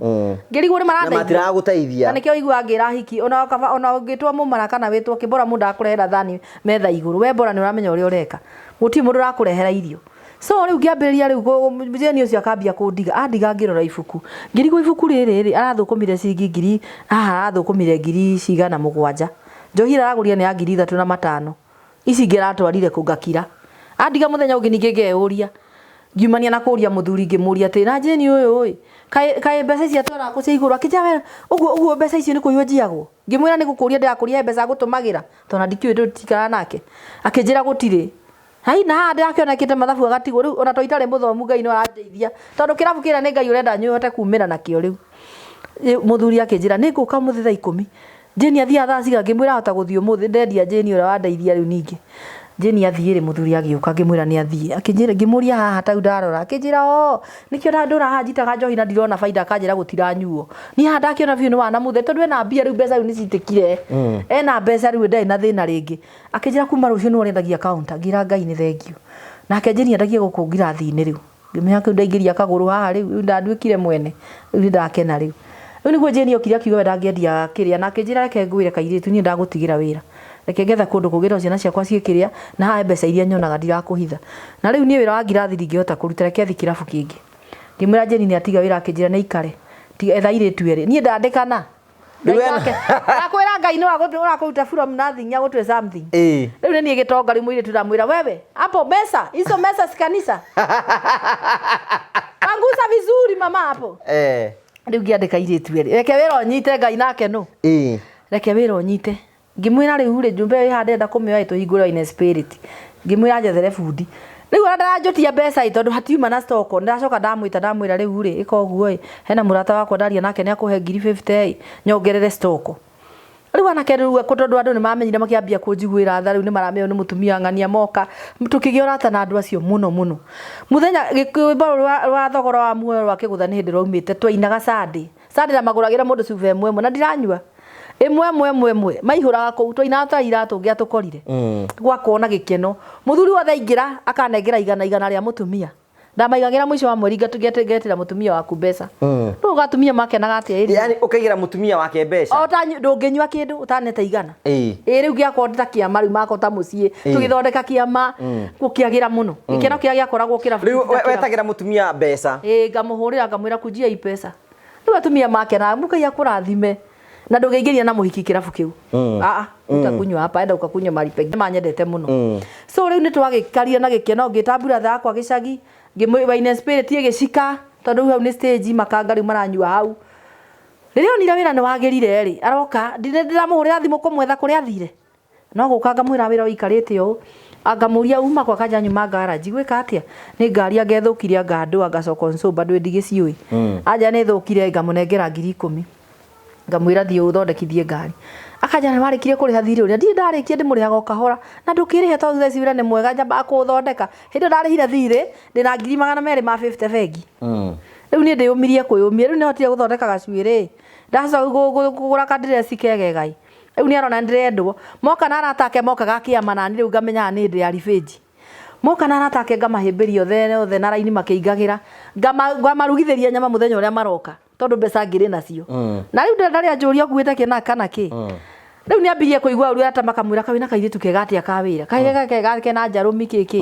Ngĩrigwo nĩ Na marandeithia. matiragũteithia. Na nĩkĩo ũiguaga ngĩra hiki ona kaba ona ũngĩtwo mũmara kana wĩtwo kĩ bora mũndũ arakũrehera thani metha igũrũ. We bora nĩ ũramenya ũrĩa ũreka. Gũtirĩ mũndũ ũrakũrehera irio. So rĩu ngĩambĩrĩria rĩu Jane ũcio akambia kũndiga. Andiga ngĩrora ibuku. Ngĩrigwo ibuku rĩrĩ rĩ, arathũkũmire ciringi ngiri, haha arathũkũmire ngiri cigana mũgwanja. Njohi ĩrĩa aragũrire nĩ ya 3500. Ici ingĩ aratwarire kũ ngakira. Andiga mũthenya ũngĩ ningĩ ngeyũria. Ngiumania na kũria mũthuri ngĩmũria atĩ na Jane ũyũ ĩ, kaĩ kaĩ mbeca ici atwaraga kũ cia igũrũ? Akĩnjĩra we ũguo ũguo mbeca icio nĩ kũiywo njiyagwo? Ngĩmwĩra nĩ gũkũria ndĩrakũria he mbeca ngũtũmagĩra? Tondũ ona ndikĩũĩ tũtikaraga nake. Akĩnjĩra gũtirĩ. Hai na haha ndĩrakĩona ekĩte mathabu agatigwo rĩu ona to itarĩ mũthomu Ngai no arandeithia tondũ kĩrabu kĩrĩa nĩ Ngai ũrenda hote kumĩra nakĩo rĩu. Mũthuri akĩnjĩra nĩ ngũka ũmũthĩ thaa ikũmi. Jane athiaga thaa cigana? Ngĩmwĩra ahota gũthiĩ ũmũthĩ ndendia Jane ũrĩa wandeithia rĩu ningĩ. Jane athiĩ rĩ mũthuri agĩũka ngĩmwĩra nĩ athiĩ. Akĩnjĩra ngĩmũria haha ta rĩu ndarora akĩnjĩra oo nĩkĩo ndũra haha njitaga njohi na ndirona baida akanjĩra gũtiranyuo. Niĩ haha ndakĩona biũ nĩ wana mũtheri tondũ ena mbia rĩu mbeca rĩu nĩ citĩkire. Ena mbeca rĩu ndarĩ na thĩna rĩngĩ. Akĩnjĩra kuma rũciũ nĩwe ũrĩendagia counter. Ngĩra Ngai nĩ thengiũ. Nake Jane endagia gũkũ ngirathi-inĩ rĩu. Ngĩmenya kĩu ndaingĩria kagũrũ haha rĩu, rĩu ndanduĩkire mwene. Rĩu nĩ ndakena rĩu. Rĩu nĩguo Jane okire akiuga we ndangĩendia kĩrĩa na akĩnjĩra reke ngwĩre kairĩtu niĩ ndagũtigĩra wĩra. Reke ngethe kũndũ kũngĩ no ciana ciakwa ciĩ kĩrĩa na haha he mbeca iria nyonaga ndirakũhitha. Na rĩu niĩ wĩra wa ngirathi ndingĩhota kũruta reke thiĩ kĩrabu kĩngĩ. Ngĩmwĩra Jane nĩ atiga wĩra akĩnjĩra nĩ aikare. Etha airĩtu erĩ. Niĩ ndandĩkana. Rĩu ena- Ndakwĩra Ngai no agũkũruta from nothing agũtue something. Ĩĩ. Rĩu nĩ niĩ gĩtonga rĩu mũirĩtu ndamwĩra wewe hapo mesa hizo mesa si kanisa. Pangusa vizuri mama hapo. Eh. Rĩu ngĩandĩka airĩtu erĩ. Reke wĩra ũnyite Ngai nake nũ. Ĩĩ. Reke wĩra ũnyite. Ngĩmwĩra rĩu rĩ njumbe ĩyo ĩ haha ndĩrenda kũmĩoya ĩ tũhingũre in spirit. Ngĩmwĩra njethere bundi. Rĩu ona ndaranjũtia mbeca ĩ tondũ hatiuma na stock ndacoka ndamwĩta ndamwĩra rĩu rĩ ĩka ũguo ĩ hena mũrata wakwa ndaria nake nĩ akũhe ngiri 50 ĩ nyongerere stock. Rĩu anake rĩu tondũ andũ nĩ mamenyire makĩambia kũnjiguĩra tha rĩu nĩ maramenya ũyũ nĩ mũtumia ng'ania moka tũkĩgĩa ũrata na andũ acio mũno mũno. Mũthenya rwĩmbo rwa thogora wa muoyo rwa kĩgũtha nĩ hĩndĩ rwaumĩte twainaga Sunday. Sunday ndamagũragĩra mũndũ cuba ĩmwe ĩmwe na ndiranyua. Ĩmwe ĩmwe ĩmwe ĩmwe maihũraga kũu twainaga ta iratũ ũngĩatũkorire. Gwakorwo na gĩkeno. Mũthuri wothe aingĩra akanengera igana igana rĩa mũtumia. Ndamaigagĩra mũico wa mweri ngetĩra mũtumia waku mbeca. Rĩu atumia makenaga atĩa ĩri. Yaani ũkaigĩra mũtumia wake mbeca. O ta ndũngĩnyua kĩndũ ũtanete igana. Ĩĩ. Ĩĩ rĩu gĩakorwo ta kĩama rĩu makorwo ta mũciĩ tũgĩthondeka kĩama gũkĩagĩra mũno. Gĩkeno kĩrĩa gĩakoragwo kĩrabu. Rĩu wetagĩra mũtumia mbeca. Ĩĩ ngamũhũrĩra ngamwĩra kunjia hii pesa. Rĩu atumia makenaga Mũkai akũrathime. Na ndũngĩingĩria na mũhiki kĩrabu kĩu. Aa, utakunywa hapa enda ukakunywa mahali pengine. Manyendete mũno. So rĩu nĩ twagĩkaria na gĩkeno ngĩta brother yakwa gĩcagi ngĩmwĩ wine spirit ĩgĩcika tondũ rĩu hau nĩ stage makanga rĩu maranyua hau. Rĩrĩa onire wĩra nĩ wagĩrire rĩ, aroka ndĩramũhũrĩra thimũ kũmwetha kũrĩa athire. No gũka ngamwĩra wĩra ũikarĩte ũũ. Angamũria uma kwa kanja nyuma garage gwĩka atĩa? Nĩ ngari anga ĩthũkire anga andũ anga soko nsũmba ndwĩ ndigĩciũĩ. Anja nĩ ĩthũkire ngamũnengera ngiri ikũmi. Ngamwĩra thiĩ ũthondekithie ngari. Akanja nĩ warĩkirie kũrĩha thirĩ ũrĩa? Ndirĩ ndarĩkia ndĩmũrĩhaga o kahora. Na ndũkĩrĩhe tondũ thaa ici wĩra nĩ mwega nyambaga kũũthondeka. Hĩndĩ ĩyo ndarĩhire thirĩ ndĩna ngiri 250 bengi. Rĩu niĩ ndĩyũmirie kwĩyũmia. Rĩu nĩhotire gũthondeka gacuĩrĩ. Ndacoka kũgũra kandireci kegegai. Rĩu nĩ arona ndĩrendwo. Moka na arata ake mokaga kĩama nani rĩu ngamenyaga nĩ hĩndĩ ya ribĩnji. Moka na arata ake ngamahĩmbĩria othe othe na raini makĩingagĩra. Ngamarugithĩria nyama mũthenya ũrĩa maroka tondũ mbeca ngĩrĩ nacio. Na rĩu ndarĩ anjũria ũkuĩte kĩ na kana kĩ. Rĩu nĩ ambirie kũigua ũru arata makamwĩra kaĩ wĩna kairĩtu kega atĩa ka wĩra. Kaĩ kega kena njarũmi kĩ kĩ.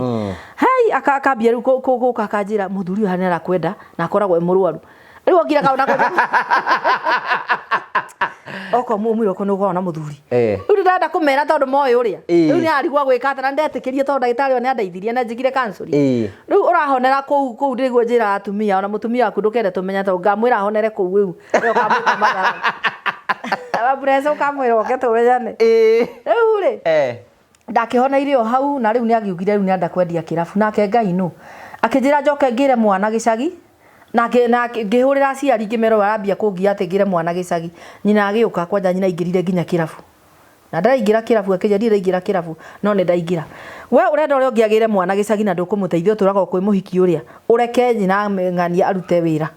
Hei akambia rĩu gũka akanjĩra mũthuri ũyũ nĩ arakwenda na akoragwo e mũrwaru. Rĩu okire kaũndũ na oka mũmwĩra okorwo nĩ ũkoragwo na mũthuri. Rĩu ndĩrenda kũmera tondũ moĩ ũrĩa. Rĩu nĩ arigwo gwĩka atĩa na ndetĩkĩrie tondũ ndagĩtarĩ ũyũ nĩ andeithirie na njĩkire counseling. Rĩu ũrahonera kũu kũu nĩguo njĩraga atumia ona mũtumia waku ndũkende tũmenye tondũ ngamwĩra ahonere kũu rĩu we ũkamwĩka mathabu. Pressure ũkamwĩra oke tũmenyane. Rĩu rĩ ndakĩhoneire o hau na rĩu nĩ agiugire rĩu nĩ enda kwendia kĩrabu nake Ngai nũ akĩnjĩra njoke ngĩre mwana gĩcagi na ngĩhũrĩra aciari ngĩmera ũyũ arambia kũngia atĩ ngĩre mwana gĩcagi. Nyina agĩũka kwanja nyina aingĩrire nginya kĩrabu na ndaraingĩra kĩrabu akĩnjĩra ndirĩ ndaingĩra kĩrabu no nĩ ndaingĩra. We ũrenda ũrĩa ũngĩ agĩre mwana gĩcagi na ndũkũmũteithia ũtũraga o kwĩ mũhiki ũrĩa ũreke nyina ng'ania arute wĩra.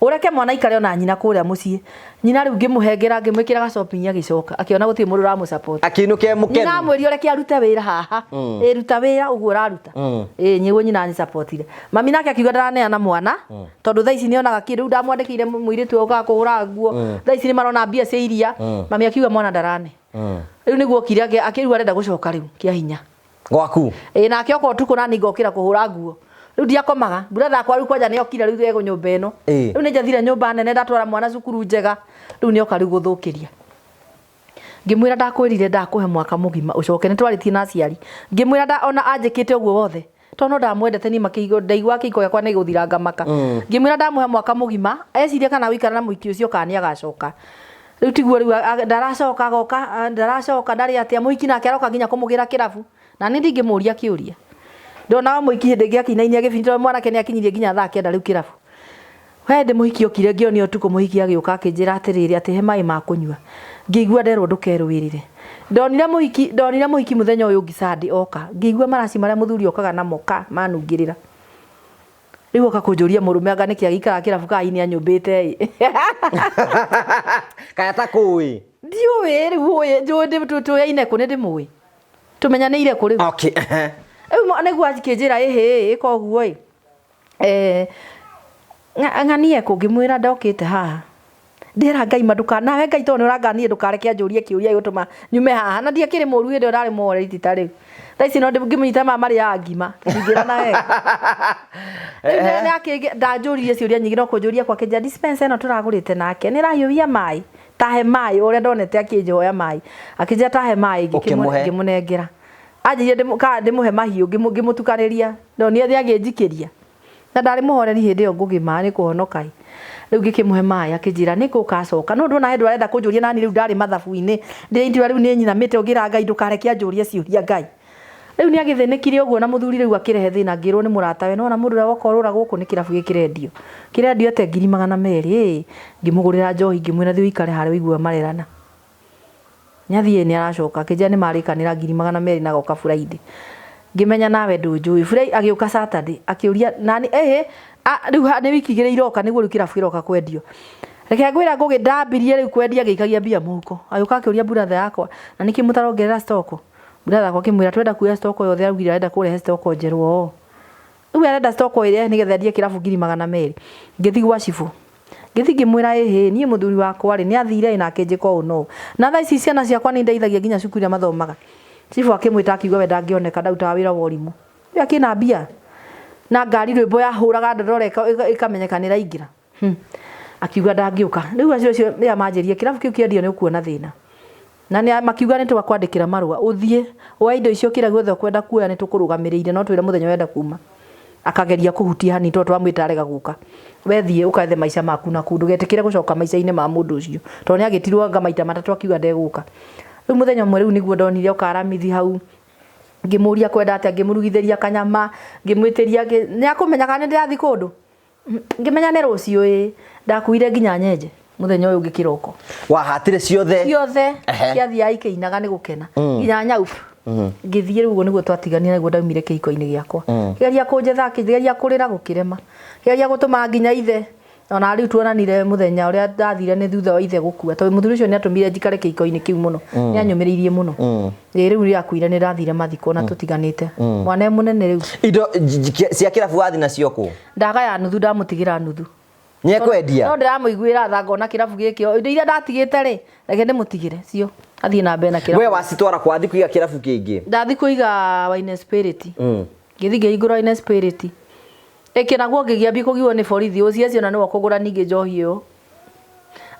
Ũreke mwana aikare ona nyina kũrĩa mũciĩ. Nyina rĩu ngĩmũhengera ngĩmwĩkĩra ga shopping agĩcoka akĩona gũtirĩ mũndũ ũramũ support. Akĩinũka e mũkenu. Nyina amwĩrire ũreke arute wĩra haha. Ĩ ruta wĩra ũguo ũraruta. Ĩ nĩguo nyina anĩ supportire. Mami nake akiuga ndaraneana mwana tondũ thaa ici nĩonaga kĩ rĩu ndamwandĩkĩire mũirĩtu ũyũ ũkaga kũhũra nguo. Thaa ici nĩmarona mbia cia iria. Mami akiuga mwana ndarane. Rĩu nĩguo okire akĩrĩu arenda gũcoka rĩu kĩa hinya. Gwaku. Ĩ nake oka ũtukũ nani ngokĩra kũhũra nguo. Rĩu ndiakomaga. Brother akwa rĩu kwanja nĩokire rĩu egũ nyũmba ĩno. Rĩu nĩnjathire nyũmba nene ndatwara mwana cukuru njega. Rĩu nĩoka rĩu gũthũkĩria. Ngĩmwĩra ndakwĩrire ndakũhe mwaka mũgima ũcoke nĩtwarĩtie na aciari. Ngĩmwĩra nda ona anjĩkĩte ũguo wothe tondũ no ndamwendete niĩ makĩigua ndaiguaga kĩhiko gĩakwa nĩ gũthira ngamaka. Ngĩmwĩra ndamũhe mwaka mũgima ecirie kana gũikara na mũhiki ũcio kana nĩagacoka. Rĩu tiguo rĩu ndaracoka agoka ndaracoka ndarĩ atĩa mũhiki nake aroka nginya kũmũgĩra kĩrabu na niĩ ndingĩmũria kĩũria. Ndonaga mũhiki hĩndĩ ĩngĩ akĩinainia gĩbini tondũ mwanake nĩ akinyirie nginya thaa kenda rĩu kĩrabu. He hĩndĩ mũhiki okire ngĩonia ũtukũ mũhiki agĩũka akĩnjĩra atĩrĩrĩ atĩ he maĩ ma kũnyua. Ngĩigua nderwo ndũkerũĩrĩre. Ndonire mũhiki ndonire mũhiki mũthenya ũyũ ũngĩ Sunday oka ngĩigua maraci marĩa mũthuri okaga namo ka manungĩrĩra. Rĩu oka kũnjũria mũrũme anga nĩkĩ agĩikaraga kĩrabu kana hihi nĩanyũmbĩte ĩ. Kana takũĩ. Ndiũĩ rĩu ũĩ njũĩ tũyaine kũ nĩndĩmũĩ. Tũmenyanĩire kũ rĩu. Okay. Rĩu nĩguo akĩnjĩra ĩhĩ ĩka ũguo ĩ. Ng'anie kũ ngĩmwĩra ndokĩte haha. Ndĩra Ngai ma ndũka nawe Ngai tondũ nĩ ũrangania ndũkareke anjũrie kĩũria gĩgũtũma nyume haha na ndiakĩrĩ mũru hĩndĩ ĩyo ndarĩ mũhoreri ti ta rĩu. Thaa ici no ngĩmũnyita maya marĩaga ngima ndingĩrana wega. Rĩu ndanjũririe ciũria nyingĩ no kũnjũria kwa kĩnjĩra dispenser ĩno tũragũrĩte nake nĩ ĩrahiũhia maĩ tahe maĩ ũrĩa ndonete akĩnjoya maĩ akĩnjĩra tahe maĩ ngĩmũnengera. Anjĩrire ndĩmũhe mahiũ ngĩmũtukanĩria ndonire nĩ agĩnjikĩria. Na ndarĩ mũhoreri hĩndĩ ĩyo Ngũgĩ ma nĩ kũhonoka ĩ. Rĩu ngĩkĩmũhe maĩ akĩnjĩra nĩ kũ ũgacoka. No ndona hĩndĩ arenda kũnjũria nani rĩu ndarĩ mathabu-inĩ. Ndĩraigua rĩu nĩ nyinamĩte ngĩra Ngai ndũkareke anjũrie ciũria Ngai. Rĩu nĩ agĩthĩnĩkire ũguo na mũthuri rĩu akĩrehe thĩna ngĩrwo nĩ mũratawe nĩwona mũndũ ũrĩa woka ũrũra gũkũ nĩ kĩrabu gĩkĩ kĩrendio. Kĩrendio atĩa 200,000 ĩĩ. Ngĩmũgũrĩra njohi ngĩmwĩra thiĩ ũikare harĩa ũigue marerana. Nĩathiĩ nĩaracoka akĩnjĩra nĩmarĩkanĩra 200,000 na agoka Friday. Ngĩmenya nawe ndũnjũĩ. Friday agĩũka Saturday akĩũria nani ĩhĩ rĩu nĩ wiki igĩrĩ iroka nĩguo rĩu kĩrabu kĩroka kwendio. Reke ngwĩre Ngũgĩ ndambirie rĩu kwendia ngĩikagia mbia mũhuko. Agĩũka akĩũria brother yakwa na nĩkĩ mũtarongerera stock? Brother yakwa akĩmwĩra twenda kuoya stock yothe araugire arenda kũrehe stock njerũ oo. Rĩu arenda stock ĩrĩa nĩgetha endie kĩrabu 200,000. Ngĩthiĩ gwa cibũ. Ngĩthiĩ ngĩmwĩra ĩhĩ niĩ mũthuri wakwa rĩ nĩ athire ĩ na akĩnjĩka ũũ na ũũ. Na thaa ici ciana ciakwa nĩ indeithagia nginya cukuru iria mathomaga. Cibũ akĩmwĩta akiuga we ndangĩoneka ndarutaga wĩra wa ũrimũ. Rĩu akĩna mbia na ngari rwĩmbo yahũraga ndorora ĩkamenyeka nĩ ĩraingĩra. Akiuga ndangĩũka. Rĩu acio acio rĩrĩa manjĩrire kĩrabu kĩu kĩendio nĩ ũkuona thĩna. Na nĩ makiuga nĩ twakwandĩkĩra marũa ũthiĩ woe indo icio kĩrĩa gĩothe ũkwenda kuoya nĩ tũkũrũgamĩrĩire no twĩre mũthenya ũrenda kuma. Akageria kũhutia hanini tondũ twamwĩta arega gũka. We thiĩ ũkethe maica maku nakũu ndũgetĩkĩre gũcoka maica-inĩ ma mũndũ ũcio. Tondũ nĩ agĩtirwo anga maita matatũ akiuga ndegũka. Rĩu mũthenya ũmwe rĩu nĩguo ndonire oka aramithi hau ngĩmũria kwenda atĩa ngĩmũrugithĩria kanyama ngĩmwĩtĩria nĩ akũmenya kana nĩ ndĩrathiĩ kũndũ. Ngĩmenya nĩ rũciũ ĩ ndakuire nginya nyenje mũthenya ũyũ ũngĩ kĩroko. Wahatire ciothe? Ciothe ciathiaga ikĩinaga nĩ gũkena nginya nyau. Ngĩthiĩ rĩu ũguo nĩguo twatiganire nĩguo ndaumire kĩhiko-inĩ gĩakwa. Kĩgeria kũnjetha kĩgeria kũrĩra gũkĩrema. Kĩgeria gũtũma nginya ithe ona rĩu tuonanire mũthenya ũrĩa ndathire nĩ thutha wa ithe gũkua tondũ mũthuri ũcio nĩ atũmire njikare kĩhiko-inĩ kĩu mũno. Nĩ anyũmĩrĩirie mũno. Ĩ rĩu rĩrĩa akuire nĩ ndathire mathiko na tũtiganĩte. Mwana e mũnene rĩu. Indo cia kĩrabu wathiĩ nacio kũ? Ndagaya nuthu ndamũtigĩra nuthu. Nĩekwendia? No ndĩramũiguĩra tha ngona kĩrabu gĩkĩ indo iria ndatigĩte rĩ reke ndĩmũtigĩre cio athiĩ na mbere na kĩrabu. We wacitwara kũ? Wathiĩ kũiga kĩrabu kĩngĩ? Ndathiĩ kũiga Wine Spirit. Ngĩthiĩ ngĩhingũra Wine Spirit. Ĩkĩ naguo ngĩgĩambia kũgiwo nĩ borithi ũcio acio na nĩwe ũkũgũra ningĩ njohi ĩyo.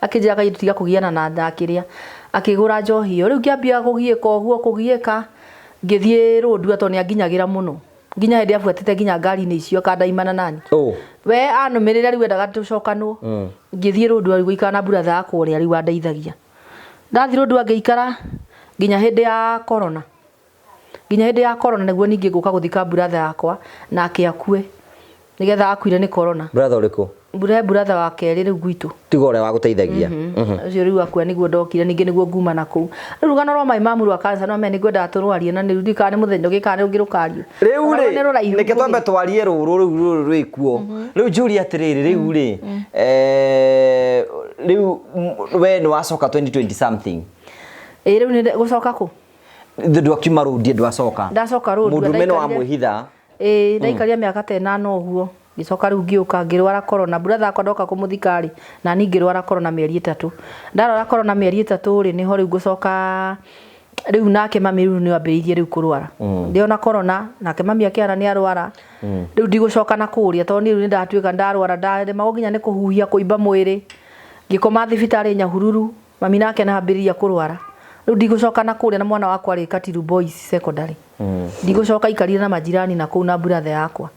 Akĩnjĩra kaĩ tiga kũgiana na kĩrĩa. Akĩgũra njohi ĩyo. Rĩu ngĩambia kũgiĩka ũguo kũgiĩka ngĩthiĩ rũndua tondũ nĩ anginyagĩra mũno. Nginya hĩndĩ abuatĩte nginya ngari-inĩ icio akandaimana nani. Oh. We anũmĩrĩra rĩu endaga tũcokanwo. Ngĩthiĩ rũndua rĩu gũikara na brother yakwa ũrĩa rĩu wandeithagia. Ndathiĩ rũndua ngĩikara nginya hĩndĩ ya corona. Nginya hĩndĩ ya corona nĩguo ningĩ ngũka gũthika brother yakwa nake akue. Nĩgetha akuire nĩ corona. Brother ũrĩkũ? He brother wa kerĩ rĩu gwitũ. Tiga ũrĩa wagũteithagia. Ũcio rĩu akua nĩguo ndokire ningĩ nĩguo nguma na kũu. Rĩu rũgano rwa mai mamu rwa cancer no menya nĩngwendaga tũrwarie na nĩ kana nĩ mũthenya ũngĩ kana nĩ rũngĩ rũkario. Rĩu Rũgano nĩ rĩ rũraihu. reke twambe twarie rũrũ rĩu rũrũ rwĩ kuo. Rĩu njũrie atĩrĩrĩ rĩu rĩ rĩu we nĩ wacoka 2020 something. Ĩ rĩu nĩ gũcoka kũ? Ndwakiuma rũndie ndwacoka. Ndacoka rũndua. Mũndũrũme nĩ wamwĩhitha. Ĩĩ ndaikaria mĩaka ta ĩnana ũguo ngĩcoka rĩu ngĩũka ngĩrwara corona brother akwa ndoka kũmũthika rĩ na niĩ ngĩrwara corona mĩeri ĩtatũ ndarwara corona mĩeri ĩtatũ rĩ nĩho rĩu ngũcoka rĩu nake mami rĩu nĩ ambĩrĩirie rĩu kũrwara ndĩona corona nake mami akĩhana nĩ arwara rĩu ndigũcoka na kũrĩa tondũ niĩ rĩu nĩ ndatuĩka ndarwara ndaremagwo nginya nĩ kũhuhia kũimba mwĩrĩ ngĩkoma thibitarĩ Nyahururu mami nake nambĩrĩria kũrwara rĩu ndigũcoka na kũrĩa na mwana wakwa arĩ Katiru Boys Secondary ndigũcoka ikarire na majirani na kũu na brother yakwa.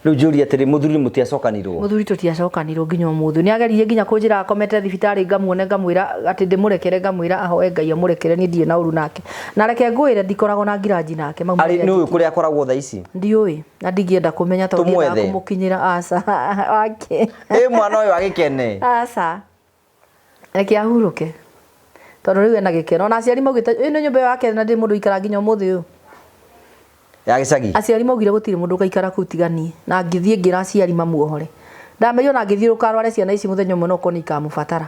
Rĩu njũrie atĩrĩ mũthuri mũtiacokanirwo? Mũthuri tũtiacokanirwo nginya ũmũthĩ. Nĩ ageririe nginya kũnjĩra akomete thibitarĩ ngamuone ngamwĩra atĩ ndĩmũrekere ngamwĩra ahoe Ngai amũrekere niĩ ndirĩ na ũru nake. Na reke ngwĩre ndikoragwo na ngiranji nake mau. Arĩ nĩ ũĩ kũrĩa akoragwo thaa ici? Ndiũĩ na ndingĩenda kũmenya tondũ ndiendaga kũmũkinyĩra aca wake. Ĩ mwana ũyũ agĩkene. Aca. Reke ahurũke tondũ rĩu ena gĩkeno ona aciari maugĩte ĩno nyũmba ĩyo yake na ndĩ mũndũ ũikara nginya ũmũthĩ ũyũ ya gĩcagi. Aciari maugire gũtirĩ mũndũ ũgaikara kũu tiga niĩ na ngĩthiĩ ngĩra aciari mamuohore ndameire ona ngĩthiĩ rũkarware ciana ici mũthenya ũmwe no ũkorwo nĩ ikamũbatara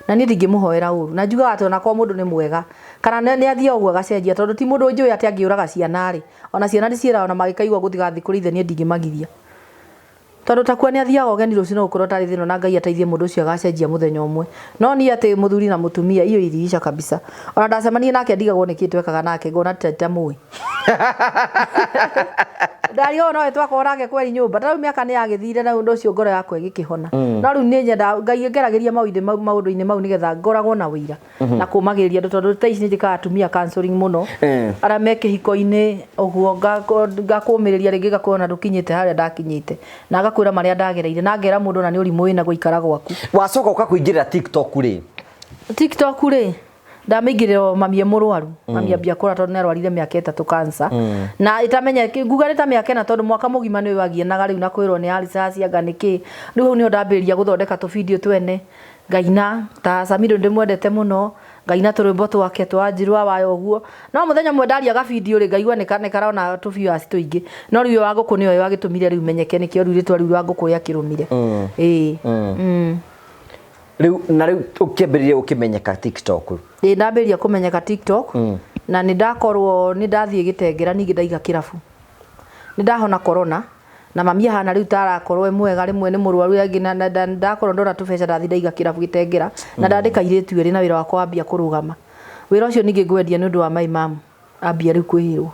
na niĩ ndingĩmũhoera ũru na njugaga atĩ onakorwo mũndũ nĩ mwega kana nĩ athiaga ũguo agacenjia tondũ ti mũndũ njũĩ atĩ angĩũraga ciana rĩ ona ciana nĩciĩraga ona mangĩkaigua gũtigathiĩ kũrĩ ithe niĩ ndingĩmagiria. Tondũ takua nĩ athiaga ũgeni rũciũ no gũkorwo ũtarĩ thĩna na Ngai ateithie mũndũ ũcio agacenjia mũthenya ũmwe. No niĩ atĩ mũthuri na mũtumia iyo iliisha kabisa. Ona ndacemania nake ndigagwo nĩkĩ twekaga nake ngona ta itamũĩ. Ndarigagwo nowe twakorwo nake kweri nyũmba. Ta rĩu mĩaka nĩ yagĩthire na ũndũ ũcio ngoro yakwa ĩgĩkĩhona. No rĩu nĩ nyendaga Ngai ngeragĩria maũndũ-inĩ mau nĩgetha ngoragwo na ũira. Na kũmagĩrĩria andũ tondũ thaa ici nĩ njĩkaga atumia counseling mũno. Arĩa me kĩhiko-inĩ ũguo ngakũmĩrĩria rĩngĩ ngakwĩra ona ndũkinyĩte harĩa ndakinyĩte na ngakwĩra marĩa ndagereire na ngera mũndũ ona nĩ ũrimũ wĩna gũikara gwaku. Wacoka ũkakũingĩrĩra TikTok rĩ? TikTok rĩ ndamĩingĩrĩra mami e mũrwaru mami ambia kũrwara tondũ nĩ arwarire mĩaka ĩtatũ cancer na ĩtamenya nguga nĩ ta mĩaka ĩna tondũ mwaka mũgima nĩ wagianaga rĩu na kwĩrwo nĩ ulcers anga nĩ kĩ rĩu hau nĩho ndambĩrĩria gũthondeka tũbindiũ twene ngaina ta Samido ndĩmwendete mũno ngaina tũrwĩmbo twake twa Wanjiru wa Waya ũguo no mũthenya ũmwe ndaria gabidio rĩ ngaigua nĩ karona tũ viewers tũingĩ no rĩu wa ngũkũ nĩyo wagĩtũmire rĩu menyeke nĩkĩo rĩu rĩtwa rĩu wa ngũkũ rĩakĩrũmire. Ĩĩ. Rĩu na rĩu ũkĩambĩrĩria ũkĩmenyeka TikTok? Ĩĩ ndambĩrĩria kũmenyeka TikTok na nĩ ndakorwo nĩ ndathiĩ Gĩtengera ningĩ ndaiga kĩrabu. Nĩ ndahona corona na mami ahana rĩu ta arakorwo e mwega rĩmwe nĩ mũrwaru rĩngĩ na ndakorwo ndona tũbeca ndathiĩ ndaiga kĩrabu Gĩtengera na ndandĩka airĩtu erĩ na wĩra wakwa wambia kũrũgama. Wĩra ũcio ningĩ ngwendia nĩ ũndũ wa my mom ambia rĩu kwĩhĩrwo.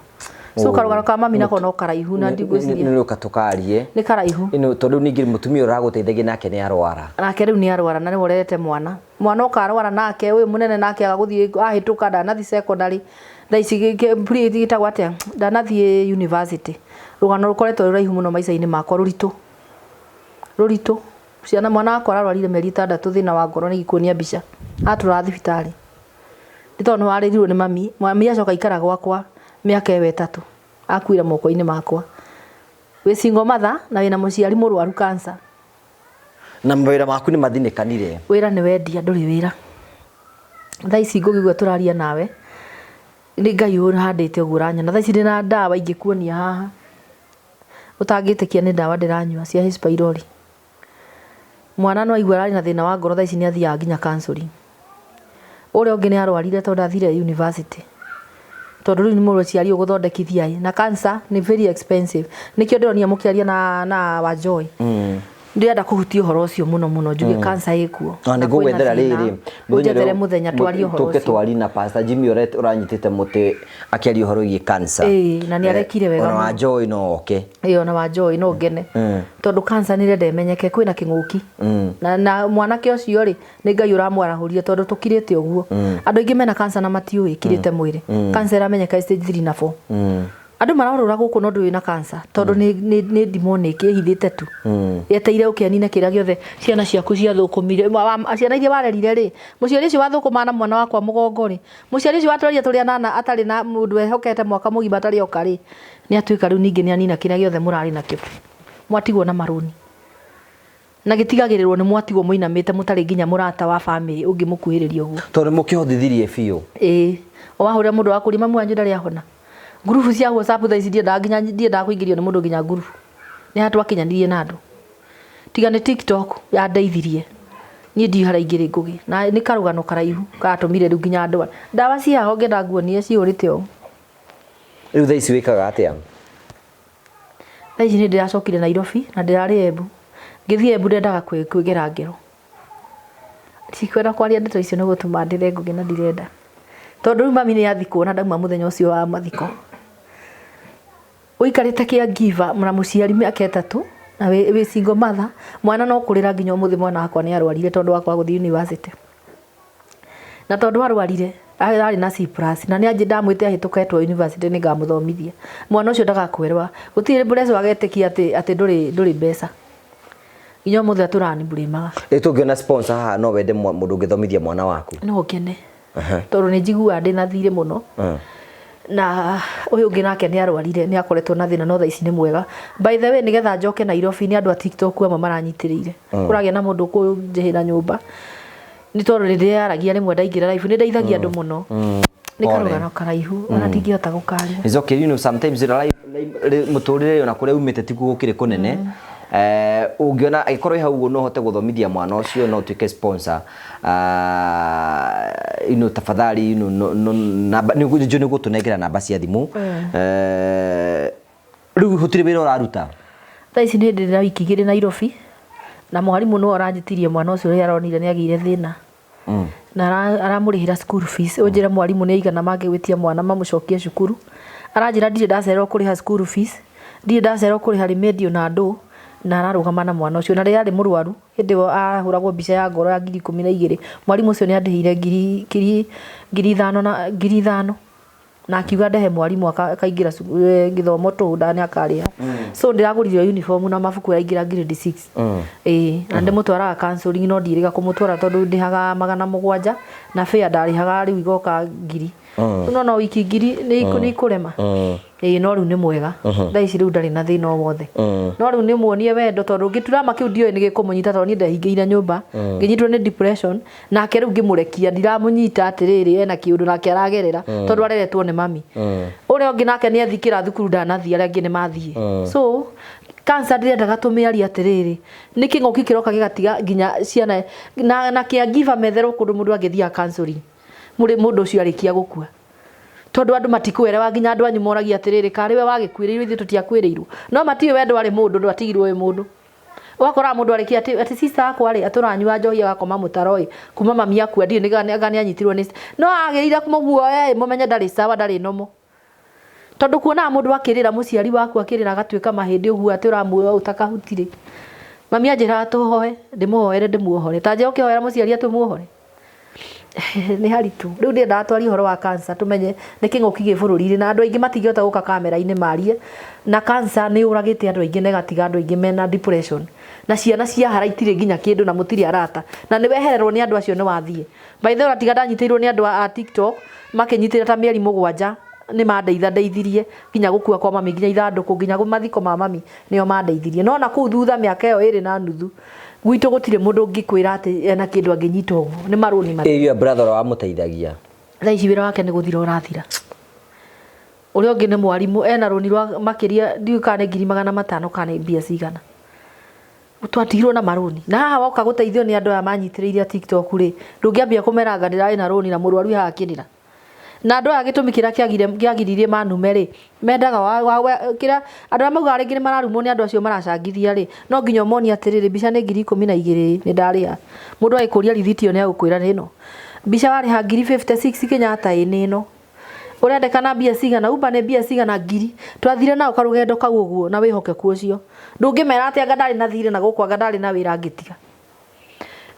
So karũgano ka mami nako no karaihu na ndigwĩciria nĩ rũka tũkarie. Nĩ karaihu. Ĩno tondũ ningĩ mũtumia ũragũteithagia nake nĩ arwara. Nake rĩu nĩ arwara na nĩwe ũrerete mwana. Mwana ũkarwara nake ũyũ mũnene nake aga gũthiĩ ahĩtũka ndanathiĩ secondary. Thaa ici gĩtagwo atĩa ndanathiĩ university. Rũgano rũkoretwo rũraihu mũno maica-inĩ makwa rũritũ. Rũritũ. Ciana mwana wakwa ararwarire mĩeri ĩtandatũ thĩna wa ngoro nĩ ngĩkuonia mbica. Atũraga thibitarĩ. Nĩ tondũ nĩ warĩrirwo nĩ mami. Mami acoka aikara gwakwa mĩaka ĩyo ĩtatũ. Akuire moko-inĩ makwa. Wĩ single mother na wĩna mũciari mũrwaru cancer. Na mawĩra maku nĩ mathinĩkanire? Wĩra nĩ wendia ndũrĩ wĩra. Thaa ici ngũkĩigua tũraria nawe nĩ Ngai ũhandĩte ũguo ũranyona. Thaa ici ndĩna ndawa ingĩkuonia haha. Ũtangĩtĩkia nĩ ndawa ndĩranyua cia H pylori. Mwana no aigua ararĩ na thĩna wa ngoro thaa ici nĩ athiaga nginya counseling. Ũrĩa ũngĩ nĩ arwarire tondũ athire university. Tondũ rĩu nĩ mũciari ũgũthondekithia ĩ na cancer nĩ very expensive. Nĩkĩo ndĩronire mũkĩaria na Wajoy. Ndĩrenda kũhutia ũhoro ũcio mũno mũno, njuge cancer ĩkuo. Na Na nĩ kwĩna ngũgwethera thĩna. rĩrĩ. Ũnjethere mũthenya twarie ũhoro Tũke ũcio. twari na Pastor Jimmy ũrĩa ũranyitĩte mũtĩ akĩaria ũhoro wĩgiĩ cancer. Ĩĩ, na nĩ arekire wega Ona wa mũno. Joy no oke. Ĩĩ, ona wa Joy no ngene, tondũ cancer nĩ ĩrenda ĩmenyeke kwĩna kĩng'ũki. Na mwanake ũcio rĩ, nĩ Ngai ũramwarahũrire, tondũ tũkirĩte ũguo. Andũ aingĩ mena cancer na matiũĩ ĩkirĩte mwĩrĩ. Cancer ĩramenyeka stage 3 na 4. Andũ marorũra gũkũ no ndũĩ na cancer, tondũ nĩ demonic ĩhithĩte tu, yeteire ũkĩanine kĩrĩa gĩothe ciana ciaku ciathũkũmire. Ciana iria warerire rĩ, mũciari ũcio wathũkũmaga na mwana wakwa mũgongo rĩ, mũciari ũcio watũraria tũrĩ anana atarĩ na mũndũ ehokete mwaka mũgima atarĩ oka rĩ, nĩ atuĩka rĩu ningĩ nĩ anina kĩrĩa gĩothe mũrarĩ nakĩo, mwatigwo na marũni, na gĩtigagĩrĩrwo nĩ mwatigwo mũinamĩte, mũtarĩ nginya mũrata wa famĩlĩ ũngĩmũkuhĩrĩria ũguo. Tondũ mũkĩhotithirie biũ. Ĩĩ, o wahũrĩra mũndũ wa kũria, mamu wanyu ndarĩ ahona. Ngurubu cia WhatsApp thaa ici ndiendaga, nginya ndiendaga kũingĩrio nĩ mũndũ nginya ngurubu. Nĩ ha twakinyanirie na andũ, tiga nĩ TikTok yandeithirie niĩ ndiũĩ harĩa ingĩrĩ Ngũgĩ, na nĩ karũgano karaihu karatũmire rĩu nginya ndware. Ndawa ci haha ũngĩenda nguonie, cihũrĩte ũũ. Rĩu thaa ici wĩkaga atĩa? Thaa ici nĩ ndĩracokire Nairobi na ndĩrarĩ Embu. Ngĩthiĩ Embu ndendaga kwĩgera ngero. Ndikwenda kwaria ndeto icio nĩ gũtũma ndĩre, Ngũgĩ, na ndirenda, tondũ rĩu mami nĩ athikwo na ndauma mũthenya ũcio wa mathiko. Ũikarĩte caregiver na mũciari mĩaka 3 na wĩ single mother, mwana no kũrĩra nginya ũmũthĩ. Mwana wakwa nĩ arwarire tondũ wa kwaga gũthiĩ university, na tondũ arwarire arĩ na C plus, na nĩ anjĩ ndamwĩte ahĩtũka etwo university nĩ ngamũthomithia. Mwana ũcio ndagakwerwa, gũtirĩ mbureco agetĩkia atĩ ndũrĩ mbeca. Nginya ũmũthĩ atũrani mbũrĩmaga. Rĩu tũngĩona sponsor haha, no wende mũndũ ũngĩthomithia mwana waku? No ngene, tondũ nĩ njiguaga ndĩna thirĩ mũno. Na ũyũ ũngĩ nake nĩ arwarire, nĩ akoretwo na thĩna, no thaa ici nĩ mwega. By the way, nĩgetha njoke Nairobi nĩ andũ a TikTok amwe maranyitĩrĩire. Kũragĩa na mũndũ ũkũnjĩhĩra nyũmba, nĩ tondũ nĩ ndĩyaragia rĩmwe ndaingĩra live, nĩ ndeithagia andũ mũno. Nĩ Pole. karũgano karaihu ona ndingĩhota gũkaria. It's okay, sometimes life mũtũrĩre ona kũrĩa umĩte tikuo gũkĩrĩ kũnene. Ũngĩona angĩkorwo wĩ hau ũguo no ũhote gũthomithia mwana ũcio, no ũtuĩke sponsor. Tafadhali, no, namba nĩ nĩ gũtũnengera namba cia thimũ. Rĩu gũtirĩ wĩra ũraruta? Thaa ici nĩ ndĩ na wiki 2 Nairobi, na mwarimũ nĩwe ũranjĩtirie mwana ũcio ũrĩa aronire nĩ agĩire thĩna na aramũrĩhĩra school fees. Ũnjĩre mwarimũ nĩ aigana mangĩgwĩtia mwana mamũcokie cukuru? Aranjĩra ndirĩ ndacererwo kũrĩha school fees, ndirĩ ndacererwo kũrĩha remedial na ndũ, na ararũgama na mwana ũcio. Na rĩrĩa arĩ mũrwaru, hĩndĩ ĩyo ahũragwo mbica ya ngoro ya 12,000, mwarimũ ũcio nĩ andĩhĩire 5,000 na 5,000, na akiuga ndehe mwarimũ akaingĩra gĩthomo tũhũ nda nĩ akarĩha. So ndĩragũrire uniform na mabuku, araingĩra grade 6. Ĩĩ, na ndĩmũtwaraga counseling, no ndiĩrĩga kũmũtwara tondũ ndĩhaga 700 na fare ndarĩhaga, rĩu igoka ngiri. No wiki ngiri nĩ ikũrema. Ĩĩ, no rĩu nĩ mwega thaa ici, rĩu ndarĩ na thĩna o wothe. No rĩu nĩ muonie wendo, tondũ ngĩturama kĩu ndiũĩ nĩ gĩkũmũnyita, tondũ niĩ ndehingĩire nyũmba ngĩnyitwo nĩ depression. Nake rĩu ngĩmũrekia, ndiramũnyita atĩrĩrĩ ena kĩũndũ nake aragerera, tondũ areretwo nĩ mami. Ũrĩa ũngĩ nake nĩ athikĩra thukuru, ndanathiĩ, arĩa angĩ nĩ mathiĩ. So cancer ndĩrendaga tũmĩarie atĩrĩrĩ, nĩ kĩng'ũki kĩroka gĩgatiga nginya ciana na caregiver metherwo kũndũ mũndũ angĩthiaga counseling mũrĩ mũndũ ũcio arĩkia gũkua, tondũ andũ matikwerewa, nginya andũ anyu moragia atĩrĩrĩ, karĩ we wagĩkuĩrĩirwo, ithuĩ tũtiakuĩrĩirwo. No matiũĩ we ndwarĩ mũndũ, ndwatigirwo wĩ mũndũ. Ũgakoraga mũndũ arĩkia atĩ sister akwa rĩ, atũranyua njohi agakoma mũtaro ĩ, kuma mami akua ndiũĩ nĩ anga nĩ anyitirwo nĩ, no agĩrĩire kũmũguoya ĩ, mũmenye ndarĩ sawa, ndarĩ nomo, tondũ kuonaga mũndũ akĩrĩra, mũciari waku akĩrĩra agatuĩka mahĩndĩ ũguo atĩ ũramuoya ũũ ta kahuti rĩ. Mami anjĩraga tũhoe, ndĩmũhoere ndĩmuohore, ta njĩra ũkĩhoera mũciari atĩ ũmuohore nĩ haritũ. Rĩu ndĩrendaga twarie ũhoro wa cancer, tũmenye nĩ kĩng'ũki gĩ bũrũri-inĩ, na andũ aingĩ matingĩhota gũka kamera-inĩ marie. Na cancer nĩ yũragĩte andũ aingĩ na ĩgatiga andũ aingĩ mena depression, na ciana ciahara itirĩ nginya kĩndũ, na mũtirĩ arata, na nĩ wehererwo nĩ andũ acio, nĩ wathiĩ. By the way, tiga ndanyitĩirwo nĩ andũ a TikTok makĩnyitĩra ta mĩeri 7, nĩ mandeitha ndeithirie nginya gũkua kwa mami, nginya ithandũkũ, nginya mathiko ma mami nĩo mandeithirie. No na kũu thutha mĩaka ĩyo 2.5 gwitũ gũtirĩ mũndũ ũngĩkwĩra atĩ ena kĩndũ angĩnyita ũguo, nĩ marũni. Ĩ your brother ũrĩa wamũteithagia? Thaa ici wĩra wake nĩ gũthira ũrathira. Ũrĩa ũngĩ nĩ mwarimũ, ena rũni rwa makĩria, ndiũĩ kana nĩ 500,000 kana nĩ mbia cigana. Twatigirwo na marũni, na haha woka gũteithio nĩ andũ aya manyitĩrĩire a TikTok rĩ, ndũngĩambia kũmera anga ndĩrarĩ na rũni na mũrwaru haha akĩrĩra. Na andũ aya gĩtũmi kĩrĩa kĩagiririe manume rĩ, mendaga kĩrĩa andũ arĩa maugaga rĩngĩ nĩ mararumwo nĩ andũ acio maracangithia rĩ, no nginya ũmonie atĩrĩrĩ, mbica nĩ 12,000 nĩ ndarĩha. Mũndũ agĩkũria rithiti ĩyo nĩ agũkwĩra nĩ ĩno. Mbica warĩha 56,000 Kenyatta ĩ nĩ ĩno. Ũrendekana mbia cigana, Uber nĩ mbia cigana ngiri. Twathire nao karũgendo kau ũguo na wĩhokeku ũcio. Ndũngĩmera atĩ anga ndarĩ na thirĩ na gũkũ anga ndarĩ na wĩra ngĩtiga.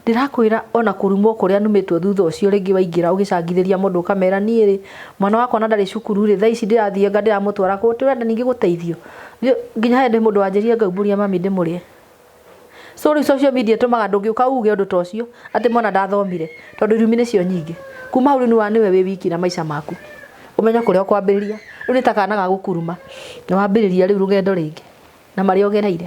Ndĩrakwĩra ona kũrumwo kũrĩa numĩtwo thutha ũcio rĩngĩ waingĩra ũgĩcangithĩria mũndũ ũkamera niĩ rĩ, mwana wakwa na ndarĩ cukuru rĩ, thaa ici ndĩrathiĩ anga ndĩramũtwara kũ, tũrenda ningĩ gũteithio. Nginya he hĩndĩ mũndũ wanjĩrire ngaumbũria mami ndĩmũrĩe. So rĩu social media ĩtũmaga ndũngĩũka uge ũndũ ta ũcio atĩ mwana ndathomire tondũ irumi nĩcio nyingĩ. Kuma hau rĩu nĩwe wĩ wiki na maica maku. Ũmenye kũrĩa ũkwambĩrĩria. Rĩu nĩ ta kana ga gũkuruma. Nĩ wambĩrĩria rĩu rũgendo rĩngĩ na marĩa ũgereire.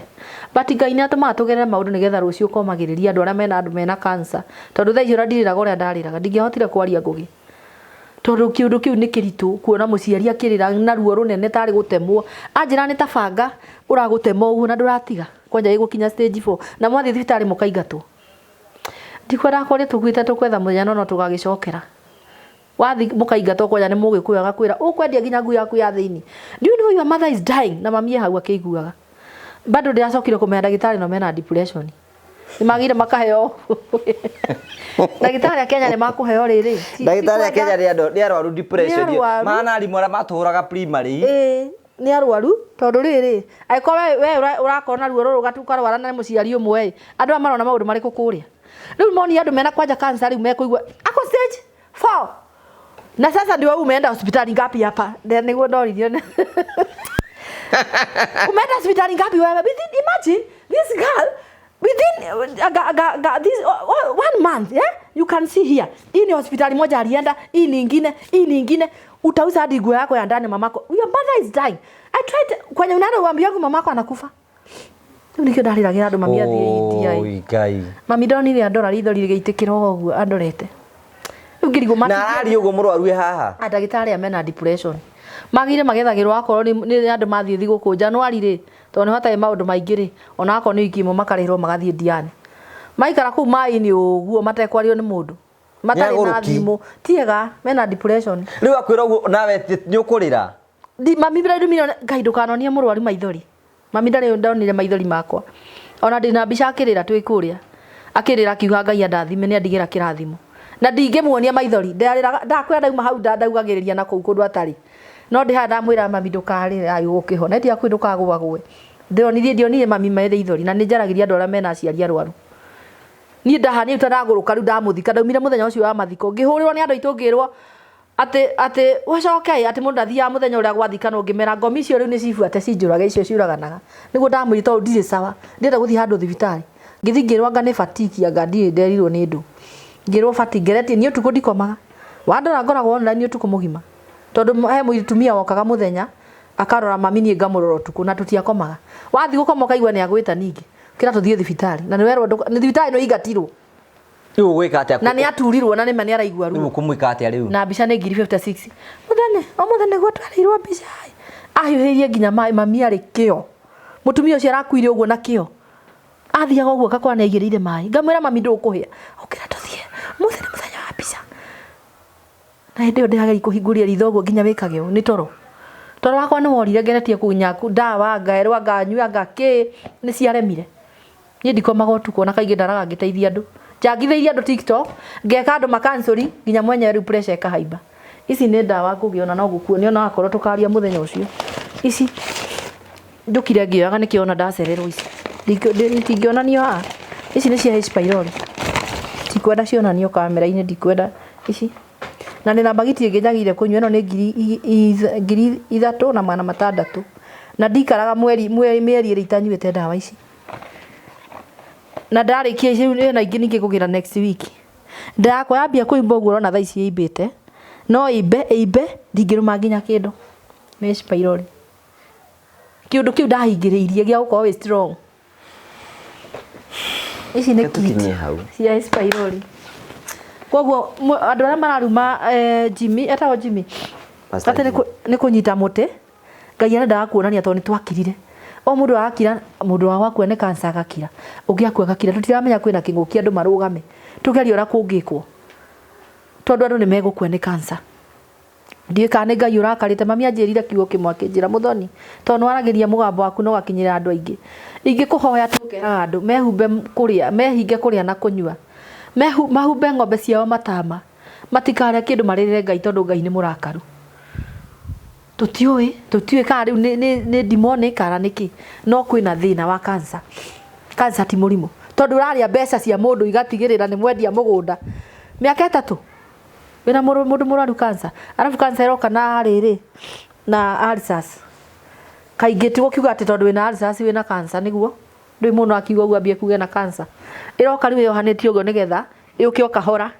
But Ngai nĩ atũmaga tũgerere maũndũ nĩgetha rũciũ ũkomagĩrĩria andũ arĩa mena andũ mena cancer. Tondũ thaa ici ona ndirĩraga ũrĩa ndarĩraga. Ndingĩahotire kwaria Ngũgĩ. Tondũ kĩũndũ kĩu nĩ kĩritũ kuona mũciari akĩrĩra na ruo rũnene tarĩ gũtemwo. Anjĩra nĩ ta banga ũragũtema ũguo na ndũratiga. Kwanja ĩgũkinya stage 4. Na mwathiĩ thibitarĩ mũkaingatwo. Ndikwenda kwaria tũkuĩte tũkwetha mũthenya no no tũgagĩcokera. Wathi mũkaingatwo kwanja nĩ mũgĩkũyũ agakwĩra ũkwendia nginya ngui yaku ya thĩinĩ. Do you know your mother is dying? Na mami e hau akĩiguaga. Bado ndĩracokire kũmenya ndagĩtarĩ no mena depression. Nĩ magire makaheo. Ndagĩtarĩ a Kenya nĩ makũheo rĩrĩ. Ndagĩtarĩ a Kenya nĩ andũ nĩ arwaru depression. Mahana arimũ arĩa matũhũraga primary. Ĩĩ nĩ arwaru tondũ rĩrĩ angĩkorwo we ũrakorwo na ruo rũrũ ũkarwara na mũciari ũmwe ĩ, andũ aya marona maũndũ marĩkũ kũrĩa. Rĩu monia andũ mena kwanja cancer rĩu mekũigua ako stage 4 na sasa ndio umeenda hospitali ngapi hapa? Nĩguo ndoririo. Umeenda hospitali ngapi wewe? Within, imagine this girl within this 1 month, yeah? You can see here. Hii ni hospitali moja alienda, hii ni ingine, hii ni ingine. Utauza hadi nguo yako ya ndani mamako. Your mother is dying. I tried kwenye unaenda uambie yangu mamako anakufa. Rĩu nĩkĩo ndarĩragĩra andũ mami athiĩ India. Oi Ngai. Mami ndonire andora ritho rĩgĩitĩkĩra ũguo andorete. Rĩu ngĩrigwo Na araria ũguo mũrwaru e haha. Ndagĩtarĩ aya mena depression. Magire magethagĩrwo akorwo nĩ andũ mathiĩ thigũkũ January rĩ, tondũ nĩ hatarĩ maũndũ maingĩ rĩ, ona akorwo nĩ wiki ĩmwe makarĩhĩrwo magathiĩ Diani. Maikara kũu maĩ-inĩ ũguo matekwario nĩ mũndũ. Matarĩ na thimũ. Tiega, mena depression. Rĩu akwĩra ũguo nawe nĩ ũkũrĩra? Mami ndĩrairumire Ngai ndũkanonie mũrwaru maithori. Mami ndarĩ ndonire maithori makwa. Ona ndĩna mbica akĩrĩra twĩ kũrĩa. Akĩrĩra akiuga Ngai andathime nĩ andigĩra kĩrathimo. Na ndingĩmuonia maithori. Ndarĩraga ndakwĩra ndauma hau ndaugagĩrĩria na kũu kũndũ atarĩ. No ndĩ haha ndamwĩra mami ndũkarĩre ayi ũkĩhona. Ĩti hakuhĩ ndũkagũagũe. Ndĩronire ndionire mami marĩ ithori na nĩ njaragĩria andũ arĩa mena aciari arwaru. Niĩ ndahanire ta ndagũrũka rĩu ndamũthika ndaumire mũthenya ũcio wa mathiko ngĩhũrĩrwo nĩ andũ aitũ ngĩrwo atĩ atĩ ũcoke atĩ mũndũ ndathiaga mũthenya ũrĩa gwathikanwo ngĩmera ngomi icio rĩu nĩ cibuate cinjũrage icio ciũraganaga nĩguo ndamwĩrire tondũ ndirĩ sawa ndĩrenda gũthiĩ handũ thibitarĩ ngĩthiĩ ngĩrwo anga nĩ fatigue anga ndirĩ nderirwo nĩ ndũ ngĩrwo fatigue ngeretie niĩ ũtukũ ndikomaga wandora ngoragwo online ũtukũ mũgima tondũ he mũtumia wokaga mũthenya akarora mami niĩ ngamũrora ũtukũ na tũtiakomaga wathiĩ gũkoma ũkaigua nĩ agwĩta ningĩ kĩra tũthiĩ thibitarĩ na nĩ werwo nĩ thibitarĩ nĩ ingatirwo Rĩu ũgwĩka atĩa? Na nĩ aturirwo na nĩma nĩ araigua ruo. Rĩu ũkũmwĩka atĩa rĩu? Na mbica nĩ 56,000. Mũthenya, ũmũthĩ nĩguo twarĩirwo mbica. Ahiũhĩirie nginya maĩ mami arĩ kĩo. Mũtumia ũcio arakuire ũguo na kĩo. Athiaga ũguo akakora nĩ aigĩrĩire maĩ. Ngamwĩra mami ndũkũhĩa. Ũkĩra tũthiĩ. Ũmũthĩ nĩ mũthenya wa mbica. Na hĩndĩ ĩyo ndĩrageria kũhingũria ritho ũguo nginya wĩkage ũũ nĩ toro. Toro wakwa nĩ worire ngeretie kũnya ndawa ngaerwo nganyua ngakĩ nĩ ciaremire. Niĩ ndikomaga ũtukũ ona kaingĩ ndaraga ngĩteithia andũ. Njangithĩirie andũ TikTok, ngeka andũ makansori nginya mwenyewe rĩu pressure ĩkahaimba. Ici nĩ ndawa ngũgĩona no gũkuonia ona wakorwo tũkaria mũthenya ũcio. Ici njũkire ngĩoyaga nĩkĩo ona ndacererwo ici. Ndingĩonanio haha. Ici nĩ cia H pylori. Ndikwenda cionanio kamera-inĩ ndikwenda ici. Na ndĩna mbagiti ĩngĩ njagĩrĩire kũnyua ĩno nĩ 3,600. Na ndikaraga mweri mĩeri ĩrĩ itanyuĩte ndawa ici. Na ndarĩkia ici rĩu ĩno ĩngĩ ningĩ ngũgĩra next week. Nda yakwa yambia kũimba ũguo ũrona thaa ici ĩimbĩte. No ĩimbe ĩimbe ndingĩrũma nginya kĩndũ. Nĩ H pylori. Kĩũndũ kĩu ndahingĩrĩirie gĩa gũkorwo wĩ strong. Ici nĩ kit cia H pylori. Koguo andũ arĩa mararuma Jimmy, etagwo Jimmy, atĩ nĩ kũnyita mũtĩ, Ngai arendaga kuonania tondũ nĩ twakirire. O mũndũ arakira, mũndũ wao akua nĩ cancer agakira, ũngĩ akua agakira. Tũtiramenya kwĩna kĩng'ũki andũ marũgame, tũgerie ũrĩa kũngĩkwo, tondũ andũ nĩ megũkua nĩ cancer. Ndiũĩ kana nĩ Ngai ũrakarĩte. Mami anjĩrire kiugo kĩmwe akĩnjĩra, Mũthoni, tondũ nĩwaragĩria mũgambo waku na ũgakinyĩra andũ aingĩ. Ingĩkũhoya tu ũkeraga andũ mehumbe kũrĩa, mehinge kũrĩa na kũnyua. Mahumbe ng'ombe ciao matama. Matikarĩe kĩndũ marĩrĩre Ngai tondũ Ngai nĩ mũrakaru. Tũtiũĩ, tũtiũĩ kana rĩu nĩ demonic kana nĩkĩ. No kwĩna thĩna wa cancer. Cancer ti mũrimũ. Tondũ ũrarĩa mbeca cia mũndũ igatigĩrĩra nĩ mwendia mũgũnda. Mĩaka 3 wĩna mũndũ mũrwaru cancer. Arabu cancer ĩroka na rĩrĩ, na ulcers. Kaingĩ ti gũkiuga atĩ tondũ wĩna ulcers wĩna cancer nĩguo. Ndũĩ mũndũ akiuga ũguo ambie kuga ena cancer. Ĩroka rĩu ĩyohanĩtie ũguo nĩgetha ĩũke o kahora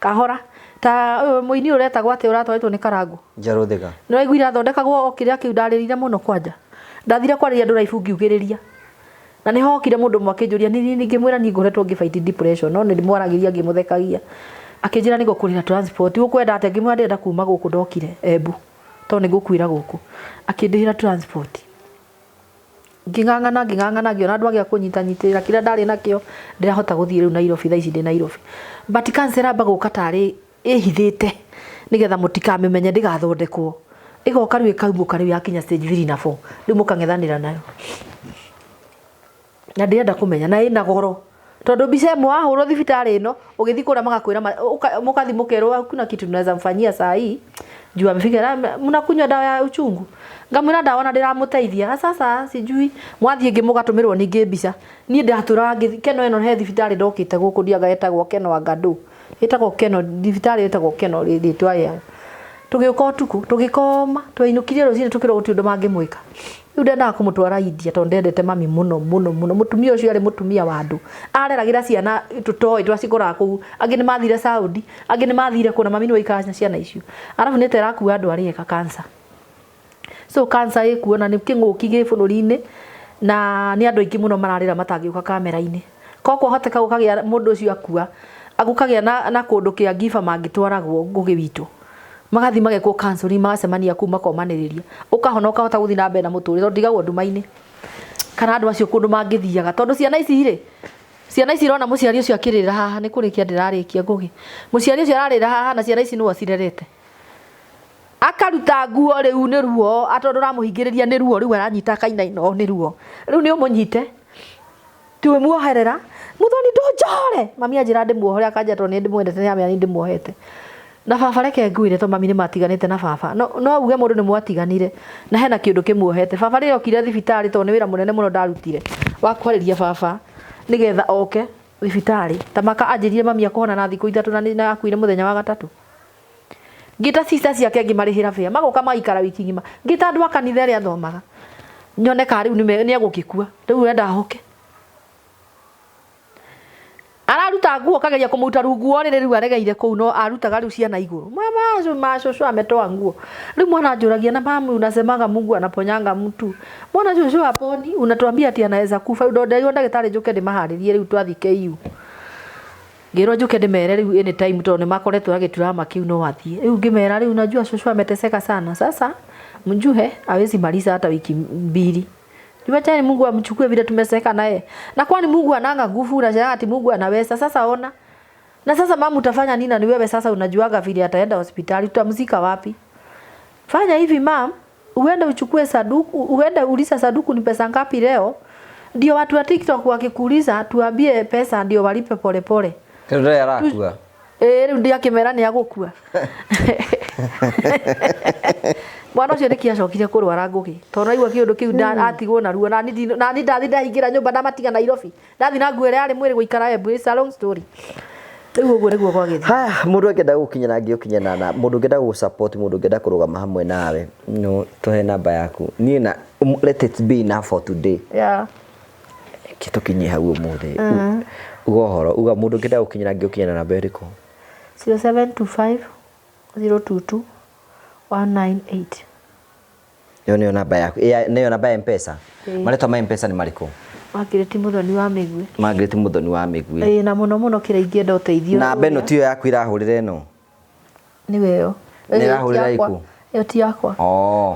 kahora. Ta ũyũ mũini ũyũ ũretagwo atĩa ũratwarĩtwo nĩ Karangũ? Njarũthĩga. Nĩ waiguire athondekagwo o kĩrĩa kĩu ndarĩrire mũno kwanja. Ndathire kwarĩria andũ raibu ngiugĩrĩria. Na nĩ hokire mũndũ ũmwe akĩnjũria nĩ niĩ ngĩmwĩra niĩ ngoretwo ngĩ fight depression no nĩ ndĩmwaragĩria ngĩmũthekagia. Akĩnjĩra nĩ ngũkũrĩhĩra transport ũkwenda atĩa? Ngĩmwĩra ndĩrenda kuma gũkũ ndokire Embu tondũ nĩ ngũkuĩra gũkũ. Akĩndĩhĩra transport. Ngĩng'ang'ana ngĩng'ang'ana ngĩona andũ angĩ a kũnyita nyitĩrĩra kĩrĩa ndarĩ nakĩo ndĩrahota gũthiĩ rĩu Nairobi thaa ici ndĩ Nairobi. But cancer ĩramba gũka tarĩ ĩhithĩte nĩgetha mũtikamĩmenye ndĩgathondekwo. Ĩgoka rĩu ĩkaumũka rĩu yakinya stage 3 na 4 rĩu mũkang'ethanĩra nayo. Na ndĩrenda kũmenya na ĩna goro tondũ mbica ĩmwe wahũrwo thibitarĩ ĩno ũgĩthiĩ kũrĩa magakwĩra mũkathi mũkerwo hakuna kitu tunaweza mfanyia saa hii juu amefika mnakunywa dawa ya uchungu ngamwĩra ndawa na ndĩramũteithia sasa sijui mwathiĩ ĩngĩ mũgatũmĩrwo ningĩ mbica niĩ ndatũraga ngĩthiĩ Keno ĩno he thibitarĩ ndokĩte gũkũ ndianga ĩtagwo Keno Angando ĩtagwo Keno thibitarĩ ĩtagwo Keno rĩtwa rĩao tũgĩũka ũtukũ tũgĩkoma twainũkirie rũcinĩ tũkĩrwo gũtirĩ ũndũ mangĩmwĩka rĩu ndendaga kũmũtwara India tondũ ndendete mami mũno mũno mũno mũtumia ũcio arĩ mũtumia wa andũ areragĩra ciana tũtoĩ twacikoraga kũu angĩ nĩ mathire Saudi angĩ nĩ mathire kũna mami nĩwe waikaraga na ciana icio arabu nĩ ta ĩrakua andũ arĩa eka cancer so cancer ĩkuo na nĩ kĩng'ũki gĩ bũrũri-inĩ na nĩ andũ aingĩ mũno mararĩra matangĩũka kamera-inĩ ko kwahoteka gũkagĩa mũndũ ũcio akua gũkagĩa na kũndũ kĩa ngiba mangĩtwaragwo Ngũgĩ witũ magathi magekwo counseling magacemania kũu makomanĩrĩria ũkahona ũkahota gũthiĩ na mbere na mũtũrĩre tondũ ndigagwo nduma-inĩ kana andũ acio kũndũ mangĩthiaga tondũ ciana ici rĩ ciana ici irona mũciari ũcio akĩrĩra haha nĩ kũrĩkia ndĩrarĩkia Ngũgĩ mũciari ũcio ararĩra haha na ciana ici nĩwe ũcirerete akaruta nguo rĩu nĩ ruo tondũ ũramũhingĩrĩria nĩ ruo rĩu aranyita akainaina ũũ nĩ ruo rĩu nĩ ũmũnyite tiwe muoherera Muthoni ndũnjohore mami anjĩra ndĩmuohore akanjĩra tondũ nĩ ndĩmwendete nĩ amenya nĩ ndĩmuohete na baba reke ngwĩre tondũ mami nĩ matiganĩte na baba no uge mũndũ nĩ mwatiganire na hena kĩũndũ kĩmuohete baba rĩrĩa okire thibitarĩ tondũ nĩ wĩra mũnene mũno ndarutire wa kwarĩria baba nĩgetha oke thibitarĩ ta maka anjĩrire mami akũhona na thikũ 3 na akuire mũthenya wa gatatũ ngĩta sister ciake ngĩmarĩhĩra fare magoka magaikara wiki ng'ima ngĩta andũ a kanitha ĩrĩa athomaga nyone ka rĩu nĩ egũgĩkua rĩu wenda hoke araruta nguo kageria kũmũruta runguo rĩrĩ rĩu aregeire kũu no arutaga rĩu ciana igũrũ mama mashosho ametoa nguo rĩu mwana anjũragia na mamu unasemaga Mungu anaponyanga mtu mwana shosho aponi unatuambia ati anaweza kufa rĩu nderirwo ndagĩtarĩ njũke ndĩmaharĩrie rĩu twathiĩ KU ngĩrwo njũke ndĩmere rĩu anytime tondũ nĩ makoretwo agĩturama kĩu no athiĩ rĩu ngĩmera rĩu najua shosho ameteseka sana sasa mjue hawezi maliza hata wiki 2 Niwacheni Mungu amchukue vile tumeseka naye. Na kwani Mungu ananga nguvu na ati Mungu anaweza. Sasa ona. Na sasa mama utafanya nini na ni wewe sasa unajuaga vile ataenda hospitali utamzika wapi? Fanya hivi mam, uende uchukue saduku, uende uliza saduku ni pesa ngapi leo? Ndio watu wa TikTok wakikuuliza tuambie pesa ndio walipe pole pole. Ndio arakua. Rĩu ndiakĩmera nĩ agũkua. Mwana ũcio nĩkĩ acokire kũrwara Ngũgĩ tondũ aigua kĩũndũ kĩu atigwo na ruo na niĩ ndathi ndahingĩra nyũmba ndamatiga Nairobi ndathi na nguo ĩrĩa yarĩ mwĩrĩ gũikara Embu it's a long story rĩu ũguo nĩguo gwagĩthiĩ. Haya mũndũ angĩenda gũkinyĩra angĩũkinyĩra na mũndũ ũngĩenda gũ support mũndũ ũngĩenda kũrũgama hamwe nawe no tũhe namba yaku niĩ na let it be enough for today. Yeah. Tũkinyie hau ũmũthĩ uga ũhoro uga mũndũ ũngĩenda gũkinyĩra angĩũkinyĩra namba ĩrĩkũ? 0725 022 198. Ĩyo nĩyo namba yaku. Nĩyo namba ya M-Pesa. Marĩtwa ma M-Pesa nĩ marĩkũ? Margaret Muthoni wa Mĩguĩ. Margaret Muthoni wa Mĩguĩ. Ĩĩ na mũno mũno kĩrĩa ingĩenda ũteithio. Namba ĩno tiyo yaku irahũrĩra ĩno? Nĩwe ĩyo. Nĩ ĩrahũrĩra ĩkũ? Ĩyo ti yakwa.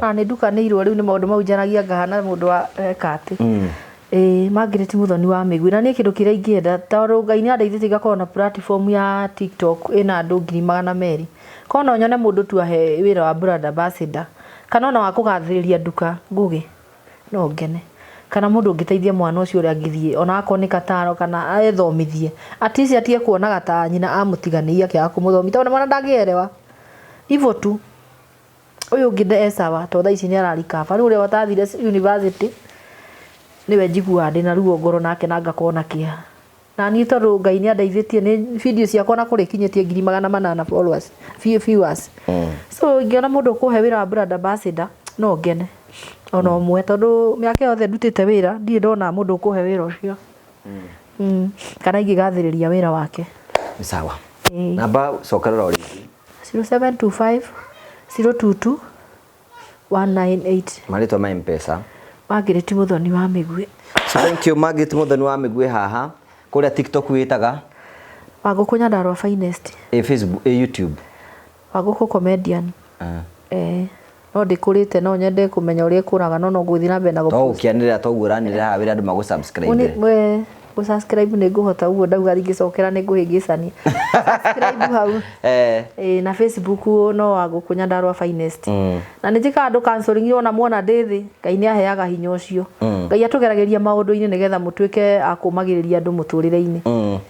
Na nĩ ndukanĩirwo rĩu nĩ maũndũ mau njaragia ngahana mũndũ wa eka atĩ. Ĩĩ Margaret Muthoni wa Mĩguĩ na niĩ kĩndũ kĩrĩa ingĩenda tondũ Ngai nĩ andeithĩtie ngakorwo na platform ya TikTok ĩna andũ 200,000. Korwo no nyone mũndũ tu ahe wĩra wa brand ambassador kana ona wa kũgathĩrĩria nduka Ngugi, no ngene. Kana mũndũ ũngĩteithia mwana ũcio ũrĩa angĩthiĩ ona akorwo nĩ kataro kana ethomithie, at least atige kuonaga ta nyina amũtiganĩirie akĩaga kũmũthomithia, tondũ mwana ndangĩerewa hivyo tu. Ũyũ ũngĩ e sawa, tondũ thaa ici nĩ ararikaba. Rĩu ũrĩa watathire university nĩwe njiguaga ndĩna ruo ngoro nake na ngakorwo na kĩeha. Na niĩ tondũ Ngai nĩ andeithĩtie, nĩ video ciakwa na kũrĩ ikinyĩtie 800,000 followers, viewers. So ingĩona mũndũ ũkũhe wĩra wa brand ambassador no ngene ona ũmwe, tondũ mĩaka yothe ndutĩte wĩra ndirĩ ndona mũndũ ũkũhe wĩra ũcio. Kana ingĩgathĩrĩria wĩra wake. Nĩ sawa. Ĩĩ. Namba cokerera o rĩngĩ. 0725 022 198. Marĩtwa ma Mpesa? Margaret Muthoni wa Mĩguĩ. So thank you, Margaret Muthoni wa Mĩguĩ. Haha kũrĩa TikTok wĩtaga? Wangũkũ Nyandarua Finest. Ĩ Facebook, ĩ YouTube? Wangũkũ Comedian. No ndĩkũrĩte, no nyende kũmenya ũrĩa ĩkũraga, no ngũthiĩ na mbere na To gũ gũkĩanĩrĩra toguo ũranĩrĩra haha wĩra andũ magũ subscribe. Gũ-subscribe nĩ ngũhota ũguo ndauga, ingĩcokera nĩ ngũhĩngĩcania subscribe hau. Ĩĩ, na Facebook no Wangũkũ Nyandarua Finest. Na nĩ njĩkaga andũ counseling ona muona ndĩ thĩ. Ngai nĩ aheaga hinya ũcio. Ngai atũgeragĩria maũndũ-inĩ nĩgetha mũtuĩke a kũmagĩrĩria andũ mũtũrĩre-inĩ.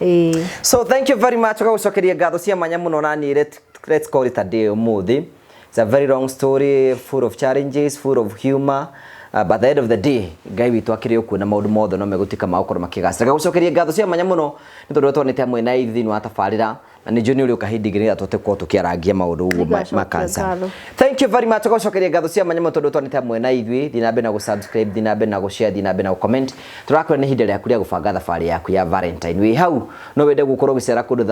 Ĩĩ. So thank you very much, ũgagũcokeria ngatho cia mwanya mũno. Na niĩ let's call it a day ũmũthĩ. It's a very long story, full of challenges, full of humor, but at the end of the day Ngai witũ akĩrĩ okuo na maũndũ mothe no megũtuĩka ma gũkorwo makĩgacĩra. Gagũcokeria ngatho cia mwanya mũno nĩ tondũ twanĩte hamwe na ithuĩ thĩinĩ wa tabarĩra, na nĩ njũĩ nĩ ũrĩũka hĩndĩ ĩngĩ nĩgetha tũhote gũkorwo tũkĩarangia maũndũ ũguo Nĩngacokia ma cancer. ngatho. Thank you very much, ũgacokeria ngatho cia mwanya mũno tondũ twanĩte hamwe na ithuĩ. Thiĩ na mbere na gũ-subscribe, thiĩ na mbere na gũ-share, thiĩ na mbere na gũ-comment. Tũrakwĩra nĩ ihinda rĩaku rĩa gũbanga thabarĩ yaku ya Valentine. Wĩ hau no wende gũkorwo ũgĩcera kũndũ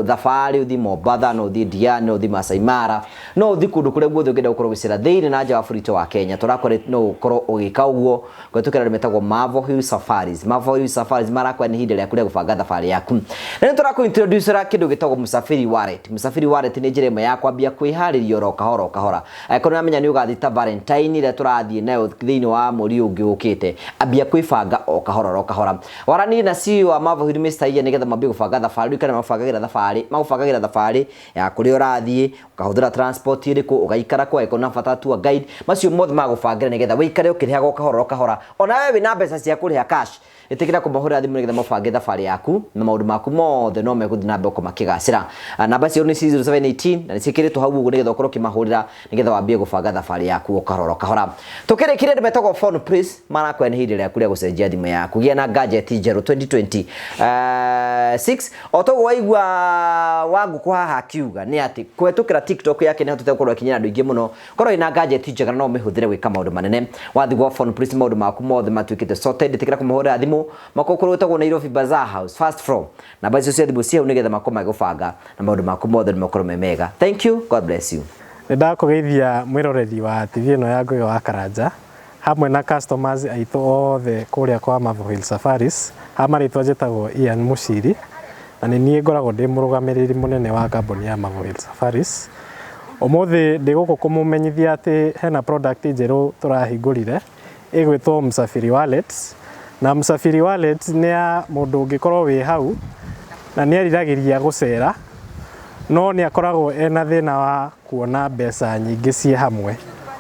thabarĩ, ũthiĩ Mombatha, no ũthiĩ Diani, no ũthiĩ Masai Mara, no ũthiĩ kũndũ kũrĩa guothe ũngĩenda gũkorwo ũgĩcera thĩinĩ na nja wa bũrũri wa Kenya. Tũrakwĩra no ũkorwo ũgĩka ũguo kũhetũkĩra andũ metagwo Marvel Hill Safaris. Marvel Hill Safaris marakwĩra nĩ ihinda rĩaku rĩa gũbanga thabarĩ yaku, na nĩ tũrakũ introduce kĩndũ gĩtagwo Msafiri Wallet. Msafiri Wallet nĩ njĩra ĩmwe ya kwambia kwĩharĩria oro kahora o kahora. Angĩkorwo nĩ ũramenya nĩ ũgathiĩ ta Valentine ĩrĩa tũrathiĩ nayo thĩinĩ wa mweri ũyũ ũngĩ ũkĩte, ambia kwĩbanga o kahora o kahora. Waranĩrie na CEO wa Marvel Hill, Mr. Ian, nĩgetha mambie gũbanga thabarĩ. Rĩu kana mabangagĩra thabarĩ, magũbangagĩra thabarĩ ya kũrĩa ũrathiĩ, ũkahũthĩra transport ĩrĩkũ, ũgaikara kwa angĩkorwo na bata tour guide, macio mothe magũbangĩra nĩgetha wĩikare ũkĩrĩhaga o kahora o kahora. Ona we wĩna mbeca cia kũrĩha cash, ĩtĩkĩra kũmahũrĩra thimũ nĩgetha mabange thabarĩ yaku, na maũndũ maku mothe no megũthiĩ na mbere makĩgacĩra. Namba cio nĩ 0718 na nĩ ciĩkĩrĩtwo hau ũguo nĩgetha ũkorwo ũkĩmahũrĩra nĩgetha wambie gũbanga thabarĩ yaku o kahora o kahora. Tũkĩrĩkĩria, andũ metagwo Phone Place marakwĩra nĩ ihinda rĩaku rĩa gũcenjia thimũ yaku, gĩa na gadget njerũ 2026. O toguo waigua Wangũkũ haha akiuga nĩ atĩ kũhetũkĩra TikTok yake nĩ hotete gũkorwo akinyĩra andũ aingĩ mũno. Korwo wĩna gadget njega no ũmĩhũthĩre gwĩka maũndũ manene. Wathiĩ gwa Phone Place maũndũ maku mothe matuĩkĩte sorted. Ĩtĩkĩra kũmahũrĩra thimũ, makorwo kũrĩa gwĩtagwo Nairobi Bazaar House, first floor. Namba icio cia thimũ ciĩ hau nĩgetha makorwo magĩgũbanga na maũndũ maku mothe nĩ makorwo me mega. Thank you, God bless you. Nĩ ndakũgeithia mwĩroreri wa TV ĩno ya Ngugi wa Karanja hamwe na customers aitũ othe kũrĩa kwa Marvel Hill Safaris. Ha marĩtwa njĩtagwo Ian Muciri, na nĩ niĩ ngoragwo ndĩ mũrũgamĩrĩri mũnene wa kambuni ya Marvel Hill Safaris. Ũmũthĩ ndĩ gũkũ kũmũmenyithia atĩ hena product njerũ tũrahingũrire ĩgwĩtwo Msafiri Wallet, na Msafiri Wallet nĩ ya mũndũ ũngĩkorwo wĩ hau na nĩ eriragĩria gũcera no nĩ akoragwo ena thĩna wa kuona mbeca nyingĩ ciĩ hamwe.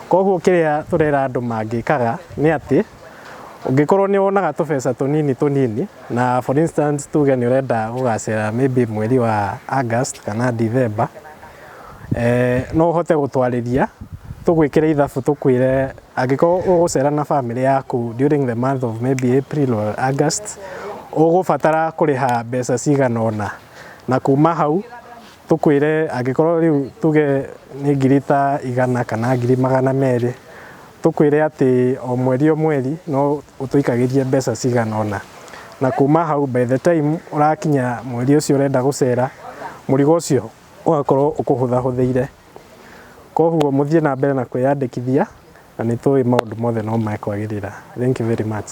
Koguo kĩrĩa tũrera andũ mangĩkaga nĩ atĩ ũngĩkorwo nĩ wonaga tũbeca tũnini tũnini, na for instance tuge nĩ ũrenda gũgacera maybe mweri wa August kana December, no ũhote gũtwarĩria tũgwĩkĩre ithabu, tũkwĩre angĩkorwo ũgũcera na family yaku during the month of maybe April or August, ũgũbatara kũrĩha mbeca cigana ũna, na kuma hau tũkwĩre angĩkorwo rĩu tuge nĩ ngiri ta 100 kana 200,000, tũkwĩre atĩ o mweri o mweri no ũtũikagĩrie mbeca cigana ũna, na kuma hau by the time ũrakinya mweri ũcio ũrenda gũcera, mũrigo ũcio ũgakorwo ũkũhũthahũthĩire. Koguo mũthiĩ na mbere na kwĩyandĩkithia, na nĩ tũĩ maũndũ mothe no mekwagĩrĩra. Thank you very much.